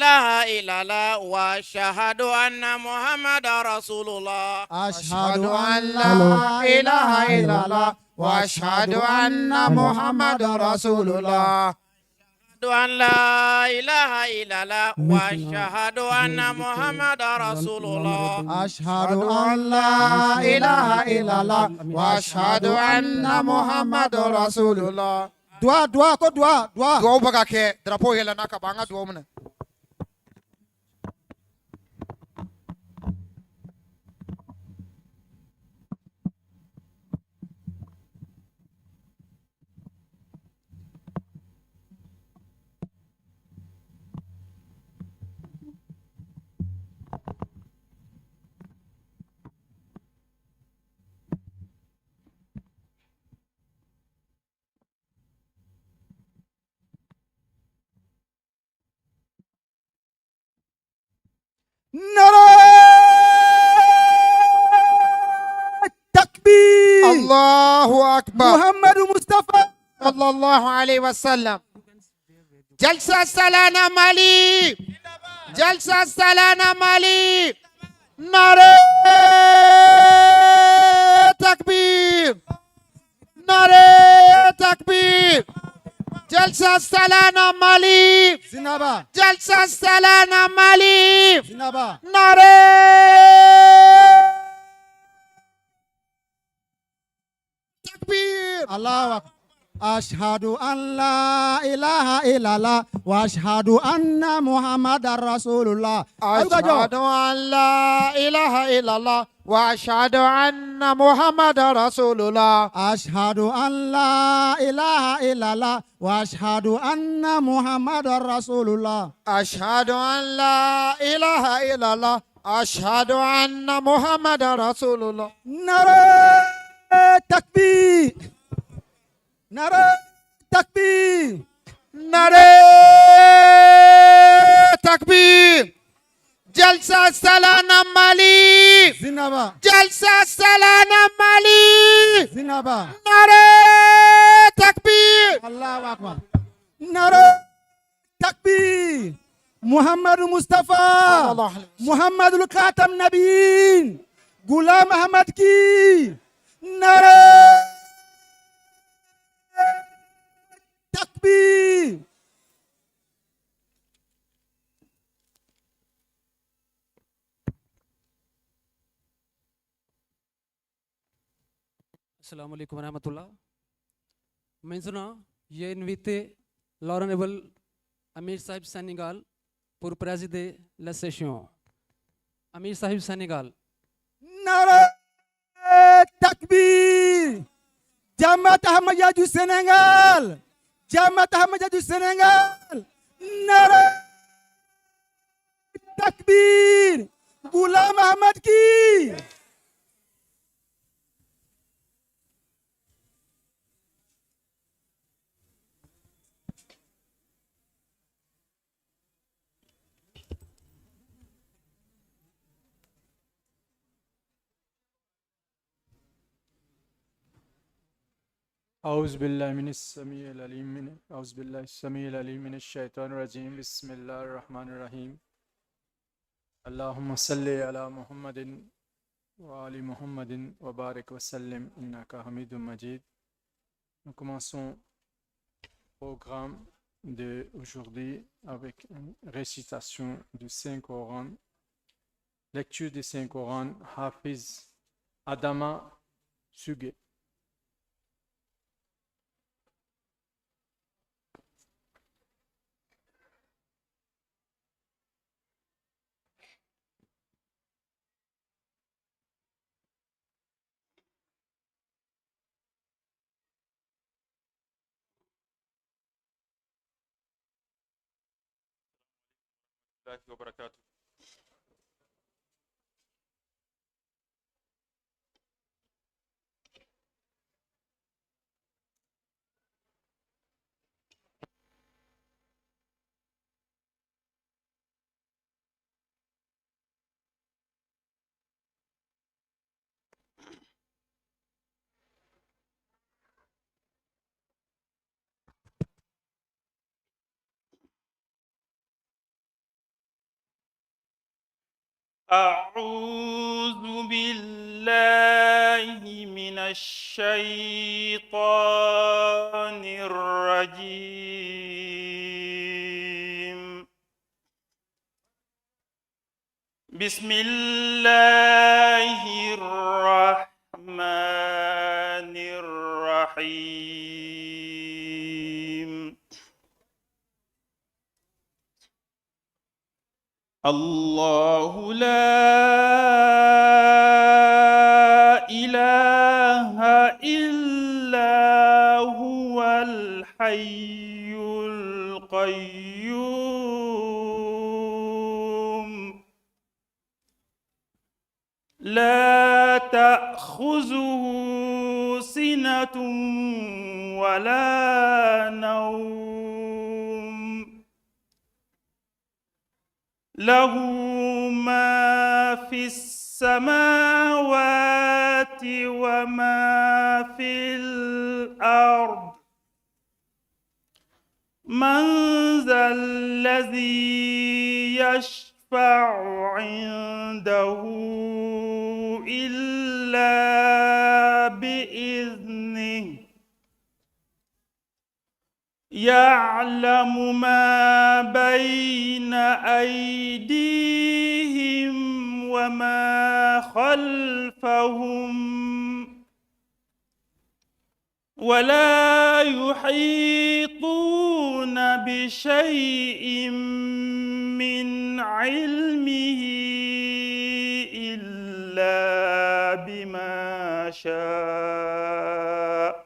إله إلا الله وأشهد أن محمد رسول الله. أشهد أن لا إله إلا الله وأشهد أن محمد رسول الله. أشهد أن لا إله إلا الله وأشهد أن محمد رسول الله. أشهد أن لا إله إلا الله وأشهد أن محمد رسول الله. Dua, dua, ko dua, dua. Duwawu bɛ ka kɛ, drapeau yɛlɛnna ka ban, an ka duwawu minɛ. Nara takbir. Allahu akbar. Muhammadu Mustafa. Sallallahu alayhi wa sallam. Jalsa Salana Mali. Jalsa Salana Mali. Nare takbir. Nare takbir. Jalsa Salana Mali. Zinaba. Jalsa Salana Mali. Zinaba. Nare takbir. Allahu akbar. Ashhadu an la ilaha illallah wa ashhadu anna Muhammadar Rasulullah. Ashhadu an la ilaha illallah wa ashhadu anna Muhammadar Rasulullah. Ashhadu an la ilaha illallah wa ashhadu anna Muhammadar Rasulullah. Ashhadu an la ilaha illallah. Ashhadu anna Muhammadar Rasulullah. Nara takbir. Nara takbir. Nare takbir. Jalsa Salana Mali. Zinaba. Jalsa Salana Mali. Zinaba. Nare takbir. Allahu akbar. Nara takbir. Muhammadu Mustafa. Muhammadul Khatam Nabiyin. Ghulam Ahmad ki. Nara takbir. Assalamu alaikum wa rahmatullah. Maintenant, j'ai invité l'honorable Amir Sahib Sénégal pour présider la session. Amir Sahib Sénégal. Nara takbir. Jamaat Ahmadiyya du Sénégal. Jamaat Ahmadiyya du Sénégal. Nara takbir. Ghulam Ahmad ki. أعوذ بالله من السميع العليم من أعوذ بالله السميع العليم من الشيطان الرجيم. بسم الله الرحمن الرحيم. اللهم صل على محمد وآل محمد وبارك وسلم إنك حميد مجيد. Nous commençons le programme d'aujourd'hui avec une récitation du Saint-Coran, lecture du Saint-Coran, Hafiz Adama Suge. وبركاته. أعوذ بالله من الشيطان الرجيم. بسم الله الرحمن الرحيم. الله لا إله إلا هو الحي القيوم، لا تأخذه سنة ولا نوم، له ما في السماوات وما في الأرض، من ذا الذي يشفع عنده إلا بإذنه، يعلم ما بين أيديهم وما خلفهم، ولا يحيطون بشيء من علمه إلا بما شاء،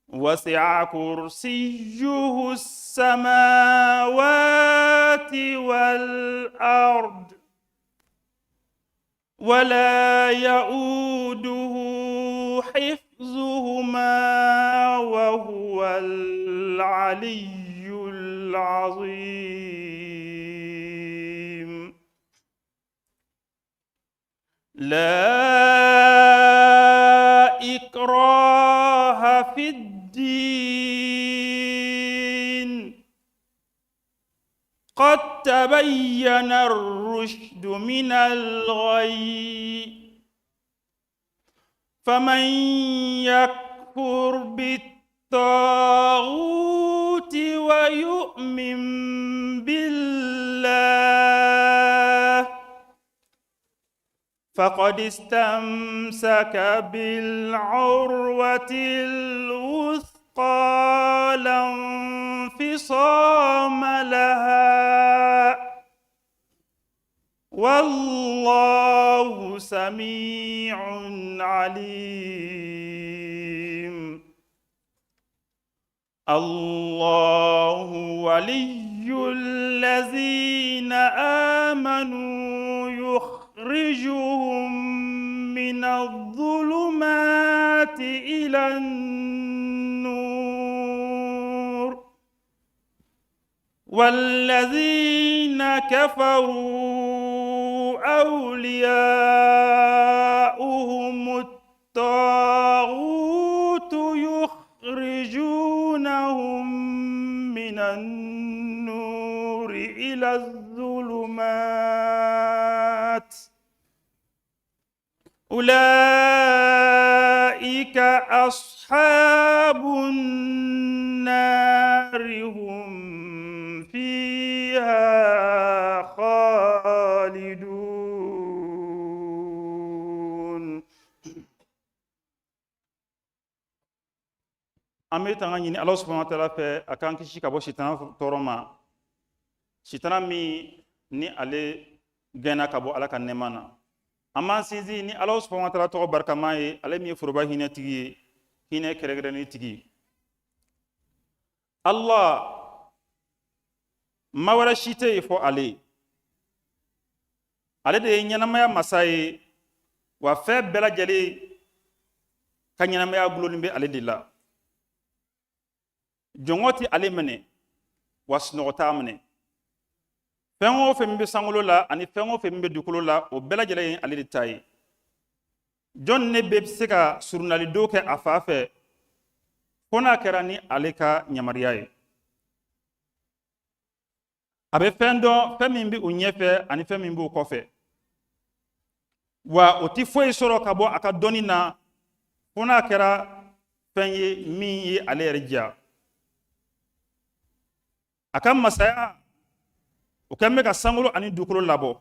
وسع كرسيه السماوات والأرض، ولا يؤوده حفظهما وهو العلي العظيم. لا إكراه في الدين، قد تبين الرشد من الغي، فمن يكفر بالطاغوت ويؤمن بالله فقد استمسك بالعروة الوثقى لا انفصام لها، والله سميع عليم. الله ولي الذين آمنوا يخرجهم من الظلمات إلى النور، والذين كفروا أولياؤهم الطاغوت يخرجونهم من النور إلى الظلمات، أولئك أصحاب النار هم فيها خالدون. An bɛ tanga ɲini Ala subahana wa taala fɛ, a k'an kisi ka bɔ sitana tɔɔrɔ ma, sitana min ni ale gɛnna ka bɔ Ala ka nɛɛma na. An b'an sinsin ni Ala subahana wa taala tɔgɔ barikama ye, ale min ye foroba hinɛtigi ye, hinɛ kɛrɛnkɛrɛnnen tigi. Allah, ma wɛrɛ si tɛ yen fɔ ale. Ale de ye ɲɛnamaya masa ye, wa fɛn bɛɛ lajɛlen ka ɲɛnamaya gulonnen bɛ ale de la. Jɔngɔ tɛ ale minɛ, wa sunɔgɔ t'a minɛ. Fɛn o fɛn min bɛ sankolo la ani fɛn o fɛn min bɛ dugukolo la, o bɛɛ lajɛlen ye ale de ta ye. Jɔn ne bɛ se ka surunalidon kɛ a fa fɛ, fo n'a kɛra ni ale ka yamaruya ye? A bɛ fɛn dɔn, fɛn min bɛ u ɲɛfɛ ani fɛn min b'u kɔfɛ. Wa o ti foyi sɔrɔ ka bɔ a ka dɔnni na fo n'a kɛra fɛn ye min ye ale yɛrɛ diya. A ka masaya o kɛn bɛ ka sankolo ani dugukolo labɔ,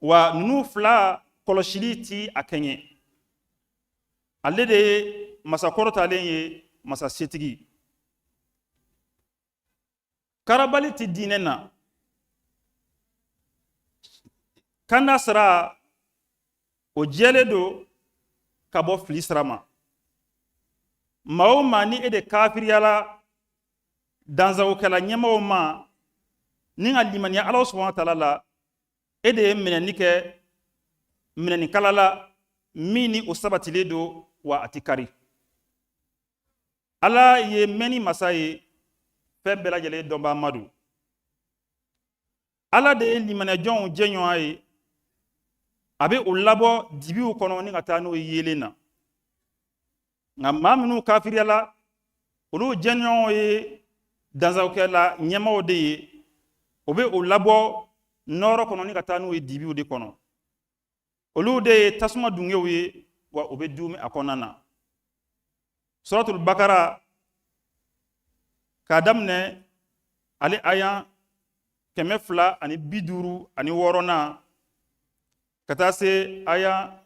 wa ninnu fila kɔlɔsili ti a kɛɲɛ. Ale de ye masa kɔrɔtalen ye, masa setigi. Karabali ti diinɛ na. Kanda sira o jɛlen don ka bɔ fili sira ma. Maa o maa ni e de kafiriyala danzagokɛla ɲɛmaaw ma ni ka limaniya Ala subahana wa taala la, e de ye minɛni kɛ minɛnikala la min ni o sabatilen don, wa a ti kari. Ala ye mɛnni masa ye, fɛn bɛɛ lajɛlen dɔnbaa ma don. Ala de ye limaniyajɔnw jɛɲɔgɔn ye, a bɛ u labɔ dibiw kɔnɔ ni ka taa n'o ye yeelen na. Nka maa minnu kafiriyala, olu jɛɲɔgɔnw ye danzagokɛla ɲɛmaaw de ye, o bɛ u labɔ nɔɔrɔ kɔnɔ ni ka taa n'u ye dibiw de kɔnɔ. Olu de ye tasuma dungew ye, wa u bɛ duumi a kɔnɔna na. Suratul Bakara k'a daminɛ ale aya 256nan ka taa se aya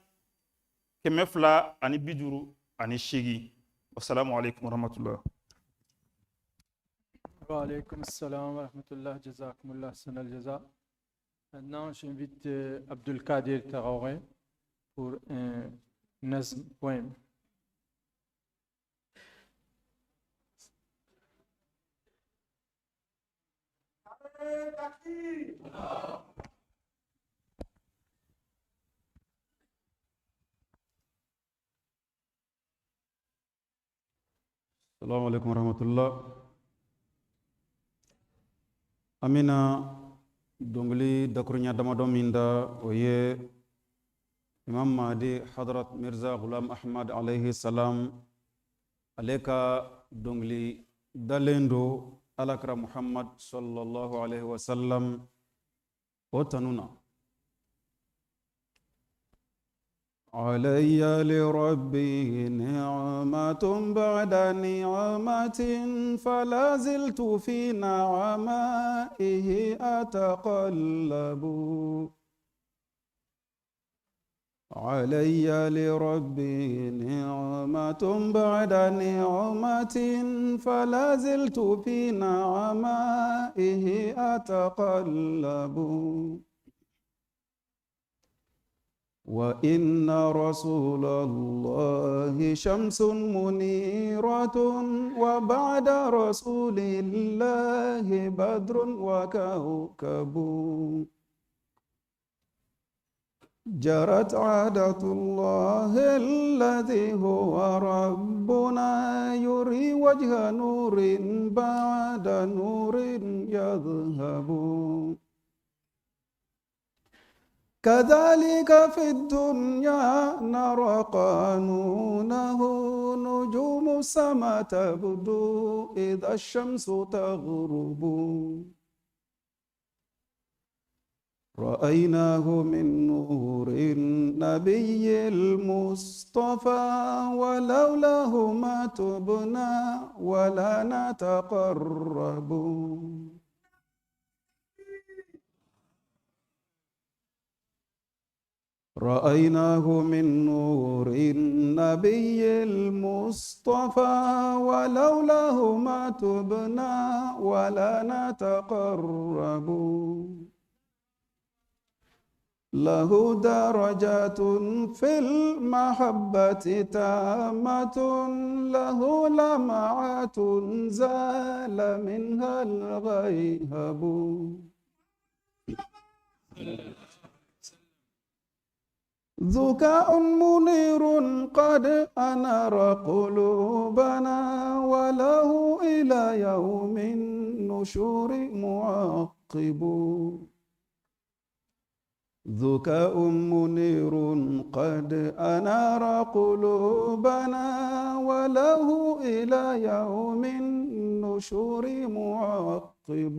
258. Wasalamu alaikum warahmatullah. Wa alaykum assalam wa rahmatullah. Jazakumullah sanal jaza. Maintenant, j'invite Abdul Kadir Traoré pour un nazm poème. Assalamu alaikum warahmatullah. An bɛna dɔnkili dakuruɲa damadɔ min da, o ye Imam Mahdi Hadrat Mirza Ghulam Ahmad alayhi salam ale ka dɔnkili dalen don Alakira Muhammad sallallahu alayhi wa sallam o tanu na. علي لربي نعمة بعد نعمة فلا زلت في نعمائه أتقلب. علي لربي نعمة بعد نعمة فلا زلت في نعمائه أتقلب. وإن رسول الله شمس منيرة وبعد رسول الله بدر وكوكب. جرت عادة الله الذي هو ربنا يري وجه نور بعد نور يذهب. كذلك في الدنيا نرى قانونه نجوم السماء تبدو إذا الشمس تغرب. رأيناه من نور النبي المصطفى ولولاه ما تبنا ولا نتقرب. رأيناه من نور النبي المصطفى ولولاه ما تبنا ولا نتقرب. له درجات في المحبة تامة له لمعات زال منها الغيهب. ذكاء منير قد أنار قلوبنا وله إلى يوم النشور معقب. ذكاء منير قد أنار قلوبنا وله إلى يوم النشور معقب. يعقب.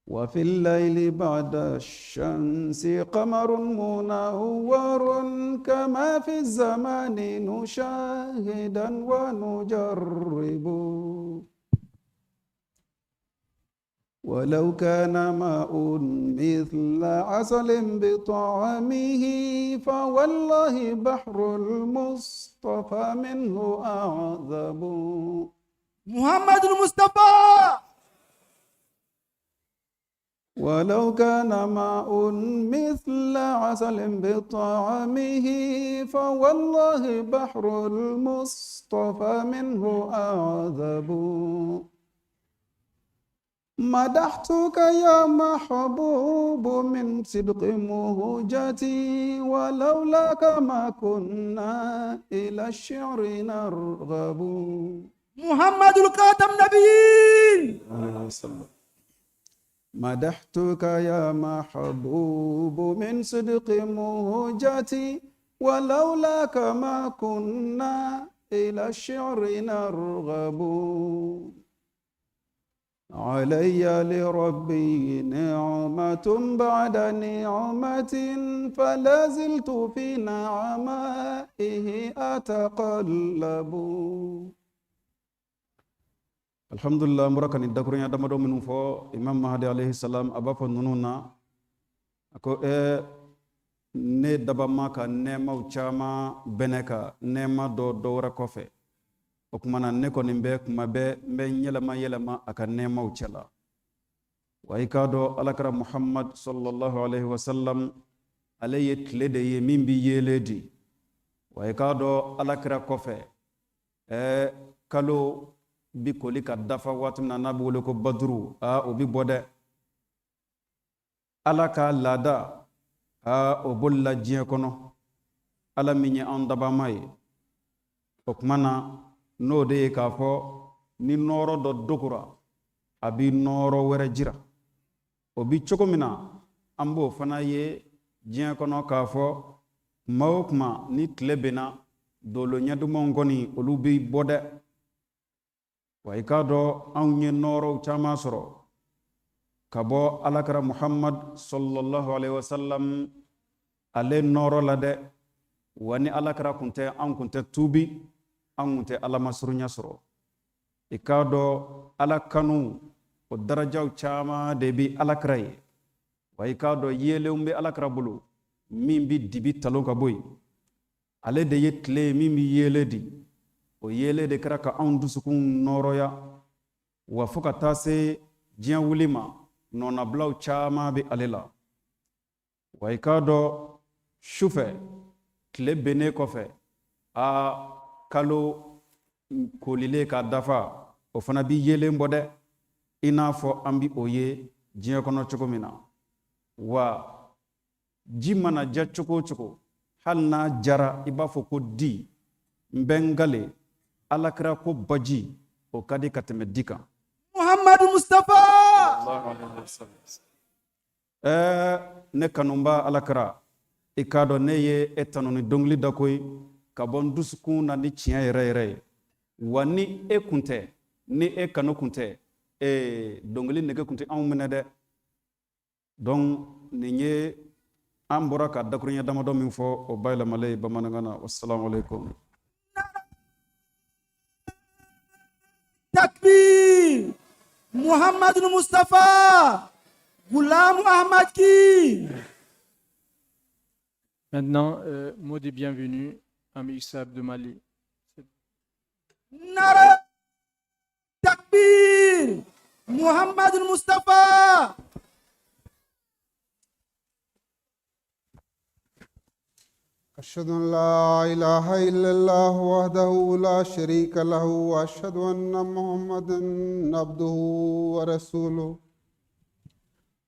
وفي الليل بعد الشمس قمر منور، كما في الزمان نشاهدا ونجرب. ولو كان ماء مثل عسل بطعمه، فوالله بحر المصطفى منه أعذب. محمد المصطفى. ولو كان ماء مثل عسل بطعمه، فوالله بحر المصطفى منه أعذب. مدحتك يا محبوب من صدق مهجتي، ولولاك ما كنا إلى الشعر نرغب. محمد الخاتم النبيين. مدحتك يا محبوب من صدق مهجتي، ولولاك ما كنا إلى الشعر نرغب. علي لربي نعمة بعد نعمة، فلا زلت في نعمائه أتقلب. Alhamdulillah, n bɔra ka nin dakurunya damadɔ minnu fɔ Imam Mahadi alayhi salam, a b'a fɔ ninnu na, a ko ne dabama ka nɛɛmaw caman bɛnɛ ka nɛɛma dɔ dɔ wɛrɛ kɔfɛ. O tuma na ne kɔni bɛ kuma bɛɛ n bɛ n yɛlɛma yɛlɛma a ka nɛɛmaw cɛla. Wa i k'a dɔn alakira Muhammad sallallahu alaihi wa sallam, ale ye tile de ye min bi yeelen di. Wa i k'a dɔn alakira kɔfɛ kalo bi koli ka dafa waati min na n'a bɛ wele ko baduru, o bi bɔ dɛ. Ala ka laada, o bolila diɲɛ kɔnɔ, Ala min ye anw dabama ye. O tuma na n'o de ye k'a fɔ ni nɔɔrɔ dɔ dogora, a bi nɔɔrɔ wɛrɛ jira. O bi cogo min na, an b'o fana ye diɲɛ kɔnɔ k'a fɔ kuma o kuma ni tile bɛnna, dolo ɲɛdumanw kɔni olu bi bɔ dɛ. Wa i k'a dɔn anw ye nɔɔrɔw caman sɔrɔ ka bɔ alakira Muhammad sallallahu alaihi wasallam ale nɔɔrɔ la dɛ. Wa ni alakira kun tɛ, an kun tɛ tuubi, an kun tɛ Ala masurunya sɔrɔ. I k'a dɔn Ala kanu o darajaw caman de bi alakira ye. Wa i k'a dɔn yeelenw bɛ alakira bolo min bi dibi talon ka bɔ yen. Ale de ye tile ye min bi yeelen di. O yeelen de kɛra ka anw dusukun nɔɔrɔya. Wa fo ka taa se diɲɛ wuli ma, nɔnabilaw caman bɛ ale la. Wa i k'a dɔn sufɛ tile bennen kɔfɛ, a kalo kolilen ka dafa, o fana bi yeelen bɔ dɛ, i n'a fɔ an bi o ye diɲɛ kɔnɔ cogo min na. Wa ji mana ja cogo o cogo, hali n'a jara i b'a fɔ ko di, n bɛ n gale alakira ko baji o ka di ka tɛmɛ di kan. Muhammadu Mustafa. Ne kanunba alakira, i k'a dɔn ne ye e tanu ni dɔnkili da koyi ka bɔ n dusukun na ni tiɲɛ yɛrɛ yɛrɛ ye. Wa ni e kun tɛ, ni e kanu kun tɛ, dɔnkili nege kun tɛ anw minɛ dɛ. Donc nin ye an bɔra ka dakuruɲɛ damadɔ min fɔ, o bayɛlɛmalen ye bamanankan na. Wassalamu alaikum. Takbir. Muhammad Mustafa. Ghulam Ahmad ki. Maintenant, mot de bienvenue à Sahib de Mali. Nara Takbir. Muhammad Mustafa. أشهد أن لا إله إلا الله وحده لا شريك له، وأشهد أن محمدا عبده ورسوله.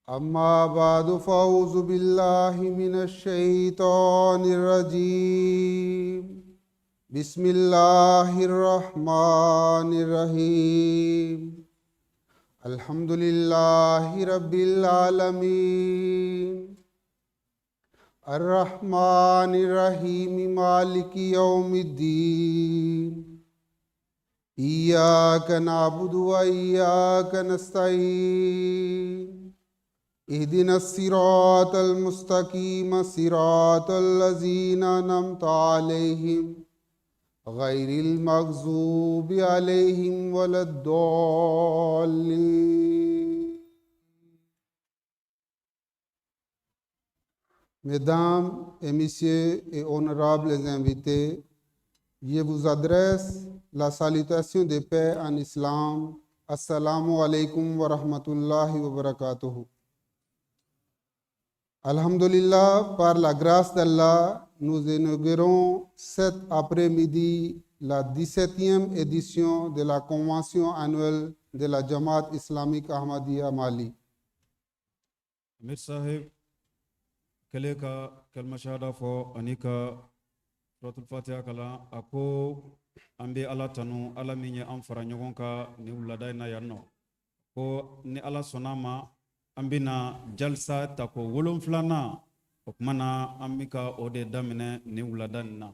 أما بعد، فأعوذ بالله من الشيطان الرجيم. بسم الله الرحمن الرحيم. الحمد لله رب العالمين، الرحمن الرحيم، مالك يوم الدين. إياك نعبد وإياك نستعين. اهدنا الصراط المستقيم، صراط الذين أنعمت عليهم غير المغضوب عليهم ولا الضالين. Mesdames et messieurs et honorables invités, je vous adresse la salutation de paix en islam. السلام عليكم ورحمة الله وبركاته. الحمد لله, par la grâce d'Allah, nous inaugurons cet après-midi la 17e édition de la convention annuelle de la Jamaat islamique Ahmadiyya Mali. Amir Sahib kɛlen ka kalima shahada fɔ ani ka suratul fatiha kalan, a ko an bɛ Ala tanu, Ala min ye an fara ɲɔgɔn kan nin wulada in na yan nɔ. Ko ni Ala sɔnna a ma, an bɛna jalisa tako 7nan, o tuma na an bɛ ka o de daminɛ nin wulada nin na.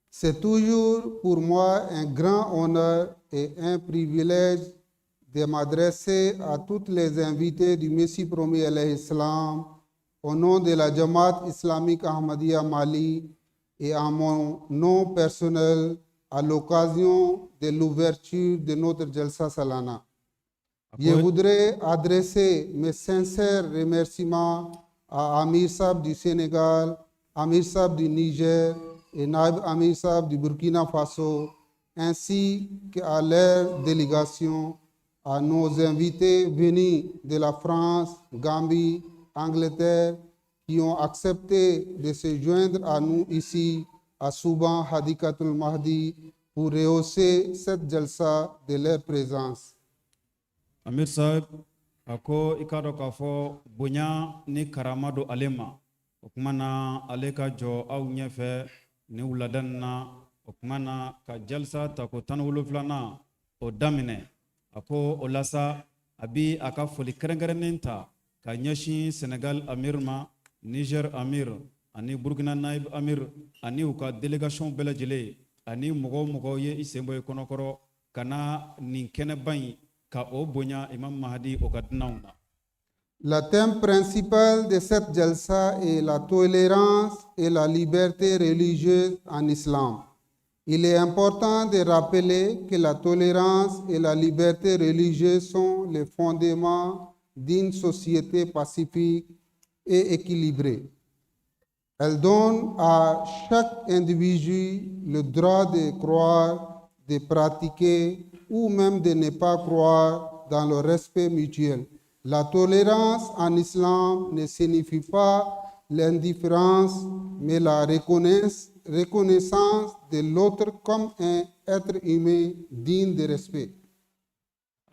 C'est toujours pour moi un grand honneur et un privilège de m'adresser à toutes les invités du Messie promis عليه السلام au nom de la Jamaat islamique Ahmadiyya Mali et en mon nom personnel à l'occasion de l'ouverture de notre Jalsa Salana. Je voudrais adresser mes sincères remerciements à Amir Sab du Sénégal, Amir Sab du Niger et Naib Amir Sab du Burkina Faso, ainsi qu'à leur délégation, à nos invités venus de la France, Gambie, Angleterre, qui ont accepté de se joindre à nous ici, à Souban Hadikatul Mahdi, pour rehausser cette jalsa de leur présence. Amir Sahib a ko i k'a dɔn k'a fɔ bonya ni karama don ale ma, o tuma na ale ka jɔ aw ɲɛfɛ nin wulada nin na, o tuma na ka jalisa tako 17nan o daminɛ. A ko o la sa, a bi a ka foli kɛrɛnkɛrɛnnen ta ka ɲɛsin Senegal Amir ma, Niger Amir ani Burkina Naib Amir ani u ka délégation bɛɛ lajɛlen, ani mɔgɔ o mɔgɔ ye i sen bɔ i kɔnɔkɔrɔ ka na nin kɛnɛba in ka o bonya Imam Mahdi o ka dunanw na. Le thème principal de cette jalsa est la tolérance et la liberté religieuse en islam. Il est important de rappeler que la tolérance et la liberté religieuse sont les fondements d'une société pacifique et équilibrée. Elles donnent à chaque individu le droit de croire, de pratiquer ou même de ne pas croire dans le respect mutuel. La tolérance en islam ne signifie pas l'indifférence, mais la reconnaissance de l'autre comme un être humain digne de respect.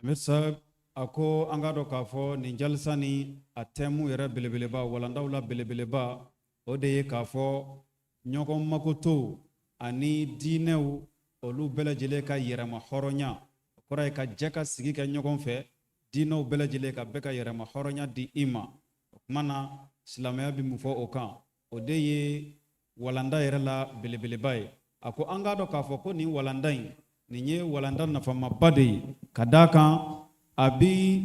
Amir Sahib a ko an k'a dɔn k'a fɔ nin jalisa ni a thème yɛrɛ belebeleba, walandaw la belebeleba, o de ye k'a fɔ ɲɔgɔn makoto ani diinɛw olu bɛɛ lajɛlen ka yɛrɛma hɔrɔnya. O kɔrɔ ye ka jɛ ka sigi kɛ ɲɔgɔn fɛ, diinɛw bɛɛ lajɛlen ka bɛɛ ka yɛrɛma hɔrɔnya di i ma. O tuma na silamɛya bɛ mun fɔ o kan? O de ye walanda yɛrɛ la belebeleba ye. A ko an k'a dɔn k'a fɔ ko nin walanda in, nin ye walanda nafamaba de ye, ka d'a kan a bi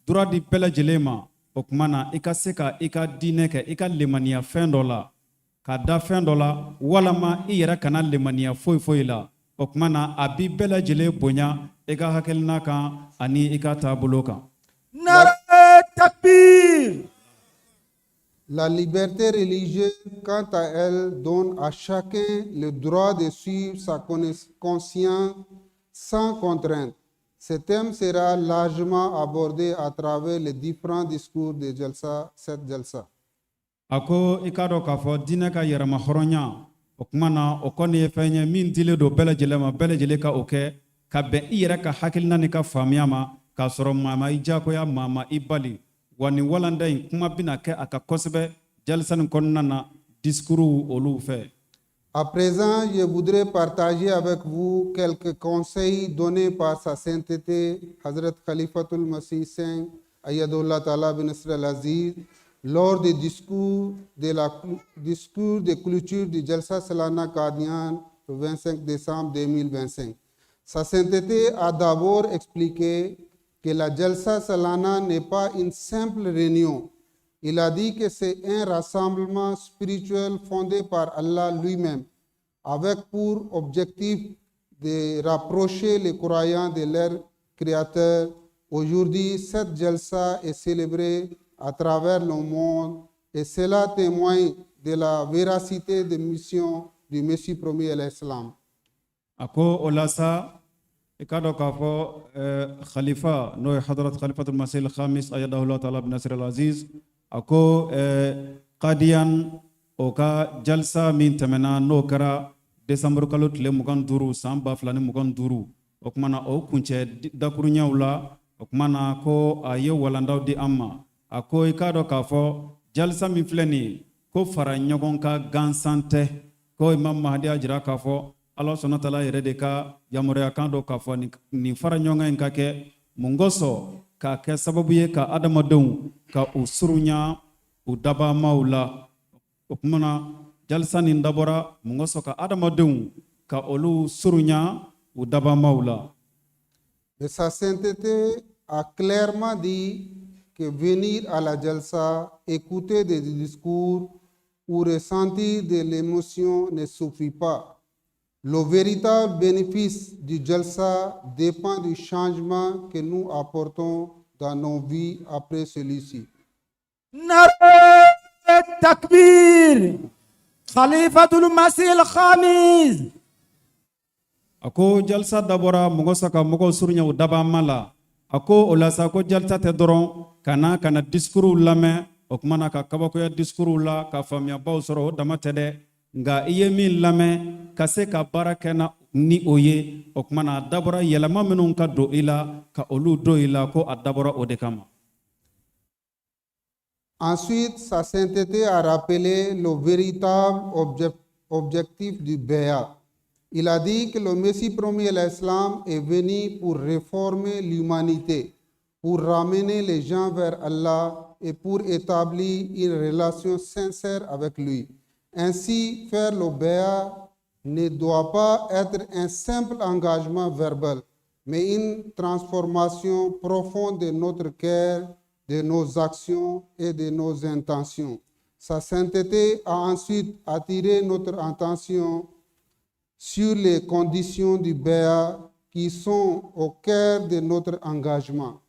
droit di bɛɛ lajɛlen ma. O tuma na i ka se ka i ka diinɛ kɛ, i ka lemaniya fɛn dɔ la, ka da fɛn dɔ la, walama i yɛrɛ kana lemaniya foyi foyi la. O tuma na a bi bɛɛ lajɛlen bonya i ka hakilina kan ani i ka taabolo kan. نعرہ تکبیر. La liberté religieuse, quant à elle, donne à chacun le droit de suivre sa conscience sans contrainte. Ce thème sera largement abordé à travers les différents discours de Jalsa, cette Jalsa. A ko i k'a dɔn k'a fɔ diinɛ ka yɛrɛma hɔrɔnya, o tuma na o kɔni ye fɛn ye min dilen don bɛɛ lajɛlen ma, bɛɛ lajɛlen ka o kɛ ka bɛn i yɛrɛ ka hakilina n'i ka faamuya ma, k'a sɔrɔ maa ma i diyagoya, maa ma i bali. Wa nin walanda in kuma bɛna kɛ a kan kosɛbɛ jalisa nin kɔnɔna na, discours olu fɛ. À présent, je voudrais partager avec vous quelques conseils donnés par Sa Sainteté Hazrat Khalifatul Masih V أيده تعالى بنصره العزيز lors des discours de la discours de clôture du Jalsa Salana Qadian le 25 décembre 2025. Sa sainteté a d'abord expliqué que la Jalsa Salana n'est pas une simple réunion. Il a dit que c'est un rassemblement spirituel fondé par Allah lui-même, avec pour objectif de rapprocher les croyants de leur Créateur. Aujourd'hui, cette Jalsa est célébrée à travers le monde et cela témoigne de la véracité des missions du Messie promis عليه السلام. A ko o la sa, i k'a dɔn k'a fɔ khalifa, n'o ye Hadrat Khalifatul Masih Khamis ayadahullah taala binasir al-aziz, a ko Qadiyan o ka jalsa min tɛmɛna, n'o kɛra desanburu kalo tile 25 san 2025, o kumana o kuncɛ dakuruɲɛw la, o kumana ko a ye walandaw di an ma. A ko i k'a dɔn k'a fɔ jalsa min filɛ nin ye, ko fara ɲɔgɔn kan gansan tɛ, ko Imam Mahadi y'a jira k'a fɔ Ala sɔnna taala yɛrɛ de ka yamaruya kan dɔ k'a fɔ nin fara ɲɔgɔn kan in ka kɛ mun kosɔn? K'a kɛ sababu ye ka adamadenw ka u surunya u dabamaw la. O kumana jalisa nin dabɔra mun kosɔn? Ka adamadenw ka olu surunya u dabamaw la. Mais sa sainteté a clairement dit que venir à la Jalsa, écouter des discours ou ressentir de l'émotion ne suffit pas. Le véritable bénéfice du Jalsa dépend du changement que nous apportons dans nos vies après celui-ci. نعرہ تکبیر، خلیفۃ المسیح الخامس. A ko jalisa dabɔra mɔgɔ sa ka mɔgɔw surunya u dabama la. A ko o la sa, ko jalisa tɛ dɔrɔn ka na ka na discours lamɛn, o kumana ka kabakoya discours la ka faamuyabaw sɔrɔ, o dama tɛ dɛ, nka i ye min lamɛn, ka se ka baara kɛ na ni o ye. O kumana a dabɔra yɛlɛma minnu ka don i la, ka olu don i la, ko a dabɔra o de kama. Ensuite, sa sainteté a rappelé le véritable objectif du Béa. Il a dit que le Messie promis à l'islam est venu pour réformer l'humanité, pour ramener les gens vers Allah et pour établir une relation sincère avec lui. Ainsi, faire le Béa ne doit pas être un simple engagement verbal, mais une transformation profonde de notre cœur, de nos actions et de nos intentions. Sa sainteté a ensuite attiré notre attention sur les conditions du Béa qui sont au cœur de notre engagement.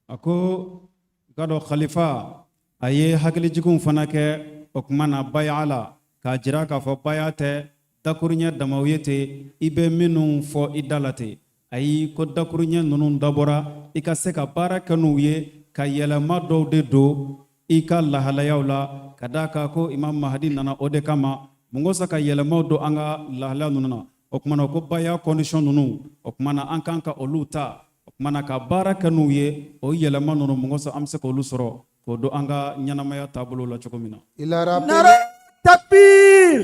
A ko ka dɔn khalifa a ye hakilijiginw fana kɛ, o kuma na baya la, k'a jira k'a fɔ baya tɛ dakuruɲɛ damaw ye ten, i bɛ minnu fɔ i da la ten. Ayi, ko dakuruɲɛ ninnu dabɔra i ka se ka baara kɛ n'u ye, ka yɛlɛma dɔw de don i ka lahalayaw la, ka d'a kan ko Imam Mahadi nana o de kama. Mun ko sa? Ka yɛlɛmaw don an ka lahalaya ninnu na. O kumana ko baya condition ninnu, o kumana an kan ka olu ta, o kumana ka baara kɛ n'u ye. O yɛlɛma ninnu, mun kosɔn an bɛ se k'olu sɔrɔ k'o don an ka ɲɛnamaya taabolo la cogo min na. Il a rappelé, نعرہ تکبیر،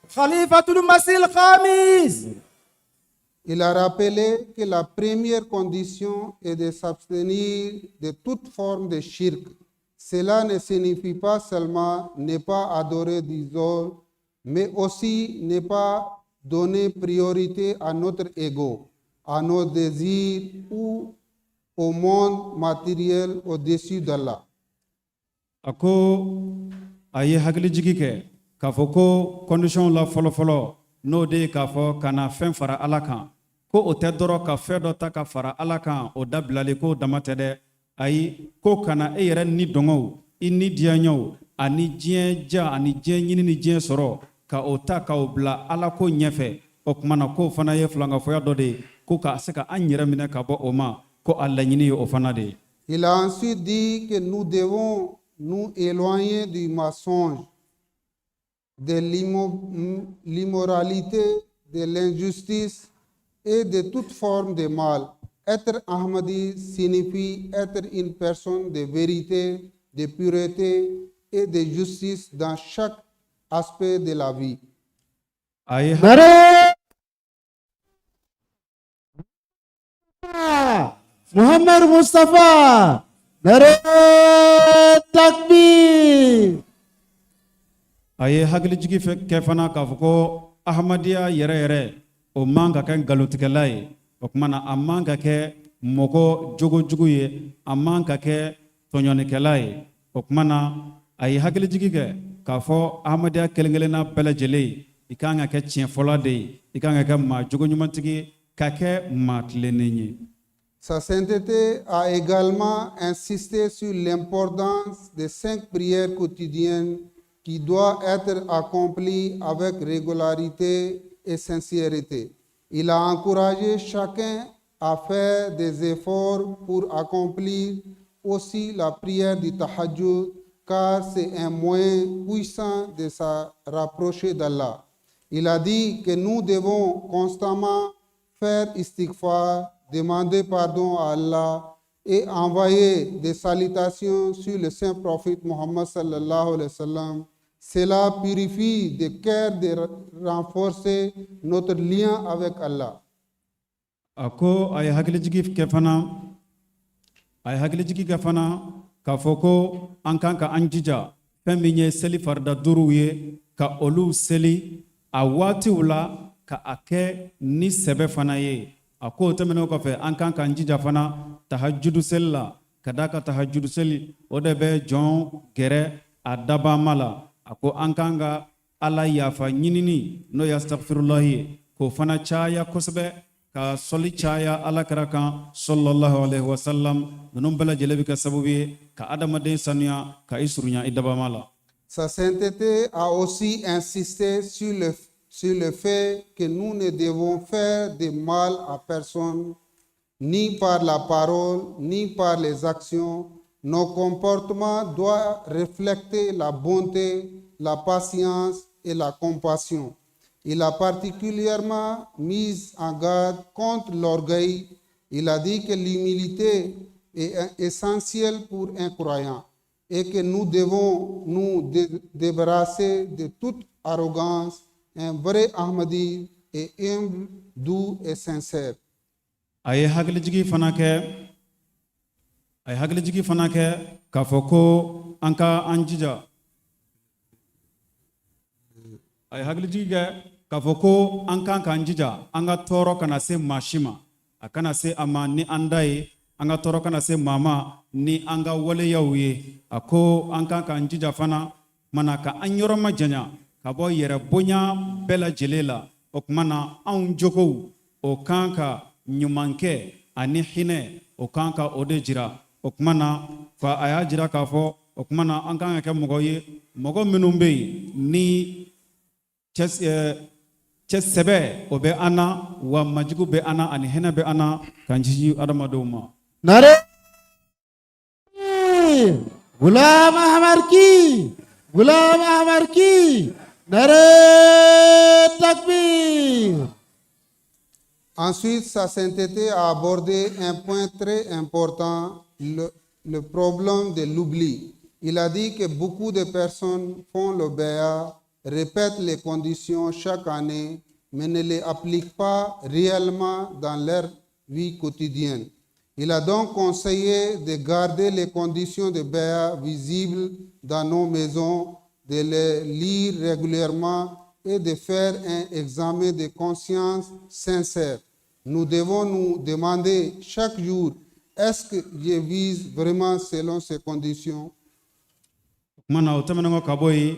خلیفۃ المسیح الخامس. Il a rappelé que la première condition est de s'abstenir de toute forme de shirk. Cela ne signifie pas seulement ne pas adorer d'idoles, mais aussi ne pas donner priorité à notre ego, à nos désirs ou au monde matériel au-dessus d'Allah. A ko a ye hakilijigi kɛ k'a fɔ ko condition la fɔlɔfɔlɔ, n'o de ye k'a fɔ ka na fɛn fara Ala kan, ko o tɛ dɔrɔn ka fɛn dɔ ta ka fara Ala kan, o dabilali k'o dama tɛ dɛ. Ayi, ko kana e yɛrɛ ni dɔngɔw, i ni diyaɲɛw ani diɲɛ ja ani diɲɛ ɲini ni diɲɛ sɔrɔ, ka o ta k'o bila Ala ko ɲɛfɛ. O kumana k'o fana ye filankafoya dɔ de ye, ko ka se ka an yɛrɛ minɛ ka bɔ o ma, ko a laɲini ye o fana de ye. Il a ensuite dit que nous devons nous éloigner du mensonge, de l'immoralité, de l'injustice et de toute forme de mal. Être Ahmadi signifie être une personne de vérité, de pureté et de justice dans chaque aspect de la vie. A ye نعرہ محمد مصطفیٰ، نعرہ تکبیر. A ye hakilijigi kɛ fana k'a fɔ ko Ahmadenya yɛrɛ yɛrɛ O man ka kɛ nkalontigɛla ye. O tuma na, a man ka kɛ mɔgɔ jogojugu ye, a man ka kɛ tɔɲɔnikɛla ye. O tuma na, a ye hakilijigi kɛ k'a fɔ Ahmadenya kelen kelenna bɛɛ lajɛlen ye, i kan ka kɛ tiɲɛfɔla de ye, i kan ka kɛ maa jogo ɲumantigi ye, ka kɛ maa tilennen ye. Sa sainteté a également insisté sur l'importance des cinq prières quotidiennes qui doivent être accomplies avec régularité et sincérité. Il a encouragé chacun à faire des efforts pour accomplir aussi la prière du tahajjud, car c'est un moyen puissant de se rapprocher d'Allah. Il a dit que nous devons constamment faire istighfar, demander pardon à Allah et envoyer des salutations sur le saint prophète Mohammed sallallahu alayhi wa sallam. Cela purifie le cœur de renforcer notre lien avec Allah. A ko a ye hakilijigi kɛ fana, a ye hakilijigi kɛ fana k'a fɔ ko an kan ka an jija fɛn min ye seli farida duuruw ye, ka olu seli a waatiw la, ka a kɛ ni sɛbɛ fana ye. A ko o tɛmɛnen kɔfɛ, an kan k'an jija fana tahajudu seli la, ka d'a ka tahajudu seli, o de bɛ jɔn gɛrɛ a dabama la. A ko an kan ka Ala yafa ɲinini, n'o ye astagfirulahi ye, k'o fana caya kosɛbɛ, ka sɔli caya Ala kira kan sallallahu alaihi wasallam. Ninnu bɛɛ lajɛlen bɛ kɛ sababu ye ka adamaden sanuya, ka i surunya i dabama la. Sa sainteté a aussi insisté sur le fait que nous ne devons faire de mal à personne, ni par la parole, ni par les actions. Nos comportements doivent refléter la bonté, la patience et la compassion. Il a particulièrement mis en garde contre l'orgueil. Il a dit que l'humilité est essentielle pour un croyant et que nous devons nous débarrasser de toute arrogance. Un vrai Ahmadi est humble, doux et sincère. A ye hakilijigi fana kɛ k'a fɔ ko an ka an jija. A ye hakilijigi kɛ k'a fɔ ko an kan k'an jija an ka tɔɔrɔ kana se maa si ma, a kana se a ma ni an da ye, an ka tɔɔrɔ kana se maa ma ni an ka waleyaw ye. A ko an kan k'an jija fana mana ka an yɔrɔ ma janya ka bɔ yɛrɛ bonya bɛɛ lajɛlen la. O tuma na, anw jogow o kan ka ɲuman kɛ ani hinɛ, o kan ka o de jira. O tuma na, fa a y'a jira k'a fɔ o tuma na, an kan ka kɛ mɔgɔ ye, mɔgɔ minnu bɛ yen ni cɛ cɛ sɛbɛ o bɛ an na, wa majugu bɛ an na ani hinɛ bɛ an na k'an jiji adamadenw ma. नारे गुलाम अहमद की, गुलाम अहमद की, नारे तकबीर। Ensuite, Sa Sainteté a abordé un point très important, le problème de l'oubli. Il a dit que beaucoup de personnes font le bay'a, répètent les conditions chaque année, mais ne les appliquent pas réellement dans leur vie quotidienne. Il a donc conseillé de garder les conditions de bay'a visibles dans nos maisons, de les lire régulièrement et de faire un examen de conscience sincère. Nous devons nous demander chaque jour, est-ce que je vis vraiment selon ces conditions? O tuma na, o tɛmɛnen kɔ ka bɔ yen,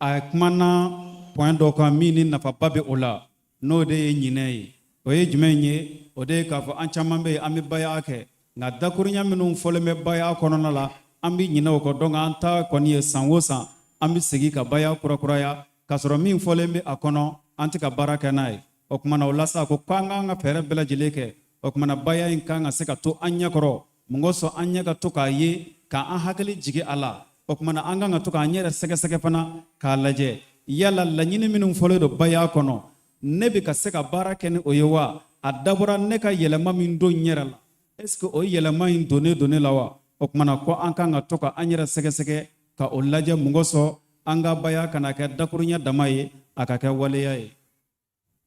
a kumana point dɔ kan min ni nafaba bɛ o la, n'o de ye ɲinɛ ye. O ye jumɛn ye? O de ye k'a fɔ an caman bɛ yen, an bɛ baya kɛ, nka dakurunya minnu fɔlen bɛ baya kɔnɔna la, an bɛ ɲinɛ o kɔ. Donc an ta kɔni ye san o san an bɛ segin ka baya kurakuraya, k'a sɔrɔ min fɔlen bɛ a kɔnɔ, an tɛ ka baara kɛ n'a ye. O tuma na, o la sa, ko k'an k'an ka fɛɛrɛ bɛɛ lajɛlen kɛ. O tuma na, baya in kan ka se ka to an ɲɛkɔrɔ mun kosɔn, an ɲɛ ka to k'a ye, k'an hakili jigin a la. O tuma na, an kan ka to k'an yɛrɛ sɛgɛsɛgɛ fana k'a lajɛ yala laɲini minnu fɔlen don baya kɔnɔ, ne bɛ ka se ka baara kɛ ni o ye wa? A dabɔra ne ka yɛlɛma min don n yɛrɛ la, est ce que o yɛlɛma in donnen don ne la wa? O tuma na, ko an kan ka to ka an yɛrɛ sɛgɛsɛgɛ ka o lajɛ mun kosɔn, an ka baya kana kɛ dakurunya dama ye, a ka kɛ waleya ye.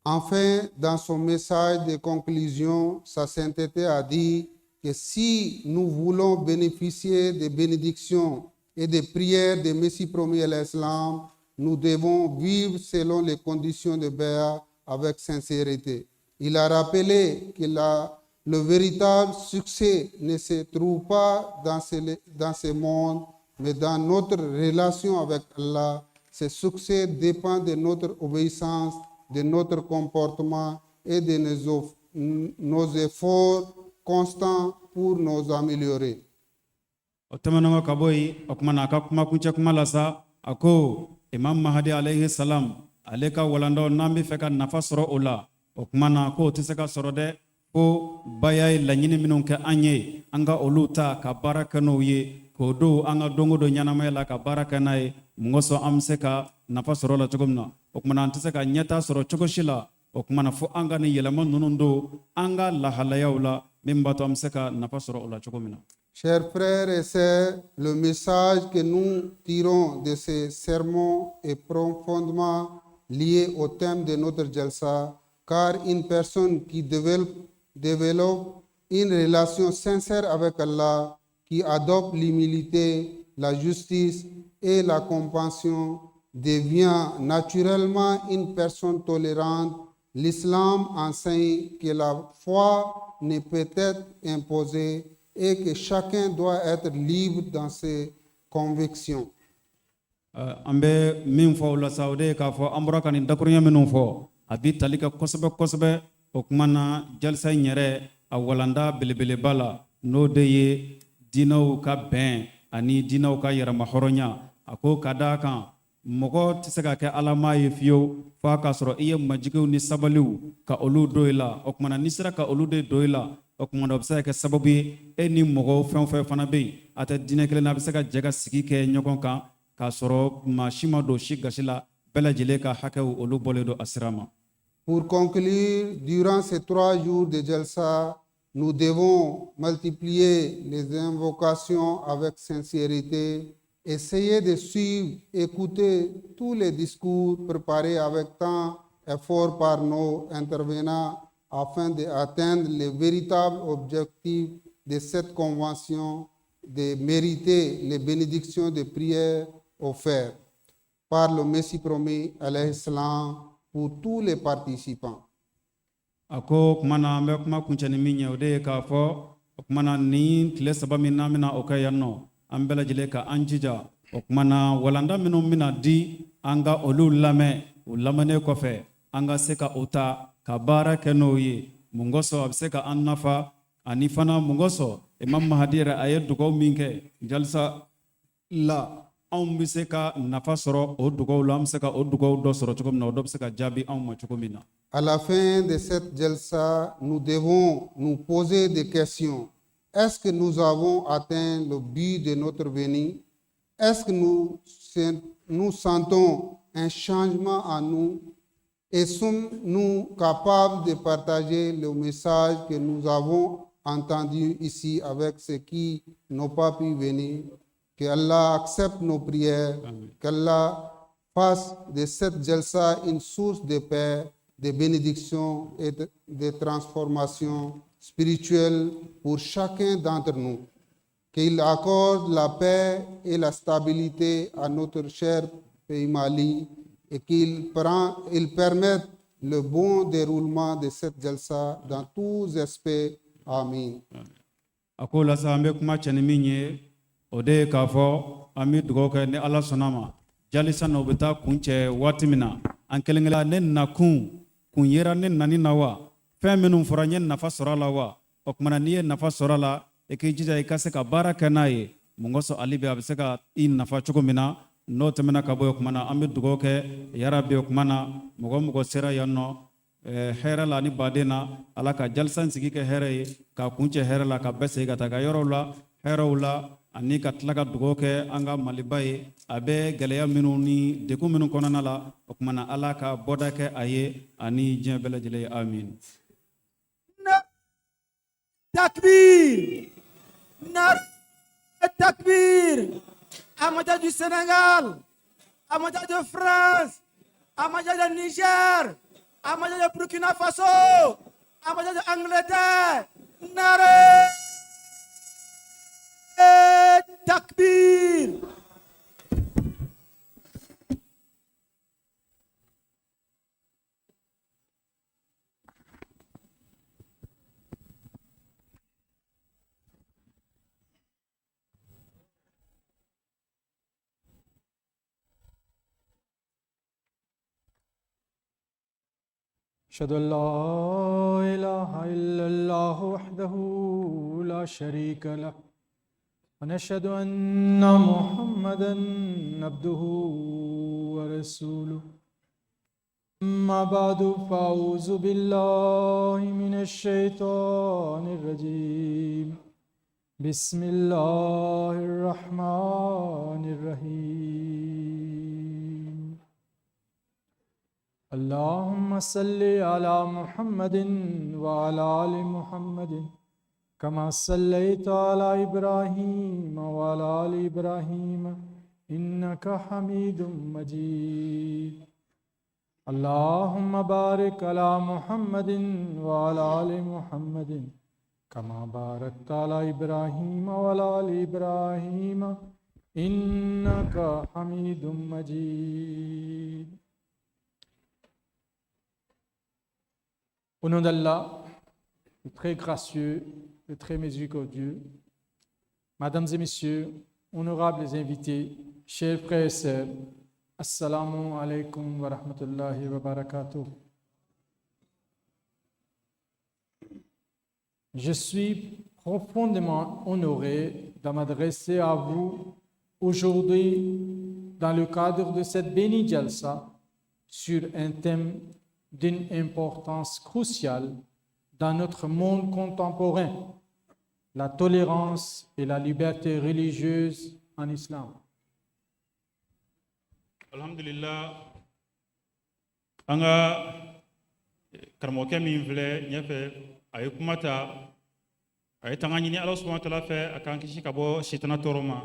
Enfin, dans son message de conclusion, Sa Sainteté a dit que si nous voulons bénéficier des bénédictions et des prières des Messies promis à l'Islam, nous devons vivre selon les conditions de bay'a. avec sincérité. Il a rappelé que le véritable succès ne se trouve pas dans ce monde, mais dans notre relation avec Allah. Ce succès dépend de notre obéissance, de notre comportement et de nos efforts constants pour nous améliorer. O tɛmɛnen kɔ ka bɔ yen, o kumana a ka kuma kuncɛ kuma la sa, a ko Imam Mahadi alayhi salam ale ka walandaw, n'an bɛ fɛ ka nafa sɔrɔ o la, o kuma na k'o tɛ se ka sɔrɔ dɛ, ko baya ye laɲini minnu kɛ an ye, an ka olu ta ka baara kɛ n'o ye, k'o don an ka don o don ɲɛnamaya la, ka baara kɛ n'a ye. Mun kosɔn? An bɛ se ka nafa sɔrɔ o la cogo min na, o kumana an tɛ se ka ɲɛta sɔrɔ cogo si la, o kumana fo an ka nin yɛlɛma ninnu don an ka lahalayaw la, min b'a to an bɛ se ka nafa sɔrɔ o la cogo min na. Chers frères et sœurs, le message que nous tirons de ces sermons est profondément lié au thème de notre Jalsa, car une personne qui développe une relation sincère avec Allah, qui adopte l'humilité, la justice et la compassion, devient naturellement une personne tolérante. L'islam enseigne que la foi ne peut être imposée et que chacun doit être libre dans ses convictions. An bɛ min fɔ o la sa, o de ye k'a fɔ an bɔra ka nin dakuruɲɛ minnu fɔ, a bi tali kɛ kosɛbɛ kosɛbɛ. O kuma na, jalisa in yɛrɛ a walanda belebeleba la, n'o de ye diinɛw ka bɛn ani diinɛw ka yɛrɛma hɔrɔnya. A ko ka d'a kan, mɔgɔ tɛ se ka kɛ alama ye fiyewu f'a k'a sɔrɔ i ye majigiw ni sabaliw ka olu don i la. O kumana n'i sera ka olu de don i la, o kumana o bɛ se ka kɛ sababu ye, e ni mɔgɔ fɛn o fɛn fana bɛ yen, a tɛ diinɛ kelen na, a bɛ se ka jɛ ka sigi kɛ ɲɔgɔn kan k'a sɔrɔ maa si ma don si gasi la, bɛɛ lajɛlen ka hakɛw olu bɔlen don a sira ma. Pour conclure, durant ces 3 jours de Jalsa, nous devons multiplier les invocations avec sincérité, essayer de suivre, écouter tous les discours préparés avec tant d'effort par nos intervenants afin d'atteindre le véritable objectif de cette convention, de mériter les bénédictions de prières offertes par le Messie promis, alayhi salam, pour tous les participants. A ko kuma na, an bɛ kuma kuncɛ ni min ye, o de ye k'a fɔ o kuma na nin tile 3 min n'an bɛna o kɛ yan nɔ, an bɛɛ lajɛlen ka an jija. O kuma na, walanda minnu bɛna di, an ka olu lamɛn. O lamɛnnen kɔfɛ, an ka se ka o ta ka baara kɛ n'o ye. Mun kosɔn? A bɛ se ka an nafa. Ani fana, mun kosɔn? Imam Mahadi yɛrɛ a ye dugawu min kɛ jalisa la, anw bɛ se ka nafa sɔrɔ o dugawu la. An bɛ se ka o dugawu dɔ sɔrɔ cogo min na, o dɔ bɛ se ka jaabi anw ma cogo min na. À la fin de cette Jalsa, nous devons nous poser des questions. Est-ce que nous avons atteint le but de notre venue? Est-ce que nous sentons un changement en nous? Et sommes-nous capables de partager le message que nous avons entendu ici avec ceux qui n'ont pas pu venir? Que Allah accepte nos prières, qu'Allah fasse de cette Jalsa une source de paix, de bénédiction et de transformation spirituelle pour chacun d'entre nous. Qu'il accorde la paix et la stabilité à notre cher pays Mali et qu'il il permette le bon déroulement de cette Jalsa dans tous aspects. Amin. A ko la sa, an bɛ kuma cɛ ni min ye, o de ye k'a fɔ an bɛ dugawu kɛ ni Ala sɔnna ma, jalisa na o bɛ taa kun cɛ waati min na, an kelen kelen ne nakun kun yera ne nani na wa, fɛn minnu fɔra, n ye nafa sɔrɔ a la wa. O kumana n'i ye nafa sɔrɔ a la, i k'i jija i ka se ka baara kɛ n'a ye. Mun kosɔn? Ale bɛ a bɛ se ka i nafa cogo min na. N'o tɛmɛna ka bɔ yen, o kumana an bɛ dugawu kɛ yarabi. O kuma na, mɔgɔ mɔgɔ sera yan nɔ hɛrɛ la ni baden na, Ala ka jalisa in sigi kɛ hɛrɛ ye, k'a kuncɛ hɛrɛ la, ka bɛɛ segin ka taa ka yɔrɔw la hɛrɛw la, ani ka tila ka dugawu kɛ an ka Maliba ye, a bɛ gɛlɛya minnu ni degun minnu kɔnɔna la, o kuma na Ala ka bɔda kɛ a ye ani diɲɛ bɛɛ lajɛlen ye. Amin. Takbir. Nar Takbir. Ahmadiyya du Sénégal, Ahmadiyya de France, Ahmadiyya de Niger, Ahmadiyya de Burkina Faso, Ahmadiyya de Angleterre. Nare Takbir. أشهد أن لا إله إلا الله وحده لا شريك له ونشهد أن محمدا عبده ورسوله. أما بعد، فأعوذ بالله من الشيطان الرجيم. بسم الله الرحمن الرحيم. اللهم صل على محمد وعلى آل محمد كما صليت على إبراهيم وعلى آل إبراهيم إنك حميد مجيد. اللهم بارك على محمد وعلى آل محمد كما باركت على إبراهيم وعلى آل إبراهيم إنك حميد مجيد. Au nom d'Allah, le très gracieux, le très miséricordieux, Mesdames et Messieurs, honorables invités, chers frères et sœurs, السلام عليكم ورحمة الله وبركاته. Je suis profondément honoré de m'adresser à vous aujourd'hui dans le cadre de cette bénie Jalsa sur un thème d'une importance cruciale dans notre monde contemporain, la tolérance et la liberté religieuse en islam. Alhamdulillah, an ka karamɔgɔkɛ min filɛ ɲɛfɛ, a ye kuma ta, a ye tanga ɲini Ala subahana taala fɛ a k'an kisi ka bɔ sitana tɔɔrɔ ma.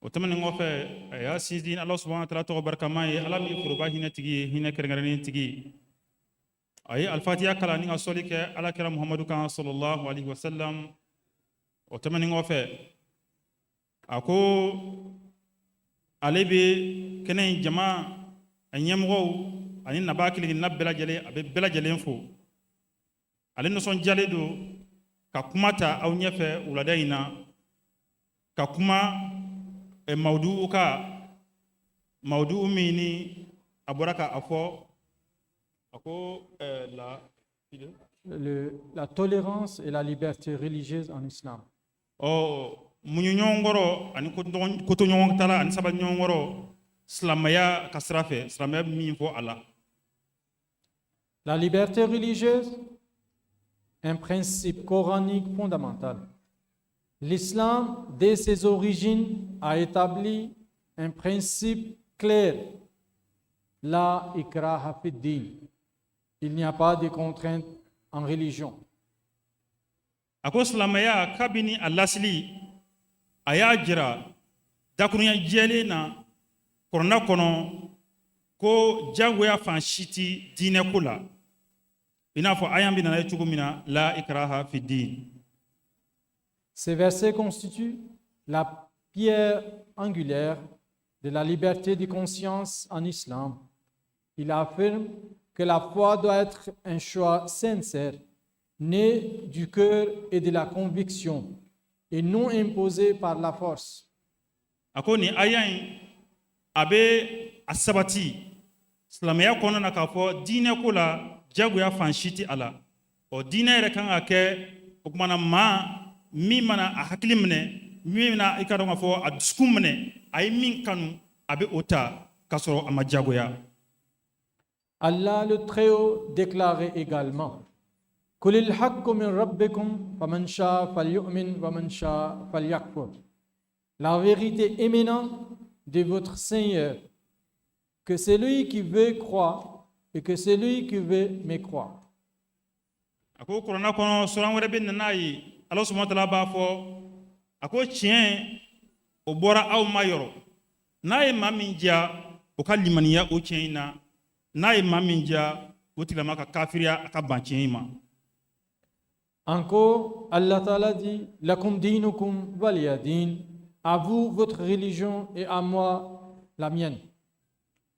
O tɛmɛnen kɔfɛ, a y'a sinsin Ala subahana taala tɔgɔ barikama ye, Ala min ye foroba hinɛ tigi ye, hinɛ kɛrɛnkɛrɛnnen tigi. A ye Alifatiya kalan ni ka sɔli kɛ Ala kira Muhamadu kan, sallallahu alaihi wasallam. O tɛmɛnen kɔfɛ, a ko ale bɛ kɛnɛ in jama a ɲɛmɔgɔw ani nabaa kelenkelenna bɛɛ lajɛlen, a bɛ bɛɛ lajɛlen fo. Ale nisɔndiyalen don ka kuma ta aw ɲɛfɛ wulada in na, ka kuma mawudu ka mawudu min ni a bɔra ka a fɔ, a ko la La tolérance et la liberté religieuse en islam. Ɔ, muɲu ɲɔgɔn kɔrɔ ani koto ɲɔgɔn ta la ani sabali ɲɔgɔn kɔrɔ silamɛya ka sira fɛ, silamɛya bɛ min fɔ a la. La liberté religieuse, un principe coranique fondamental. L'islam, dès ses origines, a établi un principe clair. لا إكراه في الدين. Il n'y a pas de contrainte en religion. A ko silamɛya, kabini a lasili, a y'a jira dakurunya jɛlen na kuranɛ kɔnɔ ko jagoya fan si ti diinɛ ko la, i n'a fɔ aya bɛ nana ye cogo min na, لا إكراه في الدين. Ces versets constituent la pierre angulaire de la liberté de conscience en islam. Il affirme que la foi doit être un choix sincère, né du cœur et de la conviction, et non imposé par la force. A ko nin aya in, a bɛ a sabati silamɛya kɔnɔna na k'a fɔ diinɛ ko la, jagoya fan si tɛ a la. Ɔ, diinɛ yɛrɛ kan ka kɛ o kumana maa min mana a hakili minɛ, min bɛna i ka dɔn k'a fɔ a dusukun minɛ, a ye min kanu, a bɛ o ta k'a sɔrɔ a ma jagoya. Allah le Très-Haut déclarait également: قل الحق من ربكم فمن شاء فليؤمن ومن شاء فليكفر. La vérité émanant de votre Seigneur, que celui qui veut croit et que celui qui veut mécroit. A ko kuranɛ kɔnɔ, suran wɛrɛ bɛ nana ye, Ala subahana taala b'a fɔ, a ko tiɲɛ o bɔra aw ma yɔrɔ, n'a ye maa min diya, o ka limaniya o tiɲɛ in na, n'a ye maa min diya, o tigilama ka kafiriya, a ka ban tiɲɛ in ma. Encore, Allah Ta'ala dit: لكم دينكم ولي دين. À vous votre religion et à moi la mienne.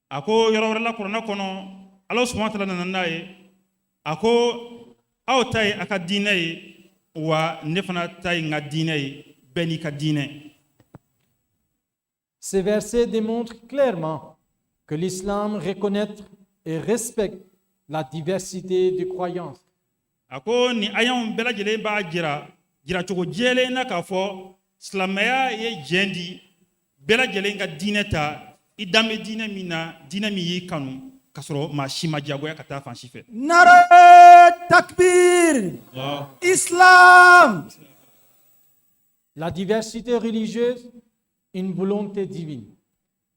A ko yɔrɔ wɛrɛ la kuranɛ kɔnɔ, Ala subahana taala nana n'a ye, a ko aw ta ye a ka diinɛ ye, wa ne fana ta ye n ka diinɛ ye, bɛɛ n'i ka diinɛ. Ces versets démontrent clairement que l'islam reconnaît et respecte la diversité de croyances. A ko nin ayaw bɛɛ lajɛlen b'a jira jiracogo jɛlen na k'a fɔ silamɛya ye jɛn di bɛɛ lajɛlen ka diinɛ ta, i dan bɛ diinɛ min na, diinɛ min y'i kanu, k'a sɔrɔ maa si ma diyagoya ka taa fan si fɛ. Nare Takbir. Islam. La diversité religieuse, une volonté divine.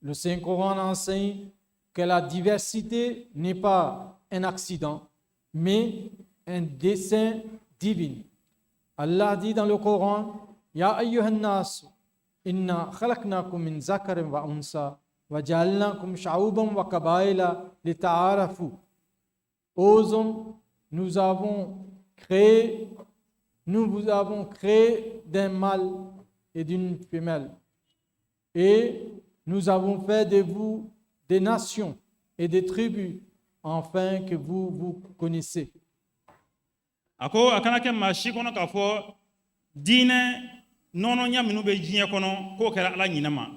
Le Saint-Coran enseigne que la diversité n'est pas un accident, mais un dessein divin. Allah dit dans le Coran: يا أيها الناس، إنا خلقناكم من ذكر وأنثى، وجعلناكم شعوبا وقبائل لتعارفوا. Ô hommes, nous vous avons créé d'un mâle et d'une femelle. Et nous avons fait de vous des nations et des tribus, afin que vous vous connaissiez. A ko a kana kɛ maa si kɔnɔ k'a fɔ diinɛ nɔnɔɲa minnu bɛ diɲɛ kɔnɔ, k'o kɛra Ala ɲinɛ ma.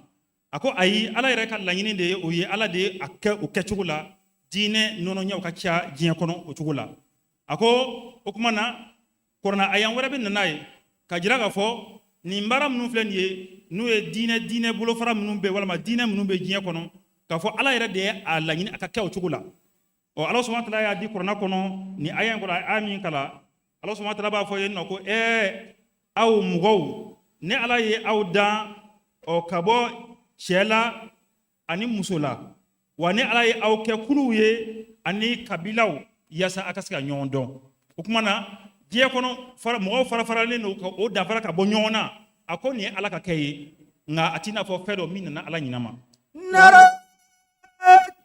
A ko ayi, Ala yɛrɛ ka laɲini de ye o ye. Ala de ye a kɛ o kɛcogo la, diinɛ nɔnɔɲaw ka ca diɲɛ kɔnɔ o cogo la. A ko o tuma na, kɔrɔna ayan wɛrɛ bɛ na n'a ye ka jira k'a fɔ nin baara minnu filɛ nin ye, n'u ye diinɛ bolofara minnu bɛ walima diinɛ minnu bɛ diɲɛ kɔnɔ, k'a fɔ Ala yɛrɛ de ye a laɲini a ka kɛ o cogo la. Ɔ, Ala subahana taala y'a di kuranna kɔnɔ nin aya in kɔnɔ, a ye min kalan, Ala subahana taala b'a fɔ yen nɔ ko: ɛɛ, aw mɔgɔw, ne Ala ye aw dan ɔ ka bɔ cɛ la ani muso la, wa ne Ala ye aw kɛ kuluw ye ani kabilaw, yaasa a ka se ka ɲɔgɔn dɔn. O tuma na, diɲɛ kɔnɔ fara, mɔgɔw fara faralen don ka o danfara ka bɔ ɲɔgɔn na. A ko nin ye Ala ka kɛ ye, nka a t'i n'a fɔ fɛn dɔ min nana Ala ɲinɛ ma. Nare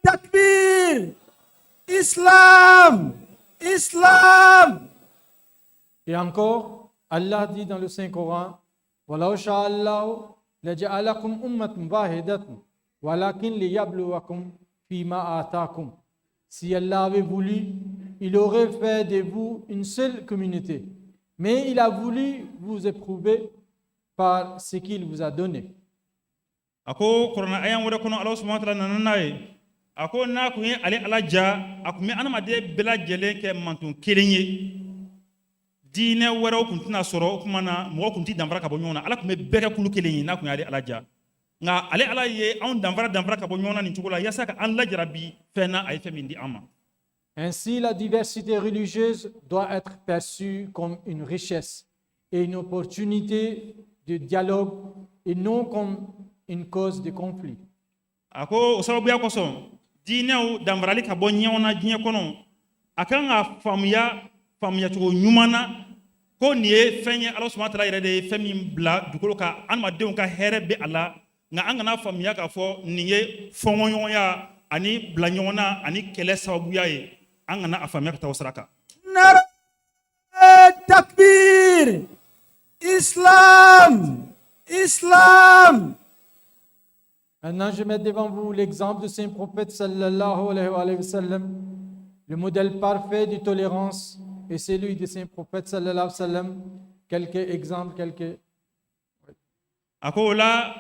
Takbir. Islam. Islam. Et encore, Allah dit dans le Saint-Coran: ولو شاء الله لجعلكم أمة واحدة ولكن ليبلوكم فيما آتاكم. Si Allah avait voulu, il aurait fait de vous une seule communauté. Mais il a voulu vous éprouver par ce qu'il vous a donné. A ko kuranna ayan wɛrɛ kɔnɔ, Ala subahana taala nana n'a ye, a ko n'a kun ye ale Ala ja, a kun bɛ adamaden bɛɛ lajɛlen kɛ manton kelen ye, diinɛ wɛrɛw kun tɛna sɔrɔ. O tuma na, mɔgɔ kun ti danfara ka bɔ ɲɔgɔn na, Ala kun bɛ bɛɛ kɛ kulu kelen ye n'a kun y'ale Ala ja. Nka ale Ala ye anw danfara danfara ka bɔ ɲɔgɔn na nin cogo la, yaasa ka an lajarabi fɛn na a ye fɛn min di an ma. Ainsi, la diversité religieuse doit être perçue comme une richesse et une opportunité de dialogue et non comme une cause de conflit. A ko o sababuya kosɔn, diinɛw danfarali ka bɔ ɲɔgɔn na diɲɛ kɔnɔ, a kan ka faamuya faamuyacogo ɲuman na ko nin ye fɛn ye, Ala subahana taala yɛrɛ de ye fɛn min bila dugukolo kan, adamadenw ka hɛrɛ bɛ a la. Nka an kana faamuya k'a fɔ nin ye fɔnkɔɲɔgɔnya ani bila ɲɔgɔn na ani kɛlɛ sababuya ye. An kana a faamuya ka taa o sira kan. Nare Takbir. Islam. Islam. Maintenant, je mets devant vous l'exemple de Saint Prophète صلى الله عليه وسلم, le modèle parfait de tolérance est celui de Saint Prophète صلى الله عليه وسلم. Quelques exemples, quelques. A ko o la,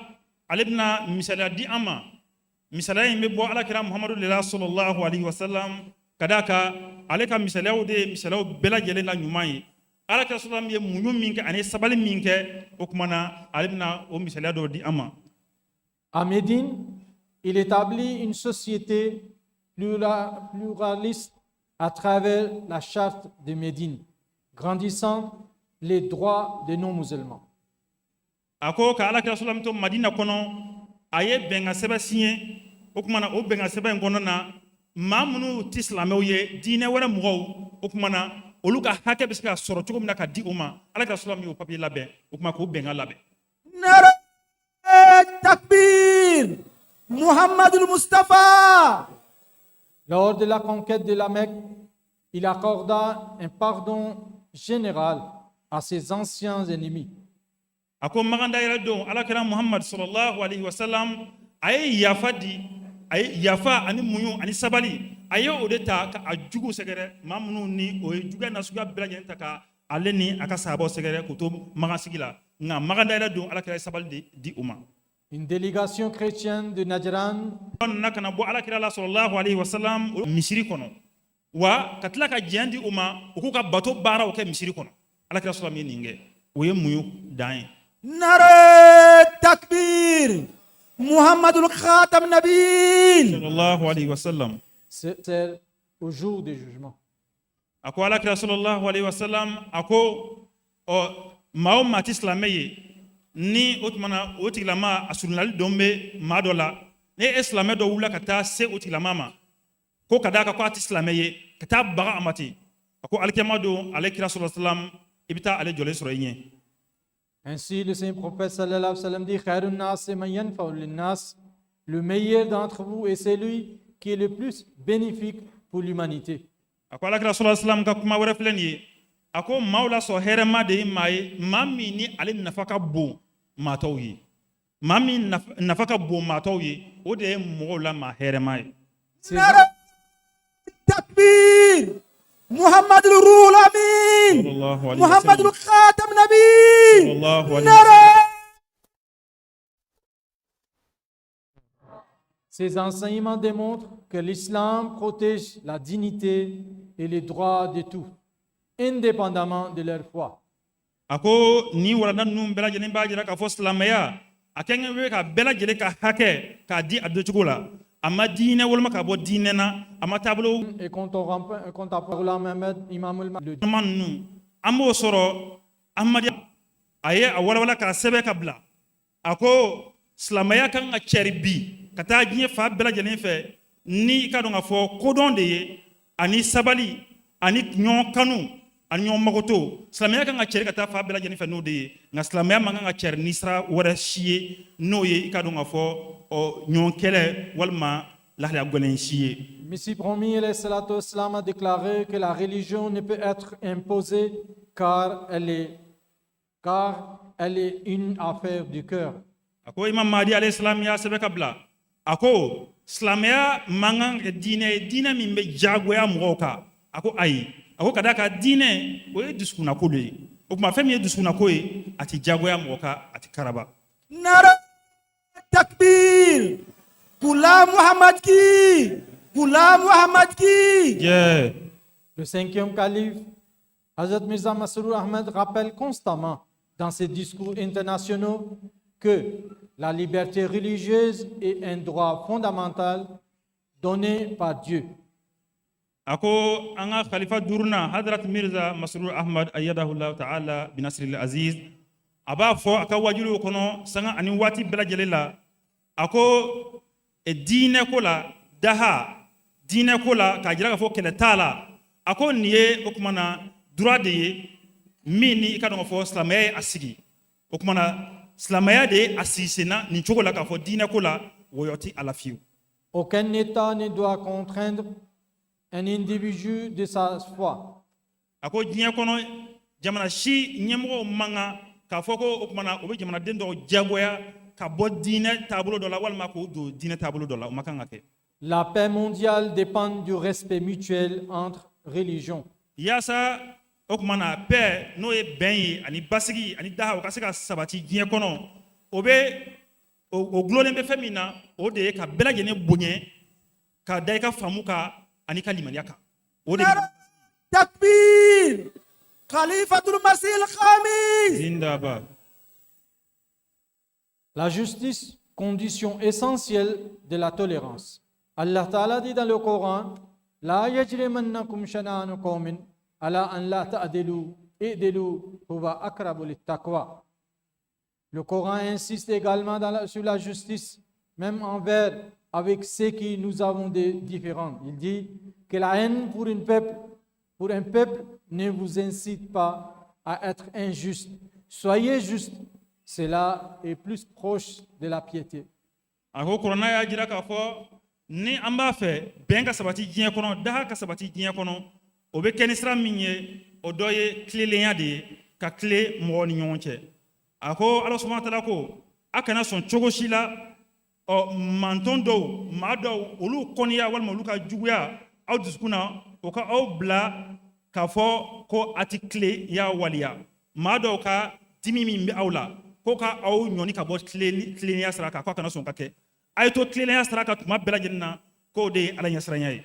ale bɛna misaliya di an ma. Misaliya in bɛ bɔ Alakira Muhamadu de la صلى الله عليه وسلم, ka d'a kan ale ka misaliyaw de ye misaliyaw bɛɛ lajɛlen la ɲuman ye. Alakira sallam ye muɲu min kɛ ani sabali min kɛ, o tuma na, ale bɛna o misaliya dɔw di an ma. À Médine, il établit une société pluraliste à travers la charte de Médine, grandissant les droits des non-musulmans. A ko ka Alakira sallam to Madina kɔnɔ, a ye bɛnkan sɛbɛn signé. O tuma na, o bɛnkan sɛbɛn in kɔnɔ na, maa minnu tɛ silamɛw ye, diinɛ wɛrɛ mɔgɔw, o tuma na, olu ka hakɛ bɛ se ka sɔrɔ cogo min na ka di u ma, Alakira sallam y'o papier labɛn, o tuma k'o bɛnkan labɛn. Nare Takbir. Muhammadul Mustafa. Lors de la conquête de la Mecque, il accorda un pardon général à ses anciens ennemis. A ko Makan dayɛlɛ don, Alakira Muhammad صلى الله عليه وسلم a ye yafa di, a ye yafa ani muɲu ani sabali, a ye o de ta ka a jugu sɛgɛrɛ, maa minnu ni o ye juguya nasuguya bɛɛ lajɛlen ta ka ale ni a ka sahabaw sɛgɛrɛ k'u to Makan sigi la. Nka Makan dayɛlɛ don, Alakira ye sabali de di u ma. Une délégation chrétienne de Najran Nana ka na bɔ Alakira la صلى الله عليه وسلم o misiri kɔnɔ. Wa ka tila ka diɲɛ di u ma u k'u ka bato baaraw kɛ misiri kɔnɔ. Alakira sɔrɔ min ye nin kɛ, o ye muɲu dan ye. Nare takbir. Muhammadul Khatam Nabiyin. Sallallahu alayhi wa sallam. C'est au jour du jugement. A ko alakira sallallahu alayhi wa sallam a ko ɔ maa o maa ti silamɛ ye, ni o tuma na o tigilama a surunyali don bɛ maa dɔ la, ni e silamɛ dɔ wulila ka taa se o tigilama ma ko ka d'a kan ko a ti silamɛ ye, ka taa baga a ma ten, a ko alikiyama don, ale kira sallallahu alayhi wa sallam, i bɛ taa ale jɔlen sɔrɔ i ɲɛ. Ainsi, le Saint prophète sallallahu alayhi wa sallam dit: Khairun nas man yanfa'u lin-nas. Le meilleur d'entre vous est celui qui est le plus bénéfique pour l'humanité. A ko alakira sallallahu alayhi wa sallam ka kuma wɛrɛ filɛ nin ye, a ko maaw la sɔn hɛrɛma de ye maa ye, maa min ni ale nafa ka bon maa tɔw ye. Maa min nafa ka bon maa tɔw ye, o de ye mɔgɔw la maa hɛrɛma ye. Nare takbir. Muhammadul Ruhul Amin. Sallallahu alayhi wa Muhammadul sallam. Khatam Nabiyin. Sallallahu alayhi wa Nare sallam. Ces enseignements démontrent que l'islam protège la dignité et les droits de tous, indépendamment de leur foi. A ko nin walanda ninnu bɛɛ lajɛlen b'a jira k'a fɔ silamɛya a kɛn bɛ ka bɛɛ lajɛlen ka hakɛ k'a di a doncogo la. A ma diinɛ walima ka bɔ diinɛ na, a ma taabolo Et contemporain Ghulam Ahmed, Imam le ɲuman ninnu, an b'o sɔrɔ Ahmadiya a ye a walawala k'a sɛbɛn ka bila. A ko silamɛya kan ka cɛri bi ka taa diɲɛ fan bɛɛ lajɛlen fɛ, ni i ka dɔn k'a fɔ kodɔn de ye, ani sabali, ani ɲɔgɔn kanu, ani ɲɔgɔn magoto. Silamɛya kan ka cɛri ka taa fan bɛɛ lajɛlen fɛ n'o de ye, nka silamɛya man kan ka cɛri ni sira wɛrɛ si ye, n'o ye i ka dɔn k'a fɔ ɔ ɲɔgɔn kɛlɛ walima lahalaya gɛlɛn si ye. Messie promis alayhi salatu wassalam, a déclaré que la religion ne peut être imposée car elle est une affaire du cœur. A ko Imam Mahdi alayhi salam y'a sɛbɛn ka bila, a ko silamɛya man kan ka kɛ diinɛ ye, diinɛ min bɛ diyagoya mɔgɔw kan. A ko ayi, a ko ka d'a kan diinɛ o ye dusukunnako de ye. O tuma fɛn min ye dusukunnako ye, a tɛ diyagoya mɔgɔ kan, a tɛ karaba. Nare takbir. Ghulam Muhammad ki. Ghulam Muhammad ki. Jɛ. Le cinquième calife, Hazrat Mirza Masroor Ahmed, rappelle constamment dans ses discours internationaux que la liberté religieuse est un droit fondamental donné par Dieu. A ko an ka khalifa duurunan, Hadrat Mirza Masrur Ahmad ayyadahullahu ta'ala binasril aziz, a b'a fɔ a ka wajuliw kɔnɔ sanga ani waati bɛɛ lajɛlen la, a ko diinɛ ko la, daha diinɛ ko la, k'a jira k'a fɔ kɛlɛ t'a la, a ko nin ye o tuma na droit de ye min ni i ka dɔn k'a fɔ silamɛya ye a sigi. O tuma na silamɛya de ye a sigi sen na nin cogo la, k'a fɔ diinɛ ko la wɔyɔ ti a la fiyewu. Aucun État ne doit contraindre un individu de sa foi. A ko diɲɛ kɔnɔ jamana si ɲɛmɔgɔw man kan k'a fɔ ko o tuma na o bɛ jamanaden dɔw diyagoya ka bɔ diinɛ taabolo dɔ la walima k'o don diinɛ taabolo dɔ la. O ma kan ka kɛ. La paix mondiale dépend du respect mutuel entre religions. Yaasa o tuma na paix, n'o ye bɛn ye ani basigi ani daha, o ka se ka sabati diɲɛ kɔnɔ, o bɛ o gulonnen bɛ fɛn min na, o de ye ka bɛɛ lajɛlen bonya ka da i ka faamu kan ani ka limaniya kan. O de bɛ Takbir. Khalifatul Masih al-Khamis. Zindabad. La justice, condition essentielle de la tolérance. Allah Ta'ala dit dans le Coran: La yajrimannakum shana'anu qawmin ala an la ta'dilu i'dilu huwa aqrabu lit-taqwa. Le Coran insiste également sur la justice, même envers avec ceux qui nous avons des différends. Il dit que la haine pour un peuple ne vous incite pas à être injuste. Soyez juste, cela est plus proche de la piété. A ko kuranna y'a jira k'a fɔ ni an b'a fɛ bɛn ka sabati diɲɛ kɔnɔ, daha ka sabati diɲɛ kɔnɔ, o bɛ kɛ ni sira min ye, o dɔ ye tilelenya de ye, ka tile mɔgɔw ni ɲɔgɔn cɛ. A ko Ala subahana taala ko a kana sɔn cogo si la ɔ mantɔn dɔw, maa dɔw, olu kɔniya walima olu ka juguya aw dusukun na, o ka aw bila k'a fɔ ko a ti tile y'a waliya. Maa dɔw ka dimi min bɛ aw la ko ka aw ɲɔni ka bɔ tilennenya sira kan, k'a kana sɔn ka kɛ. A ye to tilennenya sira kan tuma bɛɛ lajɛlen na, k'o de ye Ala ɲɛsiranya ye.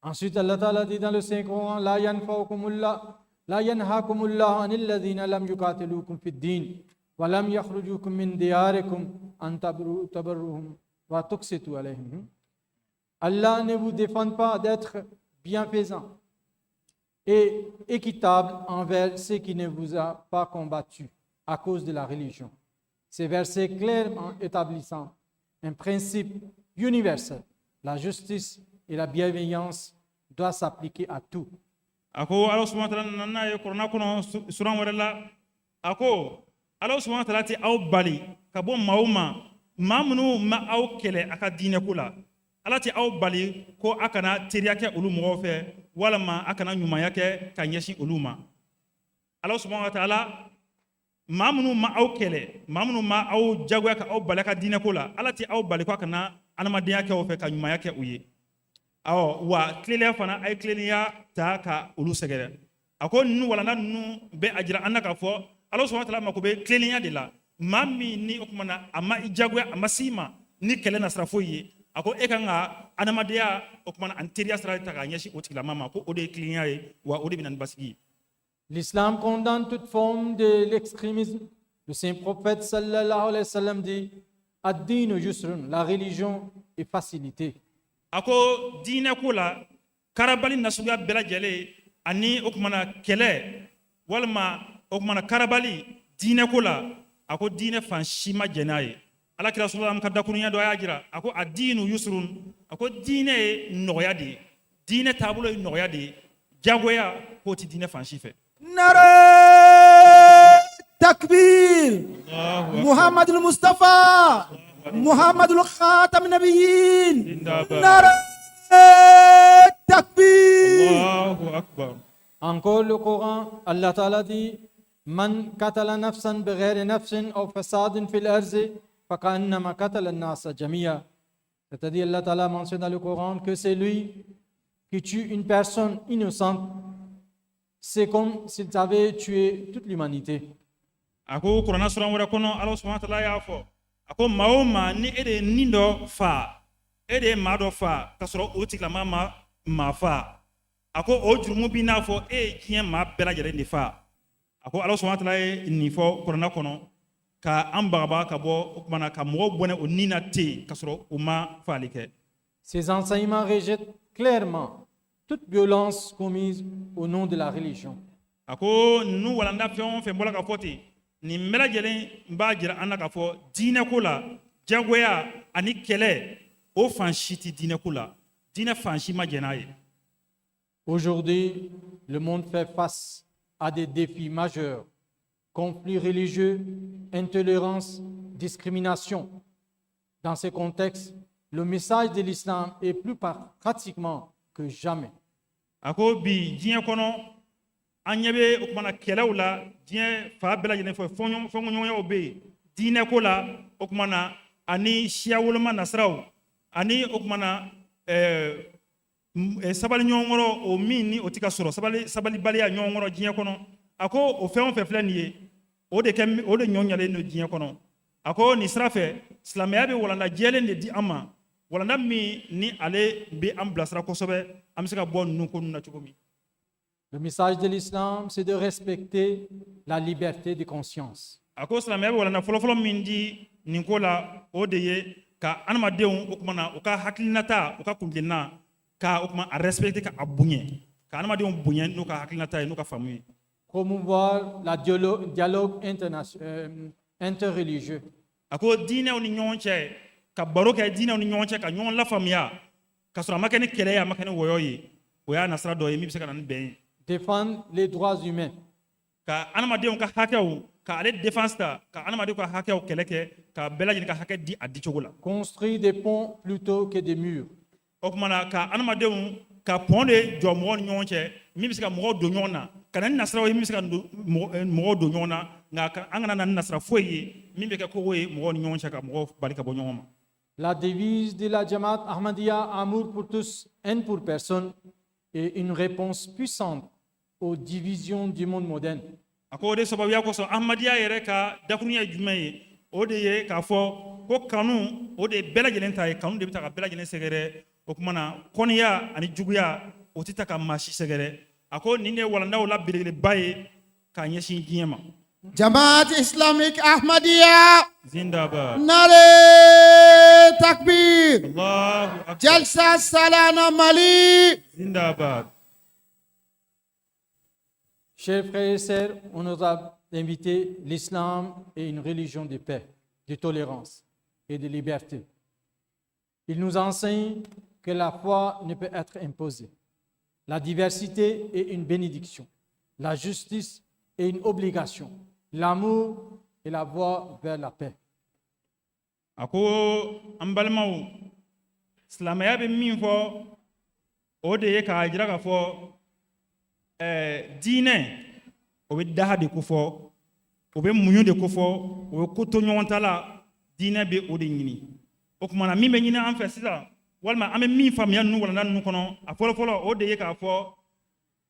Ensuite, Allah Ta'ala dit dans le Saint-Coran, لا ينفعكم الله لا ينهاكم الله عن الذين لم يقاتلوكم في الدين ولم يخرجوكم من دياركم أن تبروهم وتقسطوا إليهم. Allah ne vous défend pas d'être bienfaisant et équitable envers ceux qui ne vous a pas combattu à cause de la religion. Ces versets clairement établissant un principe universel. La justice et la bienveillance doivent s'appliquer à tout. A ko Ala subhanahu wa ta'ala nana n'a ye kuranna kɔnɔ suran wɛrɛ la. A ko Ala subhanahu wa ta'ala tɛ aw bali ka bɔ maaw ma, maa minnu ma aw kɛlɛ a ka diinɛ ko la. Ala tɛ aw bali ko a kana teriya kɛ olu mɔgɔw fɛ walama a kana ɲumanya kɛ ka ɲɛsin olu ma. Ala subhanahu wa ta'ala, maa minnu ma aw kɛlɛ, maa minnu ma aw jagoya ka aw bali a ka diinɛ ko la, Ala tɛ aw bali ko a kana adamadenya kɛ o fɛ ka ɲumanya kɛ u ye. Awɔ, wa tilennenya fana, a ye tilennenya ta ka olu sɛgɛrɛ. A ko ninnu walanda ninnu bɛ a jira an na k'a fɔ Ala subhanahu wa ta'ala mako bɛ tilennenya de la. Maa min ni o tuma na a ma i jagoya, a ma s'i ma ni kɛlɛ nasira foyi ye, a ko e kan ka adamadenya o tuma na ani teriya sira ta k'a ɲɛsin o tigilama ma, ko o de ye tilennenya ye, wa o de bɛ na ni basigi ye. L'islam condamne toute forme de l'extrémisme. Le saint prophète صلى الله عليه وسلم dit الدين يسر, la religion est facilité. A ko diinɛ ko la, karabali nasuguya bɛɛ lajɛlen ani o kumana kɛlɛ walima o kumana karabali diinɛ ko la, a ko diinɛ fan si ma jɛn n'a ye. Ala kira sɔrɔla ka dakurunya dɔ a y'a jira, a ko الدين يسر, a ko diinɛ ye nɔgɔya de ye, diinɛ taabolo ye nɔgɔya de ye, jagoya k'o ti diinɛ fan si fɛ. نعرہ تکبیر، محمد المصطفى، محمد الخاتم النبیین۔ نعرہ تکبیر۔ الله أكبر. Encore le Coran, Allah Ta'ala dit من قتل نفسا بغير نفس أو فساد في الأرض فكأنما قتل الناس جميعا. C'est-à-dire, Allah Ta'ala mentionne dans le Coran que c'est lui qui tue une personne innocente, c'est comme s'il avait tué toute l'humanité. A ko kuranna suran wɛrɛ kɔnɔ, Ala subhanahu wa ta'ala y'a fɔ, a ko maa o maa ni e de ye nin dɔ fa, e de ye maa dɔ fa k'a sɔrɔ o tigilama ma maa fa, a ko o jurumu b'i n'a fɔ e ye diɲɛ maa bɛɛ lajɛlen de fa. A ko Ala subhanahu wa ta'ala ye nin fɔ kuranna kɔnɔ ka an bagabaga ka bɔ o kumana ka mɔgɔw bɔnɛ o nin na ten k'a sɔrɔ u ma faali kɛ. Ces enseignements rejettent clairement toute violence commise au nom de la religion. A ko ninnu walanda fɛn o fɛn bɔra ka fɔ ten, nin bɛɛ lajɛlen b'a jira an na k'a fɔ diinɛ ko la, jagoya ani kɛlɛ, o fan si tɛ diinɛ ko la, diinɛ fan si ma jɛn n'a ye. Aujourd'hui, le monde fait face à des défis majeurs: conflits religieux, intolérance, discrimination. Dans ces contextes, le message de l'islam est plus pratiquement que jamais. A ko bi diɲɛ kɔnɔ, an ɲɛ bɛ o kumana kɛlɛw la diɲɛ fan bɛɛ lajɛlen fɛ, fɔɲɔgɔnyaw bɛ yen diinɛ ko la, o kumana ani siya woloma nasiraw ani o kumana sabali ɲɔgɔn kɔrɔ, o min ni o tɛ ka sɔrɔ, sabali sabalibaliya ɲɔgɔn kɔrɔ diɲɛ kɔnɔ. A ko o fɛn o fɛn filɛ nin ye, o de kɛ o de ɲɔ ɲalen don diɲɛ kɔnɔ. A ko nin sira fɛ, silamɛya bɛ walanda jɛlen de di an ma, walanda min ni ale bɛ an bilasira kosɛbɛ, an bɛ se ka bɔ ninnu ko ninnu na cogo min. Le message de l'islam, c'est de respecter la liberté de conscience. A ko silamɛya bɛ walanda fɔlɔfɔlɔ min di nin ko la, o de ye ka adamadenw o kuma na u ka hakilinata, u ka kuntilenna, ka o kuma a respecter, ka a bonya, ka adamadenw bonya n'u ka hakilinata ye, n'u ka faamu ye. Promouvoir la dialogue interreligieux. A ko diinɛw ni ɲɔgɔn cɛ, ka baro kɛ diinɛw ni ɲɔgɔn cɛ, ka ɲɔgɔn lafaamuya ka sɔrɔ a ma kɛ ni kɛlɛ ye, a ma kɛ ni wɔyɔ ye, o y'a nasira dɔ ye min bɛ se ka na ni bɛn ye. Défendre les droits humains. Ka adamadenw ka hakɛw, ka ale défense ta, ka adamadenw ka hakɛw kɛlɛ kɛ, ka bɛɛ lajɛlen ka hakɛ di a dicogo la. Construire des ponts plutôt que des murs. O tuma na, ka adamadenw ka pont de jɔ mɔgɔw ni ɲɔgɔn cɛ min bɛ se ka mɔgɔw don ɲɔgɔn na, ka na ni nasiraw ye min bɛ se ka mɔgɔw don ɲɔgɔn na, nka an kana na ni nasira foyi ye min bɛ kɛ kogo ye mɔgɔw ni ɲɔgɔn cɛ, ka mɔgɔw bali ka bɔ ɲɔgɔn ma. La devise de la Jamaat Ahmadiyya, amour pour tous, haine pour personne, est une réponse puissante aux divisions du monde moderne. A ko o de sababuya kosɔn, Ahmadiyya yɛrɛ ka dakurunya ye jumɛn ye? O de ye k'a fɔ ko kanu, o de ye bɛɛ lajɛlen ta ye, kanu de bɛ ta ka bɛɛ lajɛlen sɛgɛrɛ. O tuma na kɔniya ani juguya, o tɛ ta ka maa si sɛgɛrɛ. A ko nin de ye walandaw la belebeleba ye k'a ɲɛsin diɲɛ ma. Jamaat Islamique Ahmadiyya. Zindaba. Nare Takbir. Allahu akbar. Jalsa Salana Mali. Zindabad. Chers frères et sœurs, on nous a invités, l'islam est une religion de paix, de tolérance et de liberté. Il nous enseigne que la foi ne peut être imposée. La diversité est une bénédiction. La justice est une obligation. L'amour est la voie vers la paix. A ko an balimaw, silamɛya bɛ min fɔ, o de ye k'a jira k'a fɔ diinɛ, o bɛ daha de kofɔ, o bɛ muɲu de kofɔ, o bɛ ko to ɲɔgɔn ta la. Diinɛ bɛ o de ɲini. O tuma na, min bɛ ɲini an fɛ sisan, walima an bɛ min faamuya ninnu walanda ninnu kɔnɔ, a fɔlɔfɔlɔ, o de ye k'a fɔ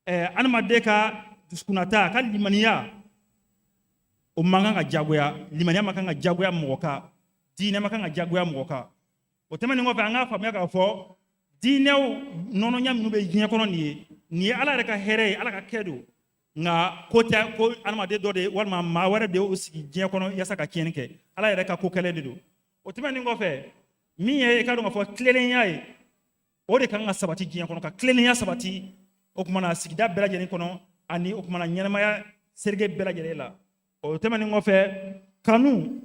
adamaden ka dusukunnata, a ka limaniya, o man kan ka jagoya. Limaniya man kan ka jagoya mɔgɔ kan, diinɛ man kan ka jagoya mɔgɔ kan. O tɛmɛnen kɔfɛ, an k'a faamuya k'a fɔ diinɛw nɔnɔnya minnu bɛ diɲɛ kɔnɔ nin ye, nin ye Ala yɛrɛ ka hɛrɛ ye, Ala ka kɛ don, nka ko tɛ ko adamaden dɔ de walima maa wɛrɛ de y'o sigi diɲɛ kɔnɔ yaasa ka tiɲɛni kɛ. Ala yɛrɛ ka ko kɛlɛ de don. O tɛmɛnen kɔfɛ, min ye i ka dɔn k'a fɔ tilennenya ye, o de kan ka sabati diɲɛ kɔnɔ, ka tilennenya sabati, o kumana na sigida bɛɛ lajɛlen kɔnɔ, ani o kumana ɲɛnamaya serige bɛɛ lajɛlen la. O tɛmɛnen kɔfɛ, kanu,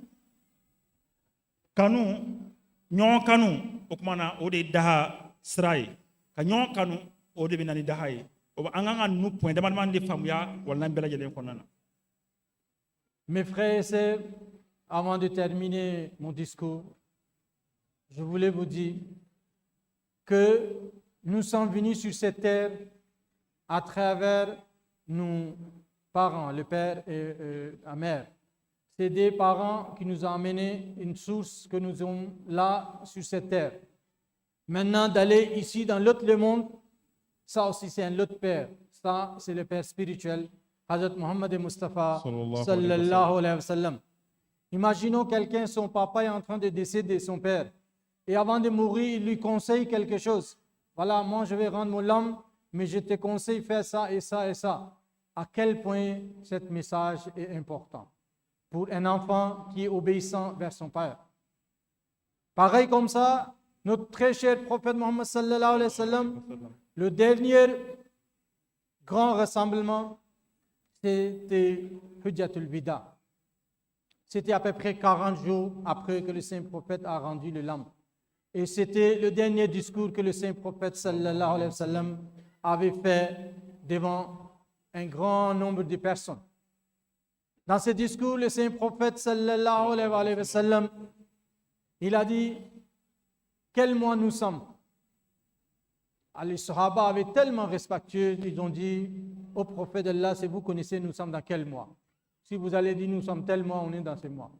kanu, ɲɔgɔn kanu, o kumana na, o de ye daha sira ye. Ka ɲɔgɔn kanu, o de bɛ na ni daha ye. O an kan ka ninnu point dama dama de faamuya walanda bɛɛ lajɛlen kɔnɔna na. Mes frères et sœurs, avant de terminer mon discours, je voulais vous dire que nous sommes venus sur cette terre à travers nos parents, le père et la mère. C'est des parents qui nous ont amené une source que nous avons là sur cette terre. Maintenant, d'aller ici dans l'autre monde, ça aussi c'est un autre père. Ça, c'est le père spirituel, Hazrat Muhammad Mustafa صلى الله عليه وسلم. Imaginons quelqu'un, son papa est en train de décéder, son père. Et avant de mourir, il lui conseille quelque chose. Voilà, moi je vais rendre mon âme, mais je te conseille faire ça et ça et ça. À quel point ce message est important pour un enfant qui est obéissant vers son père. Pareil comme ça, notre très cher prophète Mohammed صلى الله عليه وسلم, le dernier grand rassemblement, c'était حجة الوداع. C'était à peu près 40 jours après que le saint prophète a rendu le l'âme. Et c'était le dernier discours que le saint prophète صلى الله عليه وسلم avait fait devant un grand nombre de personnes. Dans ce discours, le saint prophète صلى الله عليه وسلم, il a dit: quel mois nous sommes? Ah, les صحابة avaient tellement respectueux, ils ont dit au prophète d'Allah, si vous connaissez, nous sommes dans quel mois? Si vous allez dire, nous sommes tel mois, on est dans ce mois.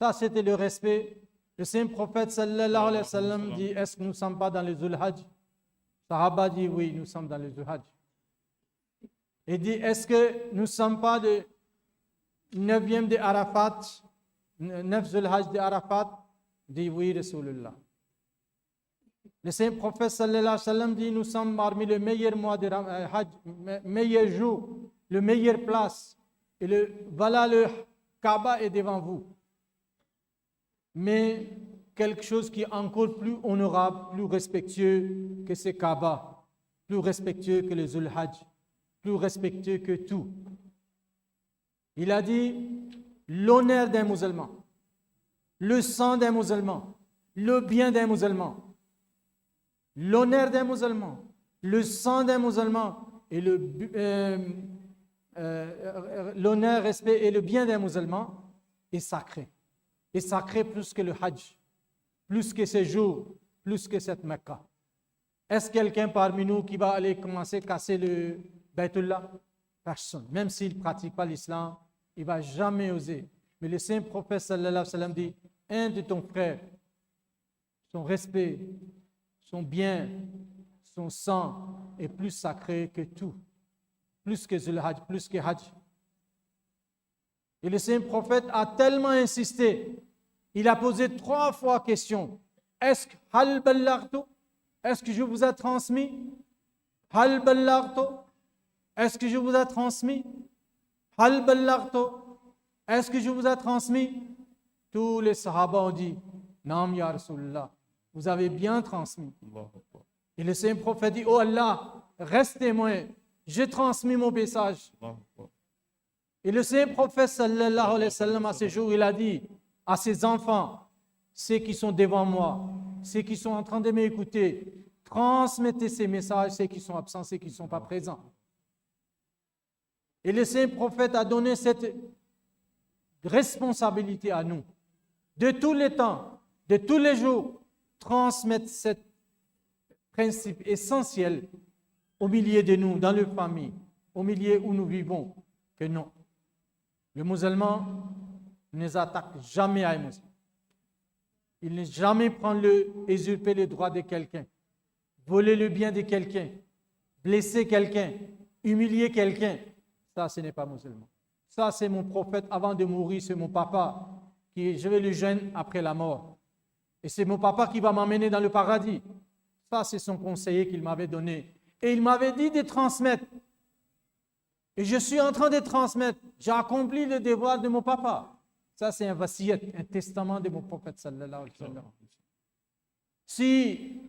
Ça, c'était le respect. Le saint prophète صلى الله عليه وسلم dit: est-ce que nous ne sommes pas dans le Zulhajj? صحابة dit: oui, nous sommes dans le Zulhajj. Il dit: est-ce que nous ne sommes pas de 9e de Arafat, 9 Zulhajj de Arafat? Dit: oui, رسول الله. Le saint prophète صلى الله عليه وسلم dit: nous sommes parmi les meilleurs mois de Hajj, meilleurs jours, le meilleure place. Et voilà, le Kaaba est devant vous. Mais quelque chose qui est encore plus honorable, plus respectueux que ce Kaaba, plus respectueux que les Zulhajj, plus respectueux que tout. Il a dit: l'honneur d'un musulman, le sang d'un musulman, le bien d'un musulman, l'honneur d'un musulman, le sang d'un musulman et l'honneur, respect et le bien d'un musulman est sacré. Est sacré plus que le Hajj, plus que ces jours, plus que cette Mecca. Est-ce quelqu'un parmi nous qui va aller commencer à casser le Baytullah? Personne. Même s'il ne pratique pas l'islam, il ne va jamais oser. Mais le saint prophète صلى الله عليه وسلم dit: un de ton frère, son respect, son bien, son sang est plus sacré que tout. Plus que Zulhajj, plus que Hajj. Et le saint prophète a tellement insisté. Il a posé trois fois question. Est-ce que هل بلغت? Est-ce que je vous ai transmis? هل بلغت؟ Est-ce que je vous ai transmis? هل بلغت؟ Est-ce que je vous ai transmis? Tous les صحابة ont dit: نعم يا رسول الله, vous avez bien transmis. Et le saint prophète dit: Oh Allah, reste témoin, j'ai transmis mon message. Et le saint prophète صلى الله عليه وسلم, à ce jour, il a dit à ses enfants, ceux qui sont devant moi, ceux qui sont en train de m'écouter, transmettez ces messages, ceux qui sont absents, ceux qui ne sont pas présents. Et le saint prophète a donné cette responsabilité à nous, de tous les temps, de tous les jours, transmettre ce principe essentiel au milieu de nous, dans nos familles, au milieu où nous vivons, que non. Le musulman ne s'attaque jamais à un musulman. Il ne jamais prend le, usurper le droit de quelqu'un, voler le bien de quelqu'un, blesser quelqu'un, humilier quelqu'un. Ça, ce n'est pas musulman. Ça, c'est mon prophète avant de mourir, c'est mon papa qui je vais le joindre après la mort. Et c'est mon papa qui va m'emmener dans le paradis. Ça, c'est son conseiller qu'il m'avait donné. Et il m'avait dit de transmettre. Et je suis en train de transmettre. J'ai accompli le devoir de mon papa. Ça, c'est un وصية, un testament de mon prophète صلى الله عليه وسلم. Si,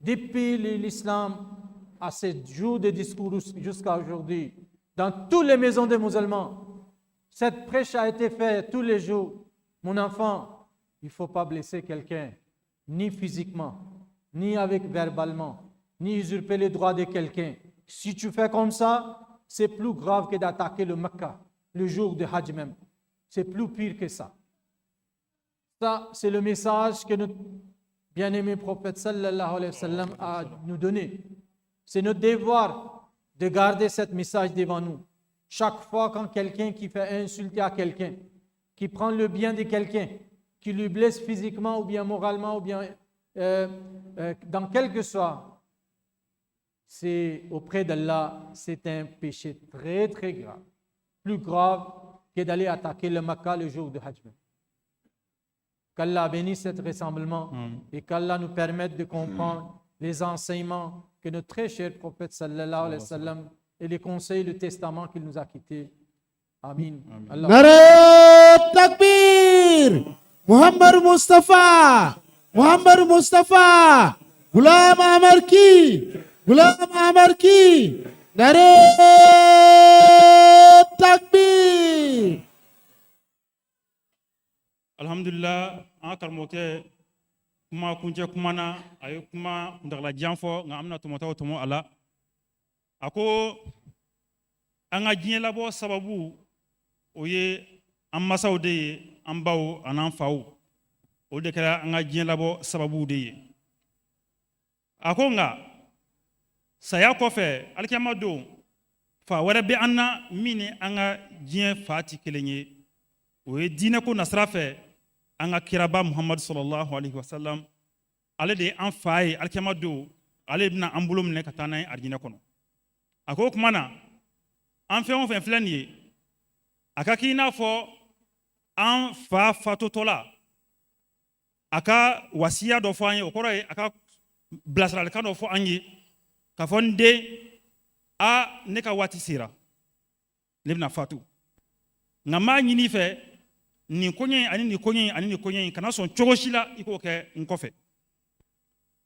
depuis l'islam, à ce jour de discours jusqu'à aujourd'hui, dans toutes les maisons des musulmans, cette prêche a été faite tous les jours. Mon enfant, il ne faut pas blesser quelqu'un, ni physiquement, ni avec verbalement, ni usurper les droits de quelqu'un. Si tu fais comme ça, c'est plus grave que d'attaquer le Mecca le jour de Hajj même. C'est plus pire que ça. Ça, c'est le message que notre bien-aimé prophète صلى الله عليه وسلم a nous donné. C'est notre devoir de garder ce message devant nous. Chaque fois quand quelqu'un qui fait insulter à quelqu'un, qui prend le bien de quelqu'un, qui lui blesse physiquement ou bien moralement ou bien dans quel que soit, c'est auprès d'Allah, c'est un péché très très grave. Plus grave que d'aller attaquer le Makkah le jour de Hajj. Qu'Allah bénisse cet rassemblement et qu'Allah nous permette de comprendre les enseignements que notre très cher prophète صلى الله عليه وسلم et les conseils, le testament qu'il nous a quittés. آمين. Allah. نعرۂ تکبیر محمد مصطفیٰ محمد مصطفیٰ غلام احمد کی غلام احمد کی نعرۂ تکبیر. Alhamdulillah, an ka karamɔgɔkɛ kuma kuncɛ kuma na, a ye kuma kuntagalajan fɔ, nka an bɛna tɔmɔtaw tɔmɔ a la. A ko an ka diɲɛ labɔ sababu, o ye an masaw de ye, an baw an'an faw. O de kɛra an ka diɲɛ labɔ sababu de ye. A ko nka saya kɔfɛ, alikiyama don, fa wɛrɛ bɛ an na min ni an ka diɲɛ fa ti kelen ye. O ye diinɛ ko nasira fɛ, an ka kiraba Muhamadu صلى الله عليه وسلم, ale de ye an fa ye. Alikiyama don, ale bɛna an bolo minɛ ka taa n'a ye arijinɛ kɔnɔ. A ko o tuma na, an fɛn o fɛn filɛ nin ye, a ka k'i n'a fɔ an fa fatotɔ la, a ka wasiya dɔ fɔ an ye. O kɔrɔ ye a ka bilasiralikan dɔ fɔ an ye k'a fɔ: n den, a ne ka waati sera, ne bɛna fatu, nka n b'a ɲini i fɛ, nin koɲɛ in ani nin koɲɛ in ani nin koɲɛ in, kana sɔn cogo si la i k'o kɛ n kɔfɛ.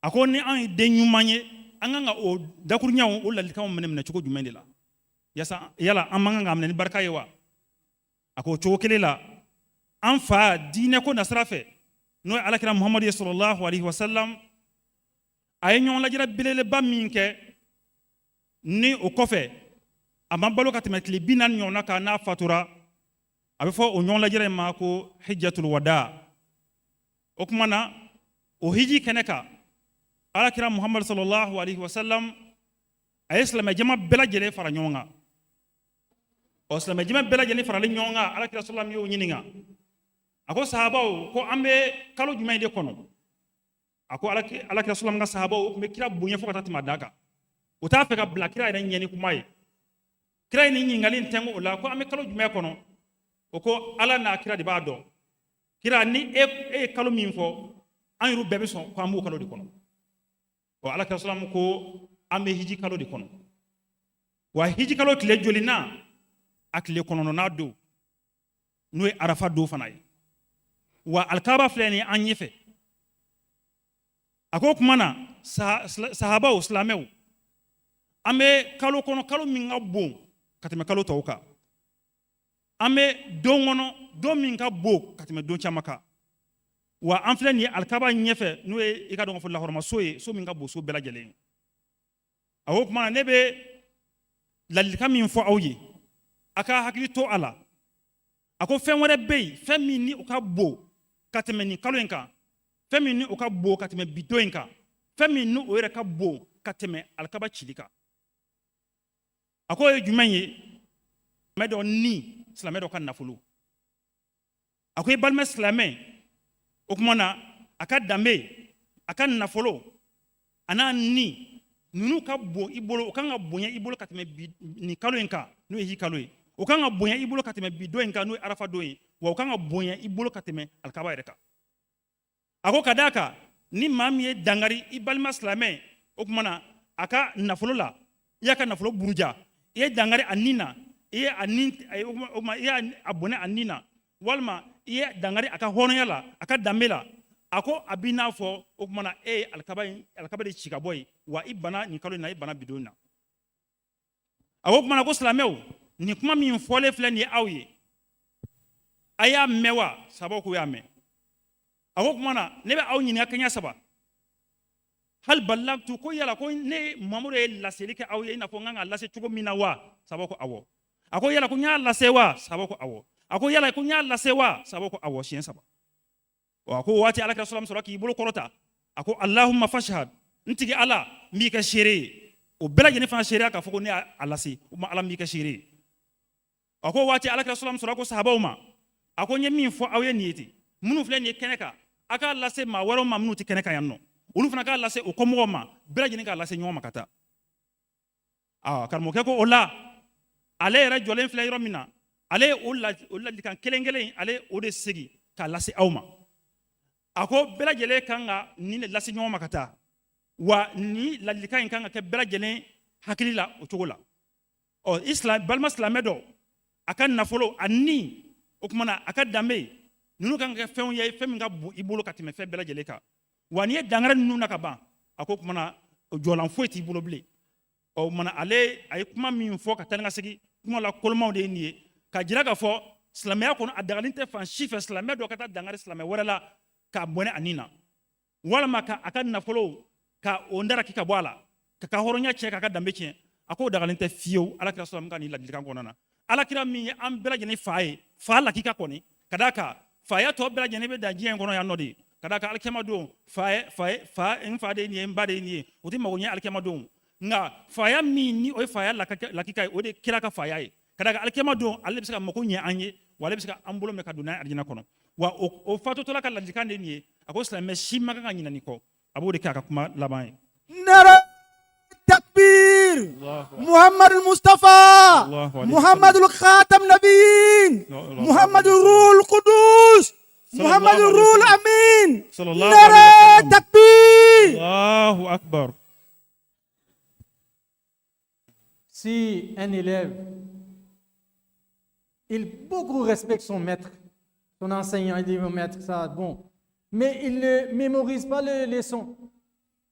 A ko ni an ye den ɲuman ye, an kan ka o dakuruɲaw, o ladilikanw minɛ minɛ cogo jumɛn de la? Yasa yala an man kan k'a minɛ ni barika ye wa? A ko o cogo kelen la, an fa diinɛ ko nasira fɛ, n'o ye alakira Muhamadu ye صلى الله عليه وسلم, a ye ɲɔgɔn lajɛrɛ belebeleba min kɛ, ni o kɔfɛ a ma balo ka tɛmɛ tile 40 ɲɔgɔnna kan n'a fatura, a bɛ fɔ o ɲɔgɔn lajɛrɛ in ma ko حجة الوداع. O tuma na, o hiji kɛnɛ kan, alakira Muhamadu صلى الله عليه وسلم, a ye silamɛjama bɛɛ lajɛlen fara ɲɔgɔn kan. Ɔ, silamɛjama bɛɛ lajɛlen faralen ɲɔgɔn kan, alakira salam y'o ɲininka. A ko sahabaw ko an bɛ kalo jumɛn de kɔnɔ? A ko alakira salam ka sahabaw, o tun bɛ kira bonya fo ka taa tɛmɛ a dan kan, o t'a fɛ ka bila kira yɛrɛ ɲɛ ni kuma ye. Kira ye nin ɲininkali in tɛnku o la ko an bɛ kalo jumɛn kɔnɔ? O ko Ala n'a kira de b'a dɔn. Kira, ni e ye kalo min fɔ, an yɛrɛ bɛɛ bɛ sɔn ko an b'o kalo de kɔnɔ. Ɔ, Ala kira salamu ko an bɛ hiji kalo de kɔnɔ, wa hiji kalo tile joli na, a tile 9nan don, n'o ye Arafa don fana ye, wa Alikaba filɛ nin ye an ɲɛfɛ. A ko o tuma na, sahabaw, silamɛw, an bɛ kalo kɔnɔ, kalo min ka bon ka tɛmɛ kalo tɔw kan, an bɛ don kɔnɔ, don min ka bon ka tɛmɛ don caman kan, wa an filɛ nin ye Alikaba ɲɛfɛ, n'o ye i ka dɔn k'a fɔ lahɔrɔmaso ye, so min ka bon so bɛɛ lajɛlen ye. A ko o tuma na, ne bɛ ladilikan min fɔ aw ye, a ka hakili to a la. A ko fɛn wɛrɛ bɛ yen, fɛn min ni o ka bon ka tɛmɛ nin kalo in kan, fɛn min ni o ka bon ka tɛmɛ bi don in kan, fɛn min ni o yɛrɛ ka bon ka tɛmɛ Alikaba cili kan. A ko o ye jumɛn ye? Silamɛ dɔ ni silamɛ dɔ ka nafolo. A ko i balima silamɛ, o tuma na a ka danbe, a ka nafolo, a n'a ni, ninnu ka bon i bolo, o kan ka bonya i bolo ka tɛmɛ bi nin kalo in kan, n'o ye hiji kalo ye, o kan ka bonya i bolo ka tɛmɛ bi don in kan, n'o ye Arafa don ye, wa o kan ka bonya i bolo ka tɛmɛ Alikaba yɛrɛ kan. A ko ka d'a kan, ni maa min ye dankari i balima silamɛ, o tuma na a ka nafolo la, i y'a ka nafolo buruja, i ye dankari a ni na, i ye a ni, o tuma i y'a bɔnɛ a ni na, walima i ye dankari a ka hɔrɔnya la, a ka danbe la, a ko a b'i n'a fɔ o tuma na e ye Alikaba in, Alikaba de ci ka bɔ yen, wa i bana nin kalo in na, i bana bi don in na. A ko o tuma na ko silamɛw, nin kuma min fɔlen filɛ nin ye aw ye, a y'a mɛn wa? Sahabaw k'u y'a mɛn. A ko o tuma na, ne bɛ aw ɲininka kɛɲɛ saba. Hal balagtu, ko yala ko ne Mamadu ye laseli kɛ aw ye i n'a fɔ n kan ka lase cogo min na wa? Sahabaw ko awɔ. A ko yala ko n y'a lase wa? Sahabaw ko awɔ. A ko yala ko n y'a lase wa? Sahabaw ko awɔ, siɲɛ saba. A ko waati Ala kira salam sɔrɔ k'i bolo kɔrɔta, a ko Allahumma fashhad, n tigi Ala, n b'i kɛ seere ye. O bɛɛ lajɛlen fana seereya k'a fɔ ko ne y'a lase, o ma Ala, n b'i kɛ seere ye. A ko waati Ala kira salam sɔrɔ ko sahabaw ma, a ko n ye min fɔ aw ye nin ye ten, minnu filɛ nin ye kɛnɛ kan, a k'a lase maa wɛrɛw ma minnu tɛ kɛnɛ kan yan nɔ, olu fana k'a lase o kɔmɔgɔw ma, bɛɛ lajɛlen k'a lase ɲɔgɔn ma ka taa. Aa, karamɔgɔkɛ ko o la, ale yɛrɛ jɔlen filɛ yɔrɔ min na, ale ye o ladilikan kelen kelen, ale o de segin k'a lase aw ma. A ko bɛɛ lajɛlen kan ka nin de lase ɲɔgɔn ma ka taa, wa nin ladilikan in kan ka kɛ bɛɛ lajɛlen hakili la o cogo la. Ɔ, i balima silamɛ dɔ, a ka nafolo, a ni, o tuma na a ka danbe, ninnu kan ka kɛ fɛnw ye, fɛn min ka bon i bolo ka tɛmɛ fɛn bɛɛ lajɛlen kan, wa n'i ye dankari ninnu na ka ban, a ko o tuma na jɔlan foyi t'i bolo bilen. Ɔ, o tuma na ale a ye kuma min fɔ ka taa ni ka segin, kuma la kolomaw de ye nin ye, ka jira k'a fɔ silamɛya kɔnɔ a dagalen tɛ fan si fɛ silamɛ dɔ ka taa dankari silamɛ wɛrɛ la k'a bɔnɛ a ni na, walima ka a ka nafolo ka o ndaraki ka bɔ a la, ka hɔrɔnya tiɲɛ, k'a ka danbe tiɲɛ. A k'o dagalen tɛ fiyewu Ala kira salam ka nin ladilikan kɔnɔna na. Ala kira min ye an bɛɛ lajɛlen fa ye, fa lakika kɔni, ka d'a kan faya tɔ bɛɛ lajɛlen bɛ dan diɲɛ in kɔnɔ yan nɔ de, ka d'a kan alikiyama don, fa fa fa, n fa de ye nin ye, n ba de ye nin ye, o tɛ mago ɲɛ alikiyama don. Nka faya min ni o ye faya lakika ye, o de ye kira ka faya ye, ka d'a kan alikiyama don ale bɛ se ka mago ɲɛ an ye, wa ale bɛ se ka an bolo minɛ ka don n'a ye alijinɛ kɔnɔ. Wa o fatutɔla ka ladilikan de ye nin ye. A ko silamɛ si man kan ka ɲinɛ nin kɔ. A b'o de kɛ a ka kuma laban ye. Nara takbir, Muhammad Mustafa, Muhammad Khatam Nabiyin, Muhammad Ruhul Qudus, Muhammad Ruhul Amin. Nara takbir. Allahu akbar. Si un élève, il beaucoup respecte son maître, son enseignant, il dit mon maître, ça, bon, mais il ne mémorise pas les leçons.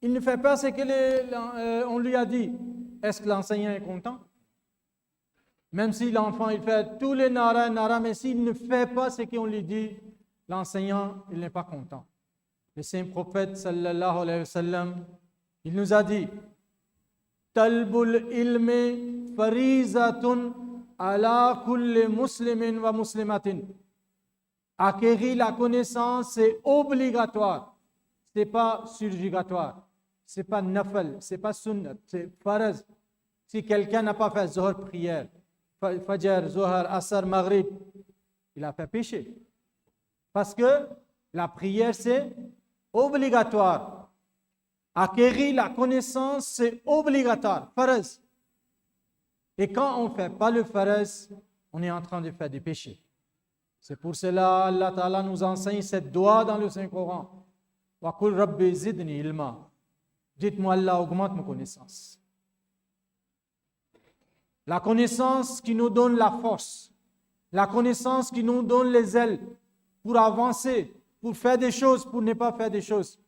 Il ne fait pas ce que on lui a dit. Est-ce que l'enseignant est content? Même si l'enfant, il fait tous les nara, nara, mais s'il ne fait pas ce qu'on lui dit, l'enseignant, il n'est pas content. Le saint prophète, sallallahu alayhi wa sallam, il nous a dit, Talbul ilmi farizatun ala kulli muslimin wa muslimatin. Acquérir la connaissance, c'est obligatoire. C'est pas surrogatoire. C'est pas nafal, c'est pas sunnah, c'est farz. Si quelqu'un n'a pas fait zuhr prière, fajr, zuhr, asr, maghrib, il a fait péché. Parce que la prière, c'est obligatoire. Acquérir la connaissance, c'est obligatoire, farz. Et quand on ne fait pas le farz, on est en train de faire des péchés. C'est pour cela Allah Ta'ala nous enseigne cette doigt dans le Saint-Coran. Wa qul rabbi zidni ilma. Dites-moi, Allah augmente mes connaissances. La connaissance qui nous donne la force, la connaissance qui nous donne les ailes pour avancer, pour faire des choses, pour ne pas faire des choses.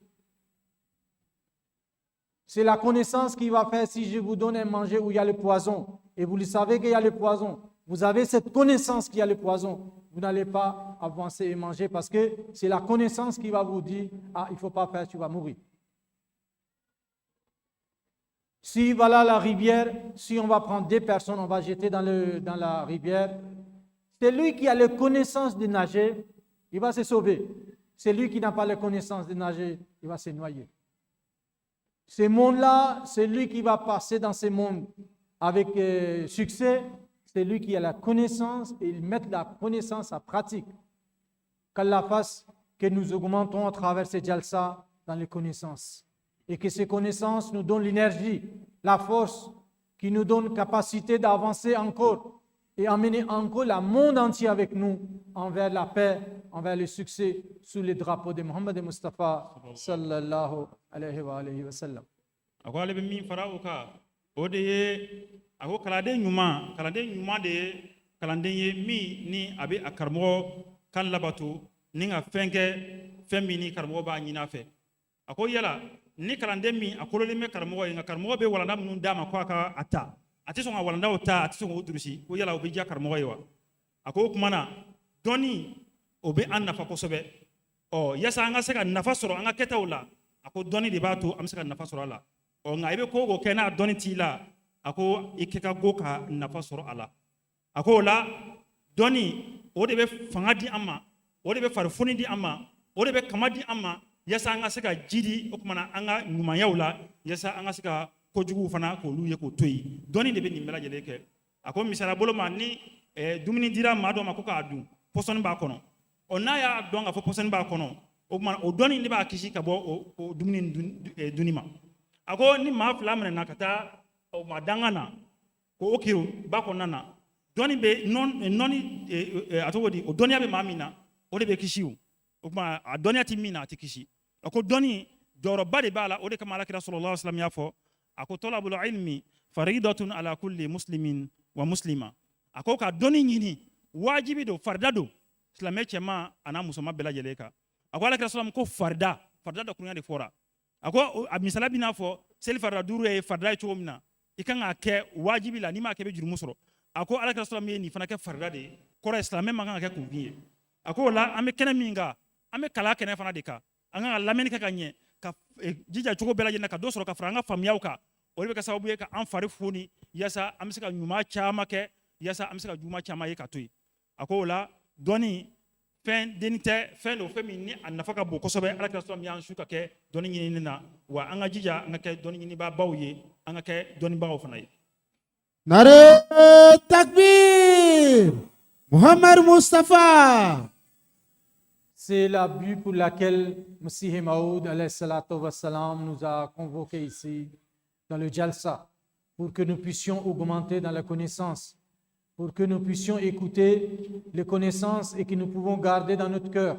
C'est la connaissance qui va faire si je vous donne un manger où il y a le poison, et vous le savez qu'il y a le poison, vous avez cette connaissance qu'il y a le poison, vous n'allez pas avancer et manger parce que c'est la connaissance qui va vous dire, ah, il ne faut pas faire, tu vas mourir. Si voilà la rivière, si on va prendre des personnes, on va jeter dans la rivière, c'est lui qui a la connaissance de nager, il va se sauver. C'est lui qui n'a pas la connaissance de nager, il va se noyer. Ce monde-là, c'est lui qui va passer dans ce monde avec succès, c'est lui qui a la connaissance et il met la connaissance à pratique. Qu'Allah fasse que nous augmentons à travers ces jalsa dans les connaissances et que ces connaissances nous donnent l'énergie, la force, qui nous donne capacité d'avancer encore et amener encore le monde entier avec nous envers la paix, envers le succès sous le drapeau de Mohammed Mustafa صلى الله عليه وآله وسلم. A ko ale bɛ min fara o kan, o de ye, a ko kalanden ɲuman de ye kalanden ye min ni a bɛ a karamɔgɔ kan labato ni ka fɛn kɛ, fɛn min ni karamɔgɔ b'a ɲini a fɛ. A ko yala ni kalanden min a kololen bɛ karamɔgɔ ye, nka karamɔgɔ bɛ walanda minnu d'a ma ko a ka a ta, a tɛ sɔn ka walandaw ta, a tɛ sɔn k'o durusi, ko yala o bɛ diya karamɔgɔ ye wa? A ko o tuma na dɔnni o bɛ an nafa kosɛbɛ. Ɔ, yaasa an ka se ka nafa sɔrɔ an ka kɛtaw la, a ko dɔnni de b'a to an bɛ se ka nafa sɔrɔ a la. Ɔ, nka i bɛ ko o ko kɛ n'a dɔnni t'i la, a ko i kɛ ka go ka nafa sɔrɔ a la. A ko o la dɔnni o de bɛ fanga di an ma, o de bɛ farifoni di an ma, o de bɛ kama di an ma, yaasa an ka se ka ji di o kumana an ka ɲumanyaw la, yaasa an ka se ka kojuguw fana k'olu ye k'o to yen. Dɔnni de bɛ nin bɛɛ lajɛlen kɛ. A ko misaliya bolo ma, ni dumuni dira maa dɔ ma ko k'a dun, pɔsɔni b'a kɔnɔ. Ɔ, n'a y'a dɔn k'a fɔ pɔsɔni b'a kɔnɔ, o tuma o dɔnni de b'a kisi ka bɔ o dumuni dunni ma. A ko ni maa fila minɛna ka taa o ma danga na k'o kiri ba kɔnɔna na, dɔnni bɛ nɔni, a tɔgɔ di, o dɔnniya bɛ maa min na, o de bɛ kisi. O tuma a dɔnniya tɛ min na, a tɛ kisi. A ko dɔnni jɔyɔrɔba de b'a la. O de kama Alakira صلى الله عليه وسلم y'a fɔ, a ko طلب العلم فريضة على كل مسلم ومسلمة. A ko ka dɔnni ɲini wajibi don, farida don silamɛ cɛman a n'a musoman bɛɛ lajɛlen kan. A ko Alakira salam ko farida, farida dɔ kunya de fɔra. A ko a misaliya b'i n'a fɔ seli farida duuru ye farida ye cogo min na, i kan k'a kɛ wajibi la, n'i m'a kɛ i bɛ jurumu sɔrɔ. A ko Alakira salam ye nin fana kɛ farida de ye, kɔrɔ ye silamɛ man kan ka kɛ kunfin ye. A ko o la an bɛ kɛnɛ min kan, an bɛ kalan kɛnɛ fana de kan, an kan ka lamɛnni kɛ ka ɲɛ, ka jija cogo bɛɛ lajɛlen na ka dɔ sɔrɔ ka fara an ka faamuyaw kan. O de bɛ kɛ sababu ye ka an fari foni, yaasa an bɛ se ka ɲuman caman kɛ, yaasa an bɛ se ka juguman caman ye ka to yen. A ko o la dɔnni fɛn denni tɛ, fɛn don, fɛn min ni a nafa ka bon kosɛbɛ. Alakira salam y'an su ka kɛ dɔnni ɲinini na wa. An ka jija an ka kɛ dɔnni ɲinibaabaw ye, an ka kɛ dɔnnibagaw fana ye. Nare Takbir, Muhammad Mustafa. C'est la but pour laquelle Masih Maoud عليه الصلاة والسلام, nous a convoqués ici dans le Jalsa pour que nous puissions augmenter dans la connaissance, pour que nous puissions écouter les connaissances et que nous pouvons garder dans notre cœur.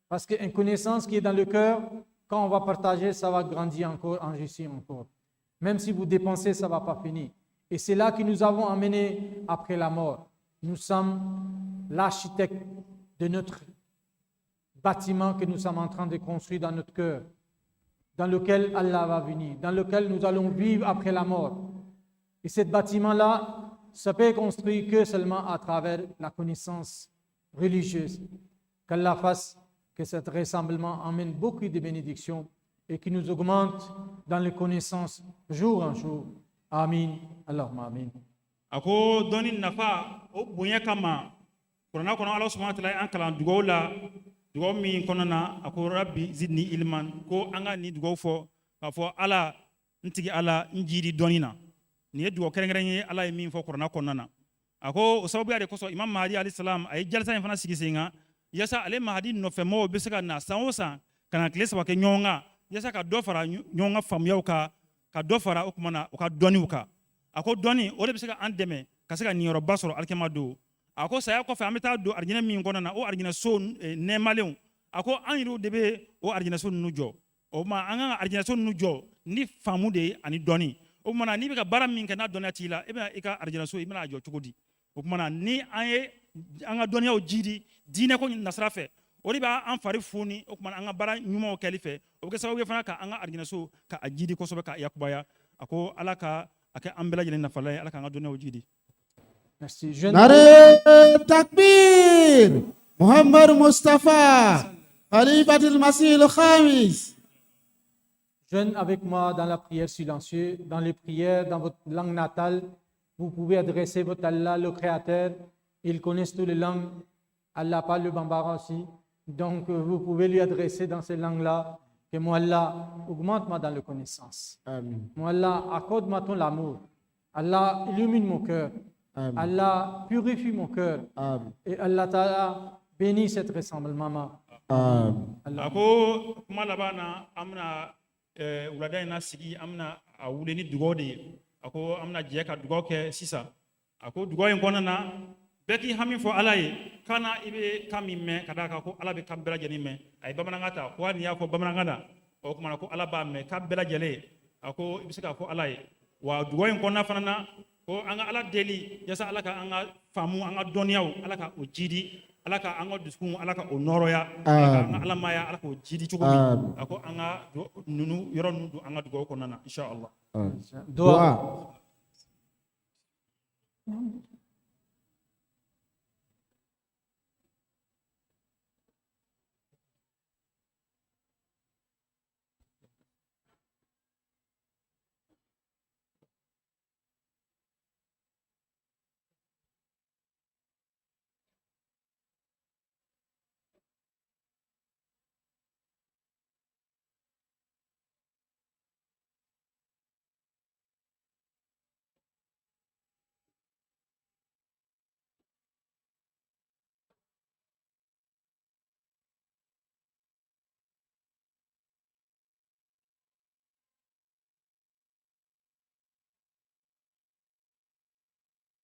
Parce qu'une connaissance qui est dans le cœur, quand on va partager, ça va grandir encore, enrichir encore. Même si vous dépensez, ça ne va pas finir. Et c'est là que nous avons amené après la mort. Nous sommes l'architecte de notre bâtiment que nous sommes en train de construire dans notre cœur, dans lequel Allah va venir, dans lequel nous allons vivre après la mort. Et ce bâtiment-là, ça peut être construit que seulement à travers la connaissance religieuse. Qu'Allah fasse que cet rassemblement emmène beaucoup de bénédictions et qui nous augmente dans les connaissances jour en jour. آمين. اللهم آمين. A ko dɔnni nafa o bonya kama, kuranna kɔnɔ Ala سبحانه وتعالى ye an kalan dugawu la, dugawu min kɔnɔna na a ko رب زدني علما, ko an ka nin dugawu fɔ k'a fɔ Ala n tigi, Ala n jidi dɔnni na. Nin ye dugawu kɛrɛnkɛrɛn ye Ala ye min fɔ kuranna kɔnɔna na. A ko o sababuya de kosɔn Imam Mahadi عليه السلام a ye jalisa in fana sigi sen kan, yaasa ale Mahadi nɔfɛmɔgɔw bɛ se ka na san o san ka na tile 3 kɛ ɲɔgɔn kan, yaasa ka dɔ fara ɲɔgɔn ka faamuyaw kan, ka dɔ fara o kuma na u ka dɔnniw kan. A ko dɔnni o de bɛ se ka an dɛmɛ ka se ka niyɔrɔba sɔrɔ alikiyama don. A ko saya kɔfɛ an bɛ taa don arijinɛ min kɔnɔna na, o arijinɛ so nɛɛmalenw, a ko an yɛrɛw de bɛ o arijinɛ so ninnu jɔ. O ma an kan ka arijinɛ so ninnu jɔ ni dɔnni de ye. Ni faamu de ye ani dɔnni. O tuma na, n'i bɛ ka baara min kɛ, n'a dɔnniya t'i la, e bɛna i ka arijinɛso, i bɛna a jɔ cogo di? O tuma na, ni an ye an ka dɔnniyaw jidi diinɛ ko nasira fɛ, o de b'an fari foni. O tuma na, an ka baara ɲumanw kɛli fɛ, o bɛ kɛ sababu ye fana ka an ka arijinɛso ka a jidi kosɛbɛ, k'a yakubaya. A ko Ala ka a kɛ an bɛɛ lajɛlen nafalan ye, Ala k'an ka dɔnniyaw jidi. Merci. Je Nare Takbir, Muhammad Mustafa, Khalifatul Masih al-Khamis. Jeûne avec moi dans la prière silencieuse, dans les prières, dans votre langue natale. Vous pouvez adresser votre Allah, le Créateur. Il connaît toutes les langues. Allah parle le bambara aussi. Donc, vous pouvez lui adresser dans ces langues-là. Que moi, Allah, augmente-moi dans la connaissance. Amin. Moi, Allah, accorde-moi ton amour. Allah, illumine mon cœur. Amin. Allah, purifie mon cœur. Amin. Et Allah Ta'ala, bénit cet rassemblement. Amin. Allah. A ko kuma laban na, an bɛna wulada in na sigi, an bɛna a wuli ni dugaw de ye. A ko an bɛna jɛ ka dugaw kɛ sisan. A ko dugaw in kɔnɔna na, bɛɛ k'i hami fɔ Ala ye kan na, i bɛ kan min mɛn, ka d'a kan ko Ala bɛ kan bɛɛ lajɛlen mɛn. A ye bamanankan ta ko hali n'i y'a fɔ bamanankan na, o tuma na ko Ala b'a mɛn, kan bɛɛ lajɛlen. A ko i bɛ se k'a fɔ Ala ye. Wa dugaw in kɔnɔna fana na, ko an ka Ala deli yaasa Ala ka an ka faamu, an ka dɔnniyaw, Ala ka o jidi, Ala ka an ka dusukun, Ala ka o nɔrɔya, Ala ka an ka alamaya, Ala k'o jidi cogo min. Amin. A ko an ka ninnu yɔrɔ ninnu don an ka dugawu kɔnɔna na, inshallah. Dua. Dua.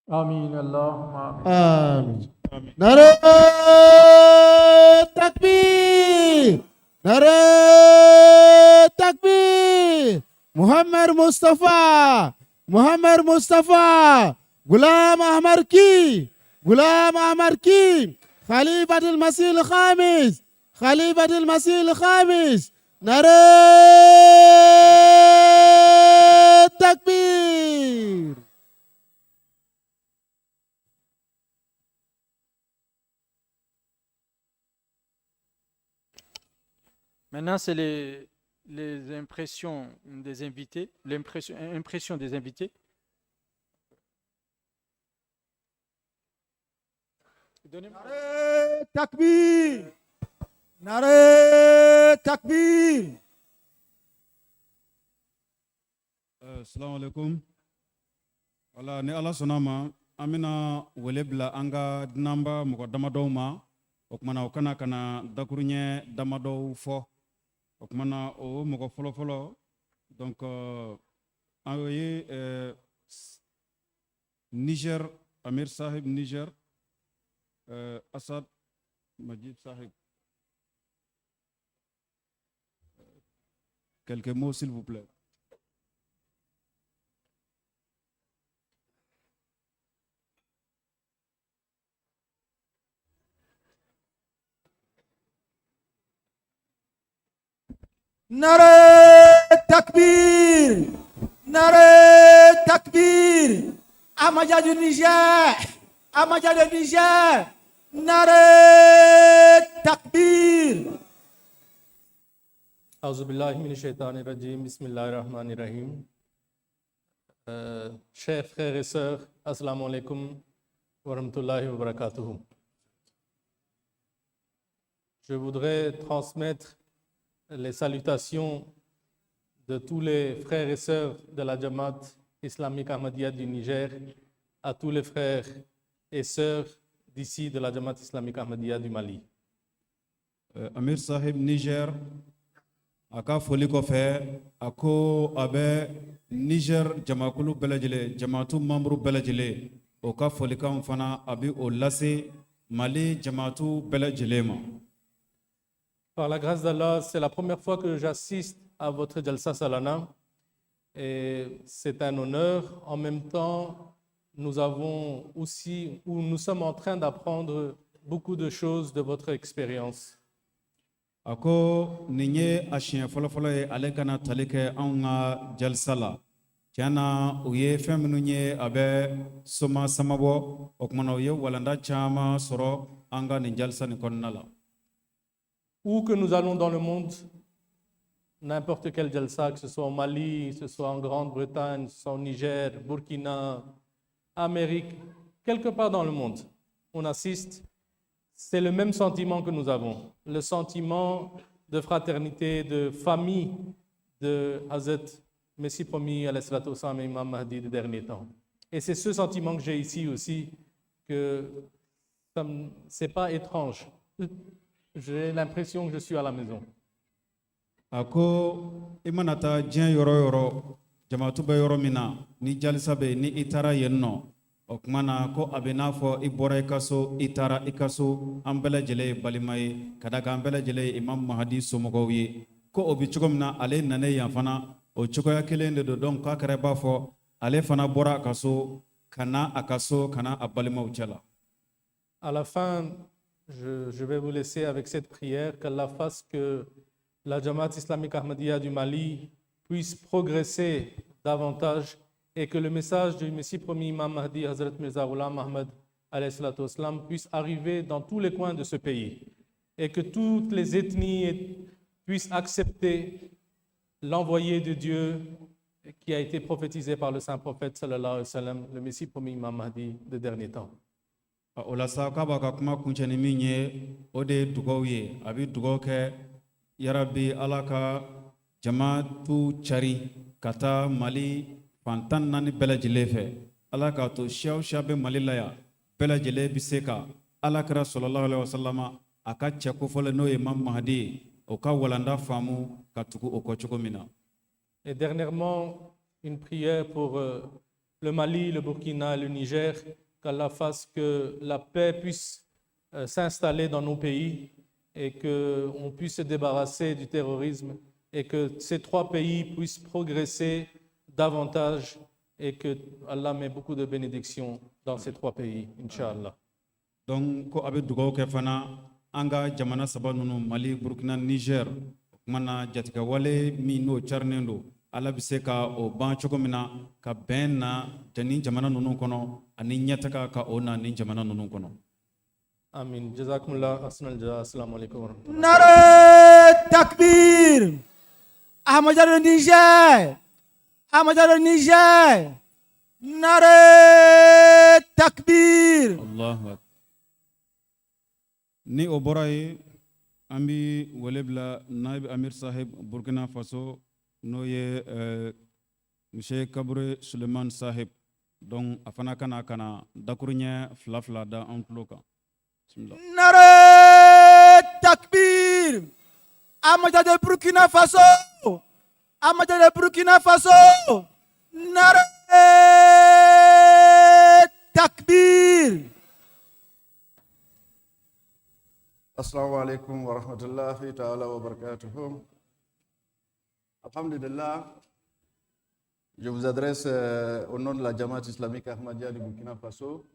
Amin. Allahumma amin. Amin. Nare Takbir, Nare Takbir, Muhammad Mustafa, Muhammad Mustafa, Ghulam Ahmad ki, Ghulam Ahmad ki, Khalifatul Masih al-Khamis, Khalifatul Masih al-Khamis, Nare Takbir. Maintenant, c'est les impressions des invités, l'impression impression des invités. Donnez-moi. Nare Takbir, Nare Takbir. Salamu alaikum. Wala ni Ala sɔnna ma, an bɛna wele bila an ka dunanba mɔgɔ damadɔw ma. O kumana, o kana ka na dakuruɲɛ damadɔw fɔ. O kumana, o mɔgɔ fɔlɔfɔlɔ, donc an o ye Niger, Amir Sahib Niger, Assad Majid Sahib. Quelques mots, s'il vous plaît. Nare Takbir, Nare Takbir, Ahmadiyya du Niger, Ahmadiyya du Niger, Nare Takbir. Auzubillahi minash-shaytanir-rajim. Bismillahir-Rahmanir-Rahim. Chers frères et sœurs, Assalamu alaikum wa rahmatullahi wa barakatuhu. Je voudrais transmettre les salutations de tous les frères et sœurs de la Jamaat islamique Ahmadiyya du Niger à tous les frères et sœurs d'ici de la Jamaat islamique Ahmadiyya du Mali. Amir Sahib Niger, a ka foli kɔfɛ, a ko a bɛ Niger jamakulu bɛɛ lajɛlen, jamaatu membre bɛɛ lajɛlen, o ka folikanw fana, a bɛ o lase Mali jamaatu bɛɛ lajɛlen ma. Par la grâce d'Allah, c'est la première fois que j'assiste à votre Jalsa Salana. Et c'est un honneur. En même temps, nous avons aussi, ou nous sommes en train d'apprendre beaucoup de choses de votre expérience. A ko nin ye a siɲɛ fɔlɔfɔlɔ ye ale ka na tali kɛ anw ka jalisa la. Tiɲɛ na, u ye fɛn minnu ye, a bɛ soma samabɔ. O kumana, u ye walanda caman sɔrɔ an ka nin jalisa nin kɔnɔna la. Où que nous allons dans le monde, n'importe quel jalsa, que ce soit au Mali, que ce soit en Grande-Bretagne, que ce soit au Niger, Burkina, Amérique, quelque part dans le monde, on assiste, c'est le même sentiment que nous avons, le sentiment de fraternité, de famille de Hazrat Messie promis, alayhi salatu wassalam, et Imam Mahdi des derniers temps. Et c'est ce sentiment que j'ai ici aussi, que c'est pas étrange. J'ai l'impression que je suis à la maison. A ko i mana taa diɲɛ yɔrɔ o yɔrɔ, jamatu bɛ yɔrɔ min na, ni jalisa bɛ yen, ni i taara yen nɔ, o tuma na ko a bɛ n'a fɔ i bɔra i ka so, i taara i ka so. An bɛɛ lajɛlen ye balima ye, ka da kan an bɛɛ lajɛlen ye Imam Mahadi somɔgɔw ye. Ko o bɛ cogo min na, ale nanen yan fana, o cogoya kelen de don. Donc k'a kɛra i b'a fɔ ale fana bɔra a ka so ka na a ka so, ka na a balimaw cɛ la. À la fin, je vais vous laisser avec cette prière, qu'Allah fasse que la Jamaat islamique Ahmadiyya du Mali puisse progresser davantage et que le message du Messie promis Imam Mahdi Hazrat Mirza Ghulam Ahmad alayhi salatu wassalam, puisse arriver dans tous les coins de ce pays et que toutes les ethnies puissent accepter l'envoyé de Dieu qui a été prophétisé par le saint prophète sallallahu alayhi wa sallam, le Messie promis Imam Mahdi des derniers temps. O la sa, k'a b'a ka kuma kuncɛ ni min ye, o de ye dugaw ye. A bɛ dugaw kɛ, yarabi Ala ka jamatu cari ka taa Mali fan 14 bɛɛ lajɛlen fɛ. Ala k'a to siya o siya bɛ Mali la yan, bɛɛ lajɛlen bɛ se ka Ala kira sallallahu alaihi wasallam, a ka cɛ kofɔlen, n'o ye Imam Mahdi ye, o ka walanda faamu ka tugu o kɔ cogo min na. Et dernièrement, une prière pour le Mali, le Burkina et le Niger, qu'Allah fasse que la paix puisse s'installer dans nos pays et qu'on puisse se débarrasser du terrorisme et que ces trois pays puissent progresser davantage et que Allah met beaucoup de bénédictions dans ces trois pays, Inch'Allah. Donc ko a bɛ dugawu kɛ fana an ka jamana saba ninnu, Mali, Burukina, Niger. O kuma na, jatigɛwale min n'o carinen don, Ala bɛ se ka o ban cogo min na, ka bɛn na nin jamana ninnu kɔnɔ, ani ɲɛtaga ka o na nin jamana ninnu kɔnɔ. Amin. Jazakumullah. Ahsanal jaza. Assalamu alaikum wa rahmatullah. Nare Takbir. Ahmadiyya de Niger. Ahmadiyya de Niger. Nare Takbir. Allahu akbar. Ni o bɔra yen, an bi wele bila Naib Amir Sahib Burkina Faso, n'o ye monsieur Kabure Suleiman Sahib. Donc a fana ka na dakuruɲɛ fila fila da an tulo kan. Bismillah. Nare Takbir. Ahmadiyya de Burkina Faso. Ahmadiyya de Burkina Faso. Nare Takbir. Assalamu alaikum wa rahmatullahi ta'ala wa barakatuhu. Alhamdulillah, je vous adresse au nom de la Jamaat islamique Ahmadiyya du Burkina Faso,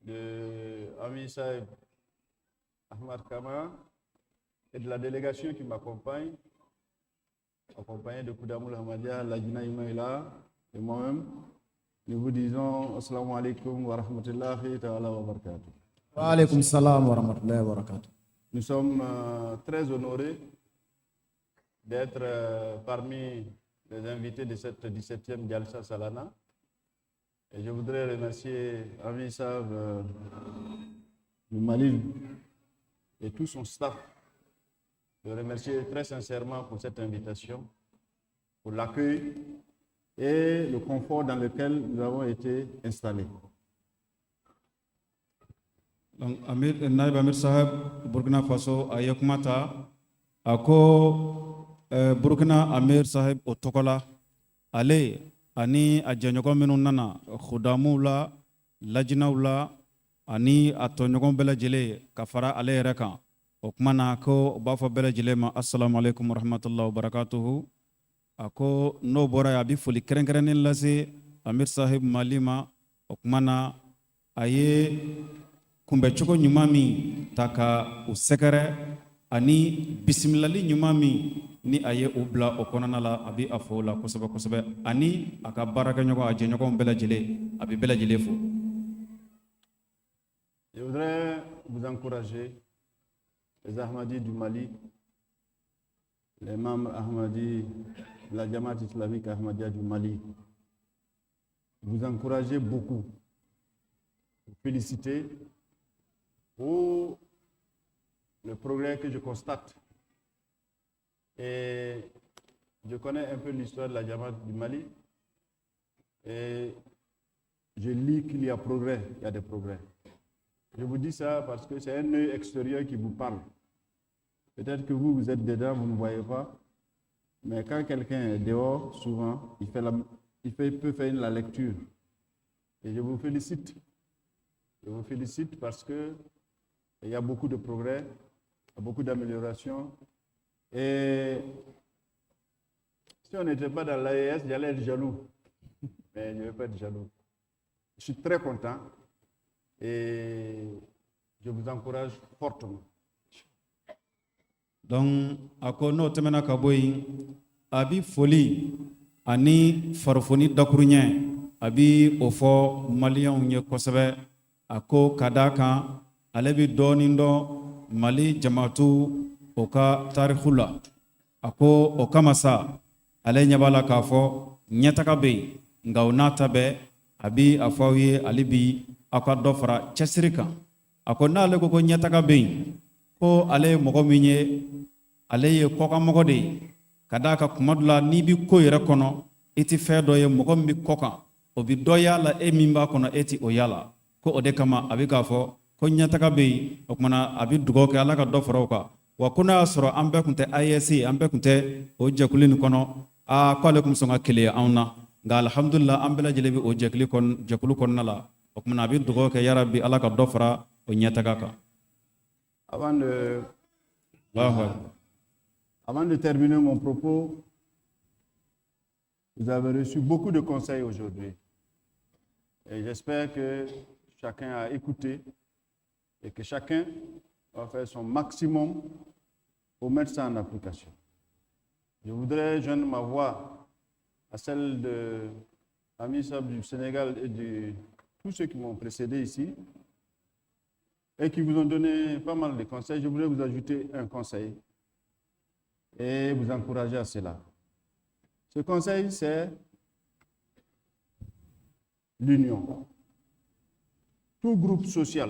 de Ami Saïd Ahmad Kama et de la délégation qui m'accompagne, accompagné de Koudamoul Ahmadiyya, Lagina Imaïla et moi-même. Nous vous disons Assalamu alaikum wa rahmatullahi ta'ala wa barakatuh. Wa alaikum salam wa rahmatullahi wa barakatuh. Nous sommes très honorés d'être parmi les invités de cette 17e Jalsa Salana. Et je voudrais remercier Ami Sav du Mali et tout son staff. Le remercier très sincèrement pour cette invitation, pour l'accueil et le confort dans lequel nous avons été installés. Donc Amir, Naib Amir Saheb Burkina Faso, a ye kuma ta. A ko Burkina Amir Saheb o tɔgɔ la, ale ani a jɛɲɔgɔn minnu nana, khudamuw la, lajinaw la, ani a tɔɲɔgɔn bɛɛ lajɛlen ka fara ale yɛrɛ kan, o kuma na ko u b'a fɔ bɛɛ lajɛlen ma assalamu alaikum warahmatullahi wabarakatuhu. A ko n'o bɔra yen, a bɛ foli kɛrɛnkɛrɛnnen lase Amir Sahib Mali ma. O kuma na, a ye kunbɛcogo ɲuman min ta ka u sɛgɛrɛ ani bisimilali ɲuman min ni a ye u bila o kɔnɔna la, a bɛ a fo o la kosɛbɛ kosɛbɛ, ani a ka baarakɛɲɔgɔn, a jɛɲɔgɔnw bɛɛ lajɛlen, a bɛ bɛɛ lajɛlen fo. Je voudrais vous encourager, les Ahmadis du Mali, les membres Ahmadis de la Jamaat islamique Ahmadiyya du Mali, vous encourager beaucoup, vous féliciter pour le progrès que je constate. Et je connais un peu l'histoire de la Jamaat du Mali et je lis qu'il y a progrès, il y a des progrès. Je vous dis ça parce que c'est un œil extérieur qui vous parle. Peut-être que vous, vous êtes dedans, vous ne voyez pas. Mais quand quelqu'un est dehors, souvent, il peut faire la lecture. Et je vous félicite. Je vous félicite parce que il y a beaucoup de progrès, il y a beaucoup d'améliorations. Et si on n'était pas dans l'AES, j'allais être jaloux. Mais je ne vais pas être jaloux. Je suis très content et je vous encourage fortement. Donc a ko n'o tɛmɛna ka bɔ yen, a bi foli ani farifoni dakuruɲɛ, a bi o fɔ maliyɛnw ye kosɛbɛ. A ko ka d'a kan, ale bi dɔɔnin dɔn Mali jamatu o ka tariku la. A ko o kama sa, ale ɲɛ b'a la k'a fɔ ɲɛtaga bɛ yen, nka o n'a ta bɛɛ, a bi a fɔ aw ye hali bi, aw ka dɔ fara cɛsiri kan. A ko n'ale ko ko ɲɛtaga bɛ yen, ko ale ye mɔgɔ min ye, ale ye kɔkanmɔgɔ de ye, ka d'a kan kuma dɔ la, n'i bi ko yɛrɛ kɔnɔ, i ti fɛn dɔ ye. Mɔgɔ min bɛ kɔ kan, o bi dɔ y'a la, e min b'a kɔnɔ, e ti o y'a la. Ko o de kama a bɛ k'a fɔ ko ɲɛtaga bɛ yen. O kumana a bɛ dugawu kɛ Ala ka dɔ fara o kan. Wa ko n'a y'a sɔrɔ an bɛɛ tun tɛ AES, an bɛɛ tun tɛ o jɛkulu nin kɔnɔ, aa, k'ale tun bɛ sɔn ka keleya anw na. Nka alihamudulila, an bɛɛ lajɛlen bɛ o jɛkulu kɔnɔna la. O kumana a bɛ dugawu kɛ, yarabi, Ala ka dɔ fara o ɲɛtaga kan. Allahu akbar. Avant de terminer mon propos, vous avez reçu beaucoup de conseils aujourd'hui. Et j'espère que chacun a écouté et que chacun va faire son maximum pour mettre ça en application. Je voudrais joindre ma voix à celle de Amir Sab du Sénégal et de tous ceux qui m'ont précédé ici et qui vous ont donné pas mal de conseils. Je voudrais vous ajouter un conseil et vous encourager à cela. Ce conseil, c'est l'union. Tout groupe social,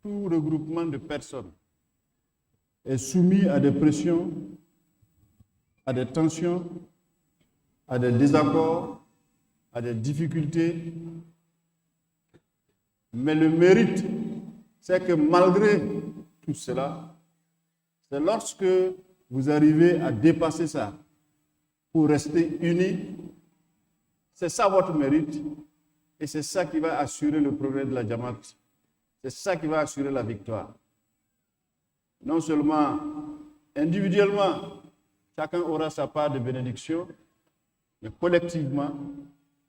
tout regroupement de personnes est soumis à des pressions, à des tensions, à des désaccords, à des difficultés. Mais le mérite, c'est que malgré tout cela, c'est lorsque vous arrivez à dépasser ça pour rester unis, c'est ça votre mérite et c'est ça qui va assurer le progrès de la Jamaat. C'est ça qui va assurer la victoire. Non seulement individuellement, chacun aura sa part de bénédiction, mais collectivement,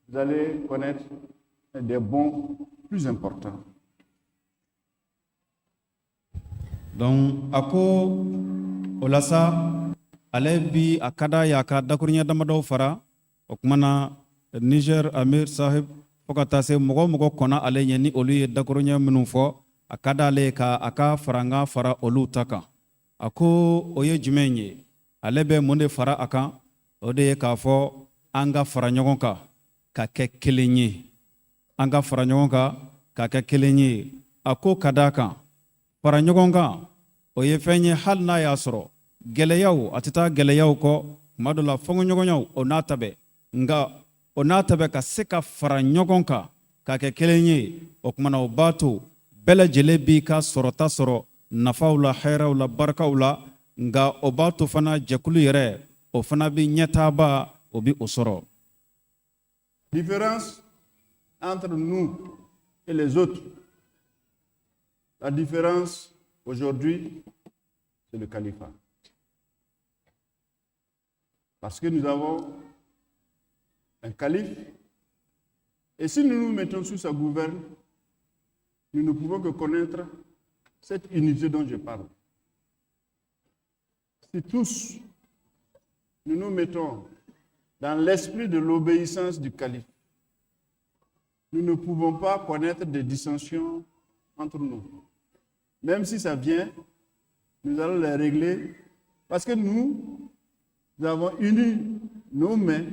vous allez connaître des bons plus importants. Donc a ko o la sa, ale bi a ka d'a ye a ka dakuruɲɛ damadɔw fara. O kumana Niger Amir Sahib, fo ka taa se mɔgɔ o mɔgɔ kɔnna ale ɲɛ ni olu ye dakuruɲɛ minnu fɔ, a ka d'ale ye ka a ka farankan fara olu ta kan. A ko o ye jumɛn ye? Ale bɛ mun de fara a kan? O de ye k'a fɔ an ka fara ɲɔgɔn kan ka kɛ kelen ye, an ka fara ɲɔgɔn kan ka kɛ kelen ye. A ko ka d'a kan, fara ɲɔgɔn kan, o ye fɛn ye, hali n'a y'a sɔrɔ gɛlɛyaw, a tɛ taa gɛlɛyaw kɔ kuma dɔ la, fɔnkɔɲɔgɔnyaw, o n'a ta bɛɛ, nka o n'a ta bɛɛ, ka se ka fara ɲɔgɔn kan ka kɛ kelen ye, o kumana o b'a to bɛɛ lajɛlen b'i ka sɔrɔta sɔrɔ nafaw la, hɛrɛw la, barikaw la. Nka o b'a to fana jɛkulu yɛrɛ, o fana bɛ ɲɛtaaba, o bɛ o sɔrɔ. Différence entre nous et les autres. La différence aujourd'hui, c'est le califat. Parce que nous avons un calife, et si nous nous mettons sous sa gouverne, nous ne pouvons que connaître cette unité dont je parle. Si tous nous nous mettons dans l'esprit de l'obéissance du calife, nous ne pouvons pas connaître des dissensions entre nous. Même si ça vient, nous allons les régler parce que nous avons uni nos mains,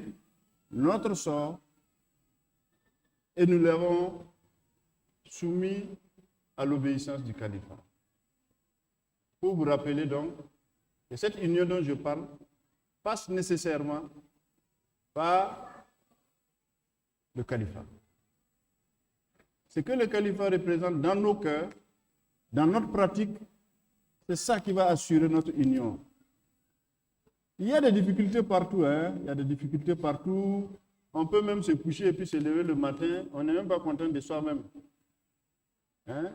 notre sort, et nous l'avons soumis à l'obéissance du califat. Pour vous rappeler donc que cette union dont je parle passe nécessairement par le califat. Ce que le califat représente dans nos cœurs, dans notre pratique, c'est ça qui va assurer notre union. Il y a des difficultés partout, hein? Il y a des difficultés partout. On peut même se coucher et puis se lever le matin, on n'est même pas content de soi-même. Hein?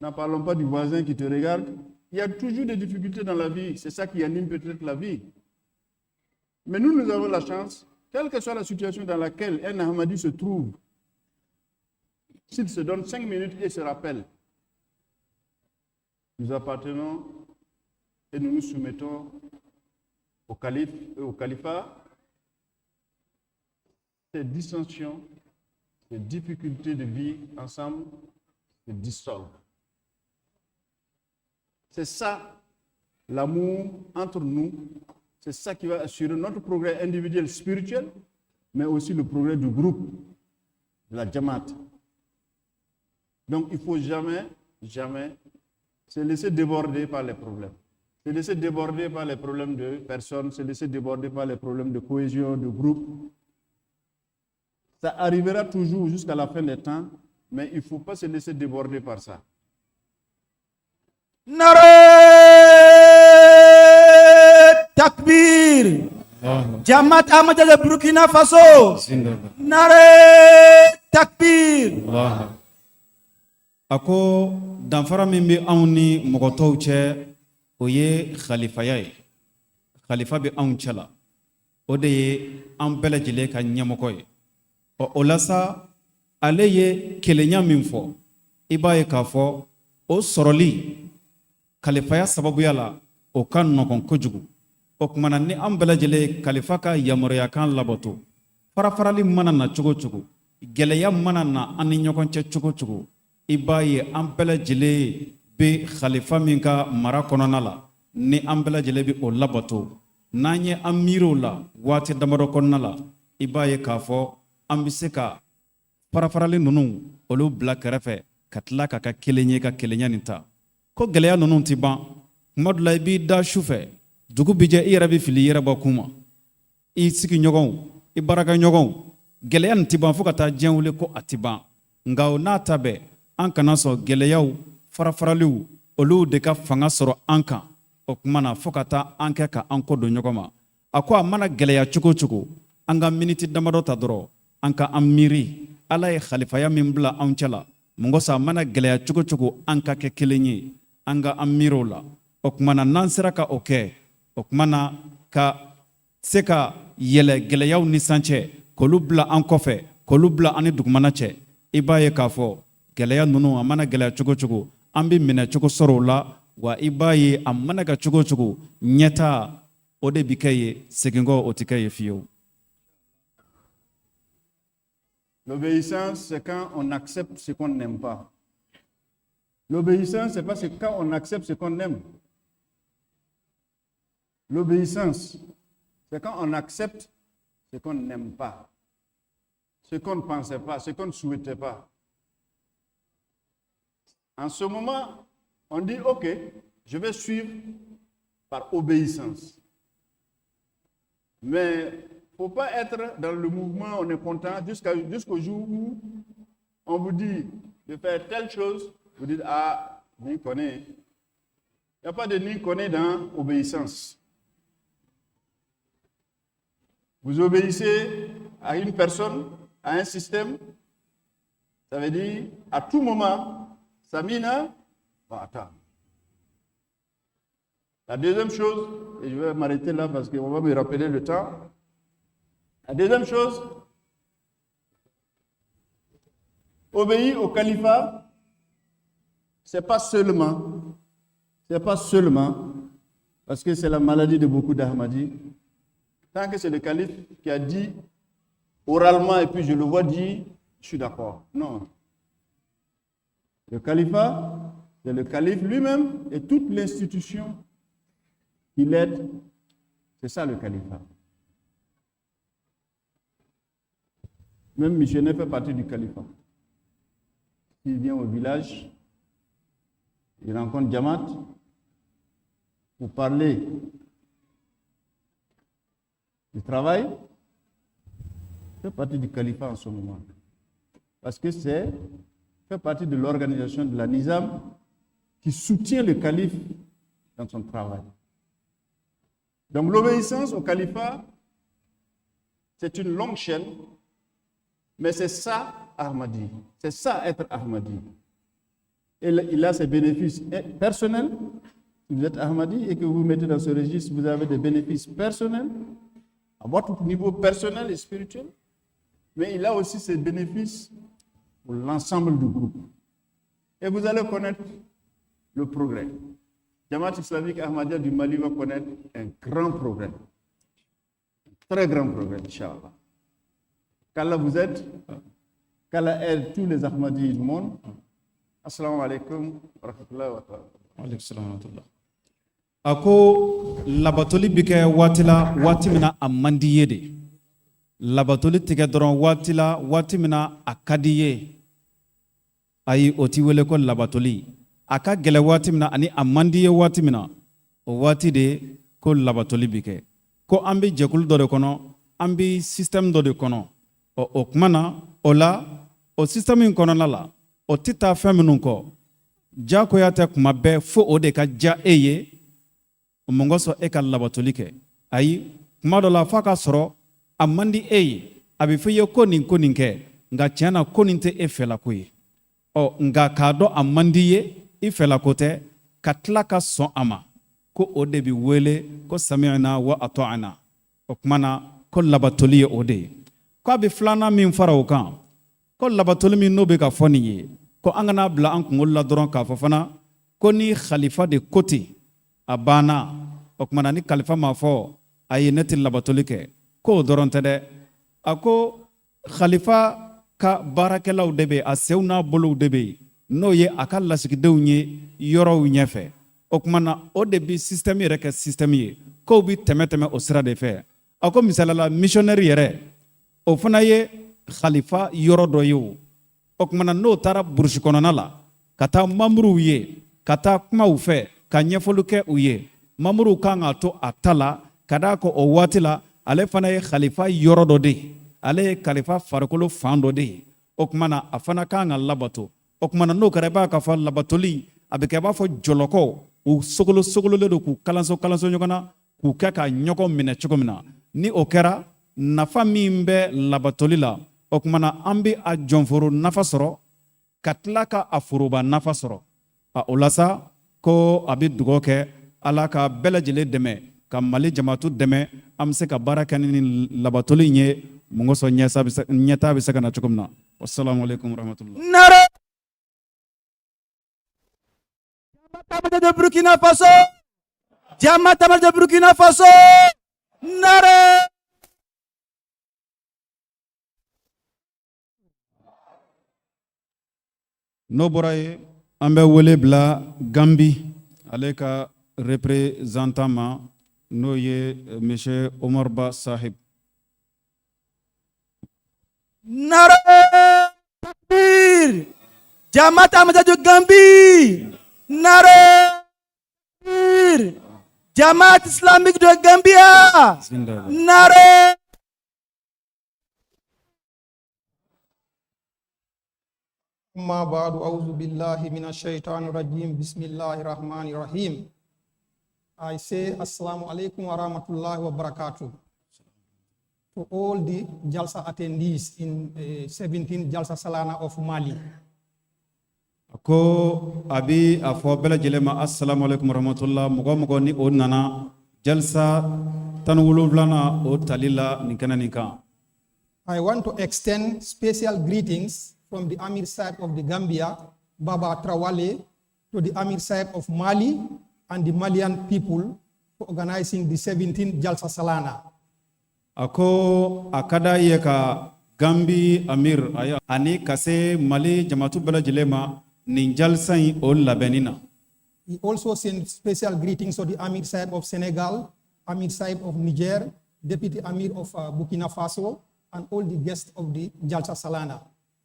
N'en parlons pas du voisin qui te regarde. Il y a toujours des difficultés dans la vie, c'est ça qui anime peut-être la vie. Mais nous, nous avons la chance, quelle que soit la situation dans laquelle un Ahmadi se trouve, s'il se donne 5 minutes et se rappelle, nous appartenons et nous nous soumettons au calife et au califat. Ces dissensions, ces difficultés de vie ensemble se dissolvent. C'est ça, l'amour entre nous, c'est ça qui va assurer notre progrès individuel spirituel, mais aussi le progrès du groupe, de la Jamaat. Donc il ne faut jamais, jamais se laisser déborder par les problèmes. Se laisser déborder par les problèmes de personnes, se laisser déborder par les problèmes de cohésion, de groupe. Ça arrivera toujours jusqu'à la fin des temps, mais il ne faut pas se laisser déborder par ça. Nare Takbir. Jamaat Ahmadiyya de Burkina Faso. Nare Takbir. A ko danfara min bɛ anw ni mɔgɔ tɔw cɛ, o ye khalifaya ye. Khalifa bɛ anw cɛ la, o de ye an bɛɛ lajɛlen ka ɲɛmɔgɔ ye. Ɔ o la sa, ale ye kelenya min fɔ, i b'a ye k'a fɔ o sɔrɔli kalifaya sababuya la, o ka nɔgɔn kojugu. O tuma na ni an bɛɛ lajɛlen ye kalifa ka yamaruyakan labato, farafarali mana na cogo cogo, gɛlɛya mana na an ni ɲɔgɔn cɛ cogo cogo, i b'a ye an bɛɛ lajɛlen bɛ khalifa min ka mara kɔnɔna la, ni an bɛɛ lajɛlen bɛ o labato, n'an ye an miiri o la waati damadɔ kɔnɔna la, i b'a ye k'a fɔ an bɛ se ka farafarali ninnu olu bila kɛrɛfɛ ka tila ka kɛ kelen ye ka kelenya nin ta. Ko gɛlɛya ninnu tɛ ban. Kuma dɔ la i b'i da su fɛ, dugu bɛ jɛ, i yɛrɛ bɛ fili i yɛrɛ bɔ kun ma, i sigiɲɔgɔnw, i baarakɛɲɔgɔnw, gɛlɛya nin tɛ ban fo ka taa diɲɛ wuli ko a tɛ ban. Nka o n'a ta bɛɛ, an kana sɔn gɛlɛyaw, farafaraliw, olu de ka fanga sɔrɔ an kan. O tuma na fo ka taa an kɛ ka an kɔ don ɲɔgɔn ma. A ko a mana gɛlɛya cogo cogo, an ka miniti damadɔ ta dɔrɔn, an ka an miiri Ala ye khalifaya min bila anw cɛ la, mun kosɔn a mana gɛlɛya cogo cogo an ka kɛ kelen ye, an ka an miiri o la. O tuma na n'an sera ka o kɛ, o tuma na ka se ka yɛlɛ gɛlɛyaw ni san cɛ, k'olu bila an kɔfɛ, k'olu bila an ni dugumana cɛ, i b'a ye k'a fɔ gɛlɛya ninnu a mana gɛlɛya cogo cogo, an bɛ minɛ cogo sɔrɔ o la. Wa i b'a ye a mana kɛ cogo cogo, ɲɛta o de bɛ kɛ ye, seginkɔ o tɛ kɛ ye fiyewu. L'obéissance, c'est quand on accepte ce qu'on n'aime pas. L'obéissance, c'est pas quand on accepte ce qu'on aime. L'obéissance, c'est quand on accepte ce qu'on n'aime pas, ce qu'on ne pensait pas, ce qu'on ne souhaitait pas. En ce moment, on dit, ok, je vais suivre par obéissance. Mais il ne faut pas être dans le mouvement, on est content, jusqu'au jour où on vous dit de faire telle chose, vous dites, ah, ni connaît. Il n'y a pas de ni connaît dans obéissance. Vous obéissez à une personne, à un système, ça veut dire, à tout moment, Samina, bon, attends. La deuxième chose, et je vais m'arrêter là parce qu'on va me rappeler le temps. La deuxième chose, obéir au califat, c'est pas seulement, parce que c'est la maladie de beaucoup d'Ahmadis. Tant que c'est le calife qui a dit oralement et puis je le vois dire, je suis d'accord. Non. Le califat, c'est le calife lui-même et toute l'institution qui l'aide. C'est ça le califat. Même missionnaire fait partie du califat. Il vient au village, il rencontre Jamat pour parler du travail. Il fait partie du califat en ce moment. Parce que c'est fait partie de l'organisation de la Nizam qui soutient le calife dans son travail. Donc l'obéissance au califat, c'est une longue chaîne, mais c'est ça Ahmadi, c'est ça être Ahmadi. Et il a ses bénéfices personnels. Si vous êtes Ahmadi et que vous vous mettez dans ce registre, vous avez des bénéfices personnels, à votre niveau personnel et spirituel, mais il a aussi ses bénéfices pour l'ensemble du groupe. Et vous allez connaître le progrès. Jamaat islamique Ahmadiyya du Mali va connaître un grand progrès. Un très grand progrès, Inch'Allah. Qu'Allah vous aide, qu'Allah aide tous les Ahmadis du monde. Assalamu alaikum wa rahmatullahi wa barakatuh. Alaikum salam wa rahmatullah. A ko labatoli bɛ kɛ waati la, waati min na a man di ye de. Labatoli tɛ kɛ dɔrɔn waati la, waati min na a ka di ye. Ayi, o ti wele ko labatoli. A ka gɛlɛ waati min na ani a man di ye waati min na, o waati de ko labatoli bɛ kɛ. Ko an bɛ jɛkulu dɔ de kɔnɔ, an bɛ système dɔ de kɔnɔ. Ɔ, o tuma na o la, o système in kɔnɔna la, o tɛ taa fɛn minnu kɔ, diyagoya tɛ kuma bɛɛ fo o de ka diya e ye. Mun kosɔn e ka labatoli kɛ? Ayi, kuma dɔ la f'a ka sɔrɔ a man di e ye, a bɛ fɔ i ye ko nin ko nin kɛ, nka tiɲɛ na ko nin tɛ e fɛlako ye. Ɔ, nka k'a dɔn a man di ye, i fɛlako tɛ, ka tila ka sɔn a ma, ko o de bɛ wele ko sami'na wa ata'na. O tuma na ko labatoli ye o de ye. K'a bɛ filanan min fara o kan, ko labatoli min n'o bɛ ka fɔ nin ye, ko an kana bila an kunkolo la dɔrɔn k'a fɔ fana ko ni khalifa de ko ten, a banna. O tuma na ni kalifa ma fɔ ayi, ne tɛ labatoli kɛ, k'o dɔrɔn tɛ dɛ. A ko khalifa ka baarakɛlaw de bɛ, a senw n'a bolow de bɛ yen, n'o ye a ka lasigidenw ye yɔrɔw ɲɛfɛ. O tuma na o de bɛ système yɛrɛ kɛ système ye, kow bɛ tɛmɛ tɛmɛ o sira de fɛ. A ko misalila missionnaire yɛrɛ, o fana ye khalifa yɔrɔ dɔ ye. O tuma na n'o taara burusi kɔnɔna la ka taa mamuru ye, ka taa kuma u fɛ, ka ɲɛfɔli kɛ u ye, mamuru kan k'a to a ta la, ka d'a kan o waati la ale fana ye khalifa yɔrɔ dɔ de ye, ale ye khalifa farikolo fan dɔ de ye. O tuma na a fana kan ka labato. O tuma na n'o kɛra, i b'a k'a fɔ labatoli a bɛ kɛ i b'a fɔ jɔlɔkɔ, u sogolo sogololen don k'u kalanso kalanso ɲɔgɔn na, k'u kɛ ka ɲɔgɔn minɛ cogo min na. Ni o kɛra, nafa min bɛ labatoli la, o tuma na an bɛ a jɔnforo nafa sɔrɔ, ka tila ka a foroba nafa sɔrɔ. O la sa, ko a bɛ dugawu kɛ Ala ka bɛɛ lajɛlen dɛmɛ, ka Mali jamatu dɛmɛ, an bɛ se ka baara kɛ ni labatoli in ye, mun kosɔn ɲɛtaa bɛ se ka na cogo min na. Wassalamu alaikum warahmatullah. Nare de Burkina Faso, Jamaat de Burkina Faso, Nare. N'o bɔra yen, an bɛ wele bila Gambi ale ka représentant ma, n'o ye monsieur Omar Ba Sahib. Nare Takbir, Jamaat Ahmadiyya de Gambie, Nare Takbir, Jamaat islamique de Gambia, Nare. أما بعد، أعوذ بالله من الشيطان الرجيم، بسم الله الرحمن الرحيم. I say Assalamu alaikum wa rahmatullahi wa barakatuh to all the Jalsa attendees in 17th Jalsa Salana of Mali. Ko a bi a fɔ bɛɛ lajɛlen ma assalamu alaikum warahmatullah, mɔgɔ mɔgɔ ni o nana Jalsa 17nan o tali la nin kɛnɛ nin kan. I want to extend special greetings from the Amir Sahib of the Gambia, Baba Trawale, to the Amir Sahib of Mali and the Malian people for organizing the 17th Jalsa Salana. A ko a ka d'a ye ka Gambi Amir aya ani ka se Mali jamatu bɛɛ lajɛlen ma nin jalsa in o labɛnni na. He also sent special greetings to the Amir Sahib of Senegal, Amir Sahib of Niger, Deputy Amir of Burkina Faso, and all the guests of the Jalsa Salana.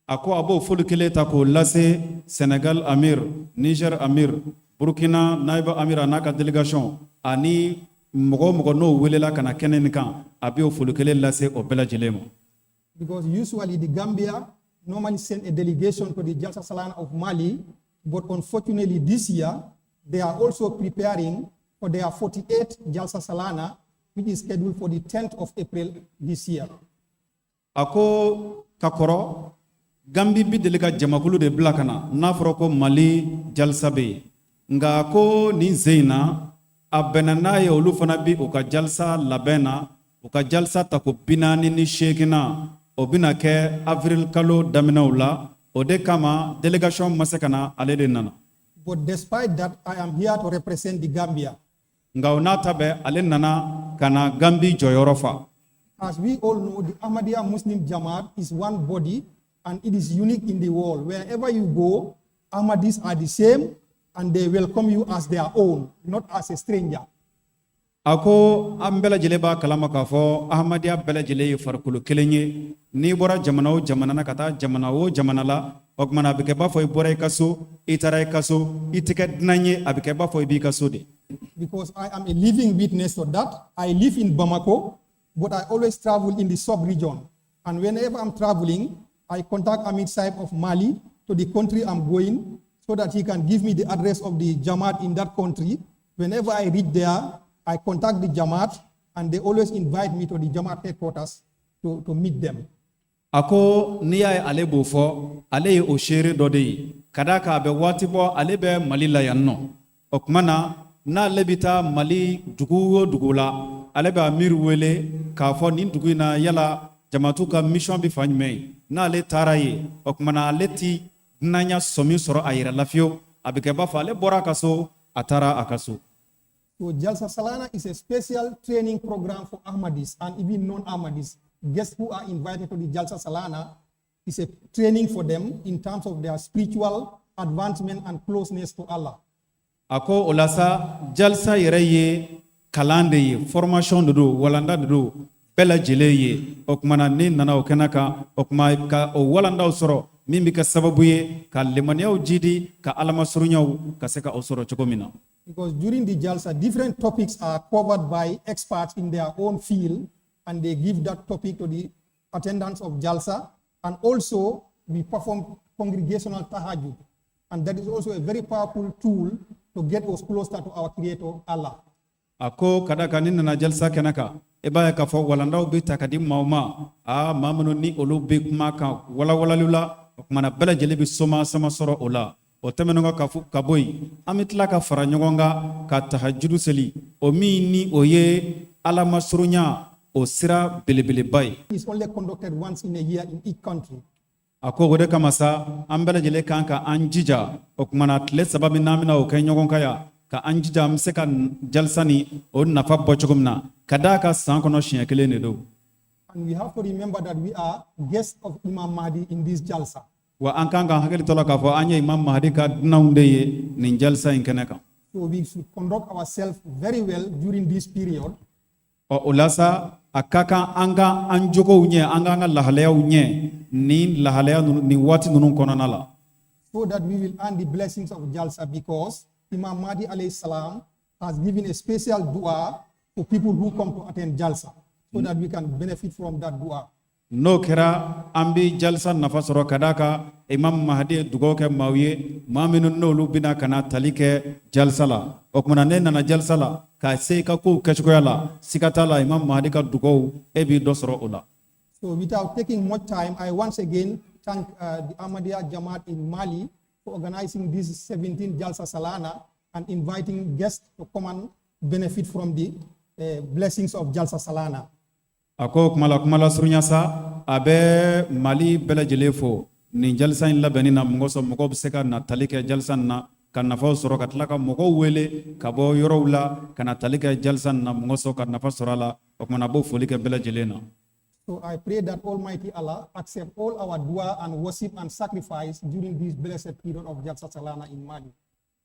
A ko a b'o foli kelen ta k'o lase Senegal Amir, Niger Amir, Burkina Naiba Amir a n'a ka délégation ani mɔgɔ o mɔgɔ n'o welela ka na kɛnɛ nin kan, a b'o foli kelen lase o bɛɛ lajɛlen ma. Because usually the Gambia normally send a delegation to the Jalsa Salana of Mali, but unfortunately this year, they are also preparing for their 48th Jalsa Salana, which is scheduled for the 10th of April this year. A ko ka kɔrɔ, Gambi bi deli ka jamakulu de bila ka na n'a fɔra ko Mali jalisa bɛ yen, nka ko nin sen in na, a bɛnna n'a ye olu fana bi u ka jalisa labɛn na, u ka jalisa tako 48nan, o bɛna kɛ avril kalo daminɛw la. O de kama délégation ma se ka na, ale de nana. But despite that, I am here to represent the Gambia. Nka o n'a ta bɛɛ, ale nana ka na Gambi jɔyɔrɔ fa. As we all know, the Ahmadiyya Muslim Jamaat is one body and it is unique in the world. Wherever you go, Ahmadis are the same and they welcome you as their own, not as a stranger. A ko an bɛɛ lajɛlen b'a kalama k'a fɔ Ahmadiyya bɛɛ lajɛlen ye farikolo kelen ye. N'i bɔra jamana o jamana na ka taa jamana o jamana la, o tuma na a bɛ kɛ b'a fɔ i bɔra i ka so, i taara i ka so, i tɛ kɛ dunan ye, a bɛ kɛ b'a fɔ i b'i ka so de. Because I am a living witness to that. I live in Bamako, but I always travel in the sub-region. And whenever I'm traveling, I contact Amir Sahib of Mali to the country I'm going so that he can give me the address of the Jamaat in that country. Whenever I reach there, I contact the Jamaat and they always invite me to the Jamaat headquarters to meet them. A ko n'i y'a ye ale b'o fɔ, ale ye o seere dɔ de ye, ka d'a kan a bɛ waati bɔ ale bɛ Mali la yan nɔ. O tuma na, n'ale bɛ taa Mali dugu o dugu la, ale bɛ Amir wele k'a fɔ nin dugu in na, yala jamatu ka mission bɛ fan jumɛn ye. N'ale taara yen, o tuma na ale ti dunanya sɔmi sɔrɔ a yɛrɛ la fiyewu, a bɛ kɛ b'a fɔ ale bɔra a ka so, a taara a ka so. So Jalsa Salana is a special training program for Ahmadis and even non-Ahmadis. Guests who are invited to the Jalsa Salana is a training for them in terms of their spiritual advancement and closeness to Allah. A ko o la sa, jalsa yɛrɛ ye kalan de ye, formation de don, walanda de don bɛɛ lajɛlen ye. O tuma na, ne nana o kɛnɛ kan, o tuma ka o walandaw sɔrɔ min bɛ kɛ sababu ye ka limaniyaw jidi, ka alamasurunya ka se ka o sɔrɔ cogo min na. Because during the Jalsa, different topics are covered by experts in their own field, and they give that topic to the attendants of Jalsa. And also, we perform congregational tahajjud. And that is also a very powerful tool to get us closer to our Creator, Allah. A ko ka da kan ni nana jalisa kɛnɛ kan, i b'a ye k'a fɔ walandaw bɛ ta ka di maaw ma, aa maa minnu ni olu bɛ kuma kan walawalaliw la. O kumana bɛɛ lajɛlen bɛ soma sama sɔrɔ o la. O tɛmɛnen kɔ ka fɔ ka bɔ yen, an bɛ tila ka fara ɲɔgɔn kan ka tahajudu seli, o min ni o ye alamasurunya o sira belebeleba ye. It's only conducted once in a year in each country. A ko o de kama sa, an bɛɛ lajɛlen kan ka an jija, o kumana tile 3 min n'an bɛna o kɛ ɲɔgɔn kan yan, ka an jija an bɛ se ka jalisa ni o nafa bɔ cogo min na, ka d'a kan san kɔnɔ siɲɛ kelen de don. And we have to remember that we are guests of Imam Mahdi in this Jalsa. Wa an kan ka hakili to la k'a fɔ an ye Imam Mahdi ka dunanw de ye nin jalisa in kɛnɛ kan. So we should conduct ourselves very well during this period. Ɔ o la sa, a ka kan an ka an jogow ɲɛ, an k'an ka lahalayaw ɲɛ nin lahalaya ninnu, nin waati ninnu kɔnɔna la. So that we will earn the blessings of Jalsa, because Imam Mahdi alayhi salam has given a special dua for people who come to attend Jalsa, so that we can benefit from that dua. N'o kɛra, an bɛ jalisa nafa sɔrɔ, ka d'a kan Imam Mahdi ye dugawu kɛ maaw ye, maa minnu n'olu bɛna ka na tali kɛ jalisa la. O tuma na, ne nana jalisa la ka se i ka kow kɛcogoya la, siga t'a la, Imam Mahdi ka dugawu, e b'i dɔ sɔrɔ o la. So without taking much time, I once again thank the Ahmadiyya Jamaat in Mali for organizing this 17 Jalsa Salana and inviting guests to come and benefit from the blessings of Jalsa Salana. A ko kuma la, kuma lasurunya sa, a bɛ Mali bɛɛ lajɛlen fo nin jalisa in labɛnni na. Mɔgɔ sɔn mɔgɔw bɛ se ka na tali kɛ jalisa in na ka nafaw sɔrɔ, ka tila ka mɔgɔw wele ka bɔ yɔrɔw la ka na tali kɛ jalisa in na, mɔgɔ sɔn ka nafa sɔrɔ a la. O kumana, a b'o foli kɛ bɛɛ lajɛlen na. So I pray that Almighty Allah accept all our dua and worship and sacrifice during this blessed period of Jalsa Salana in Mali.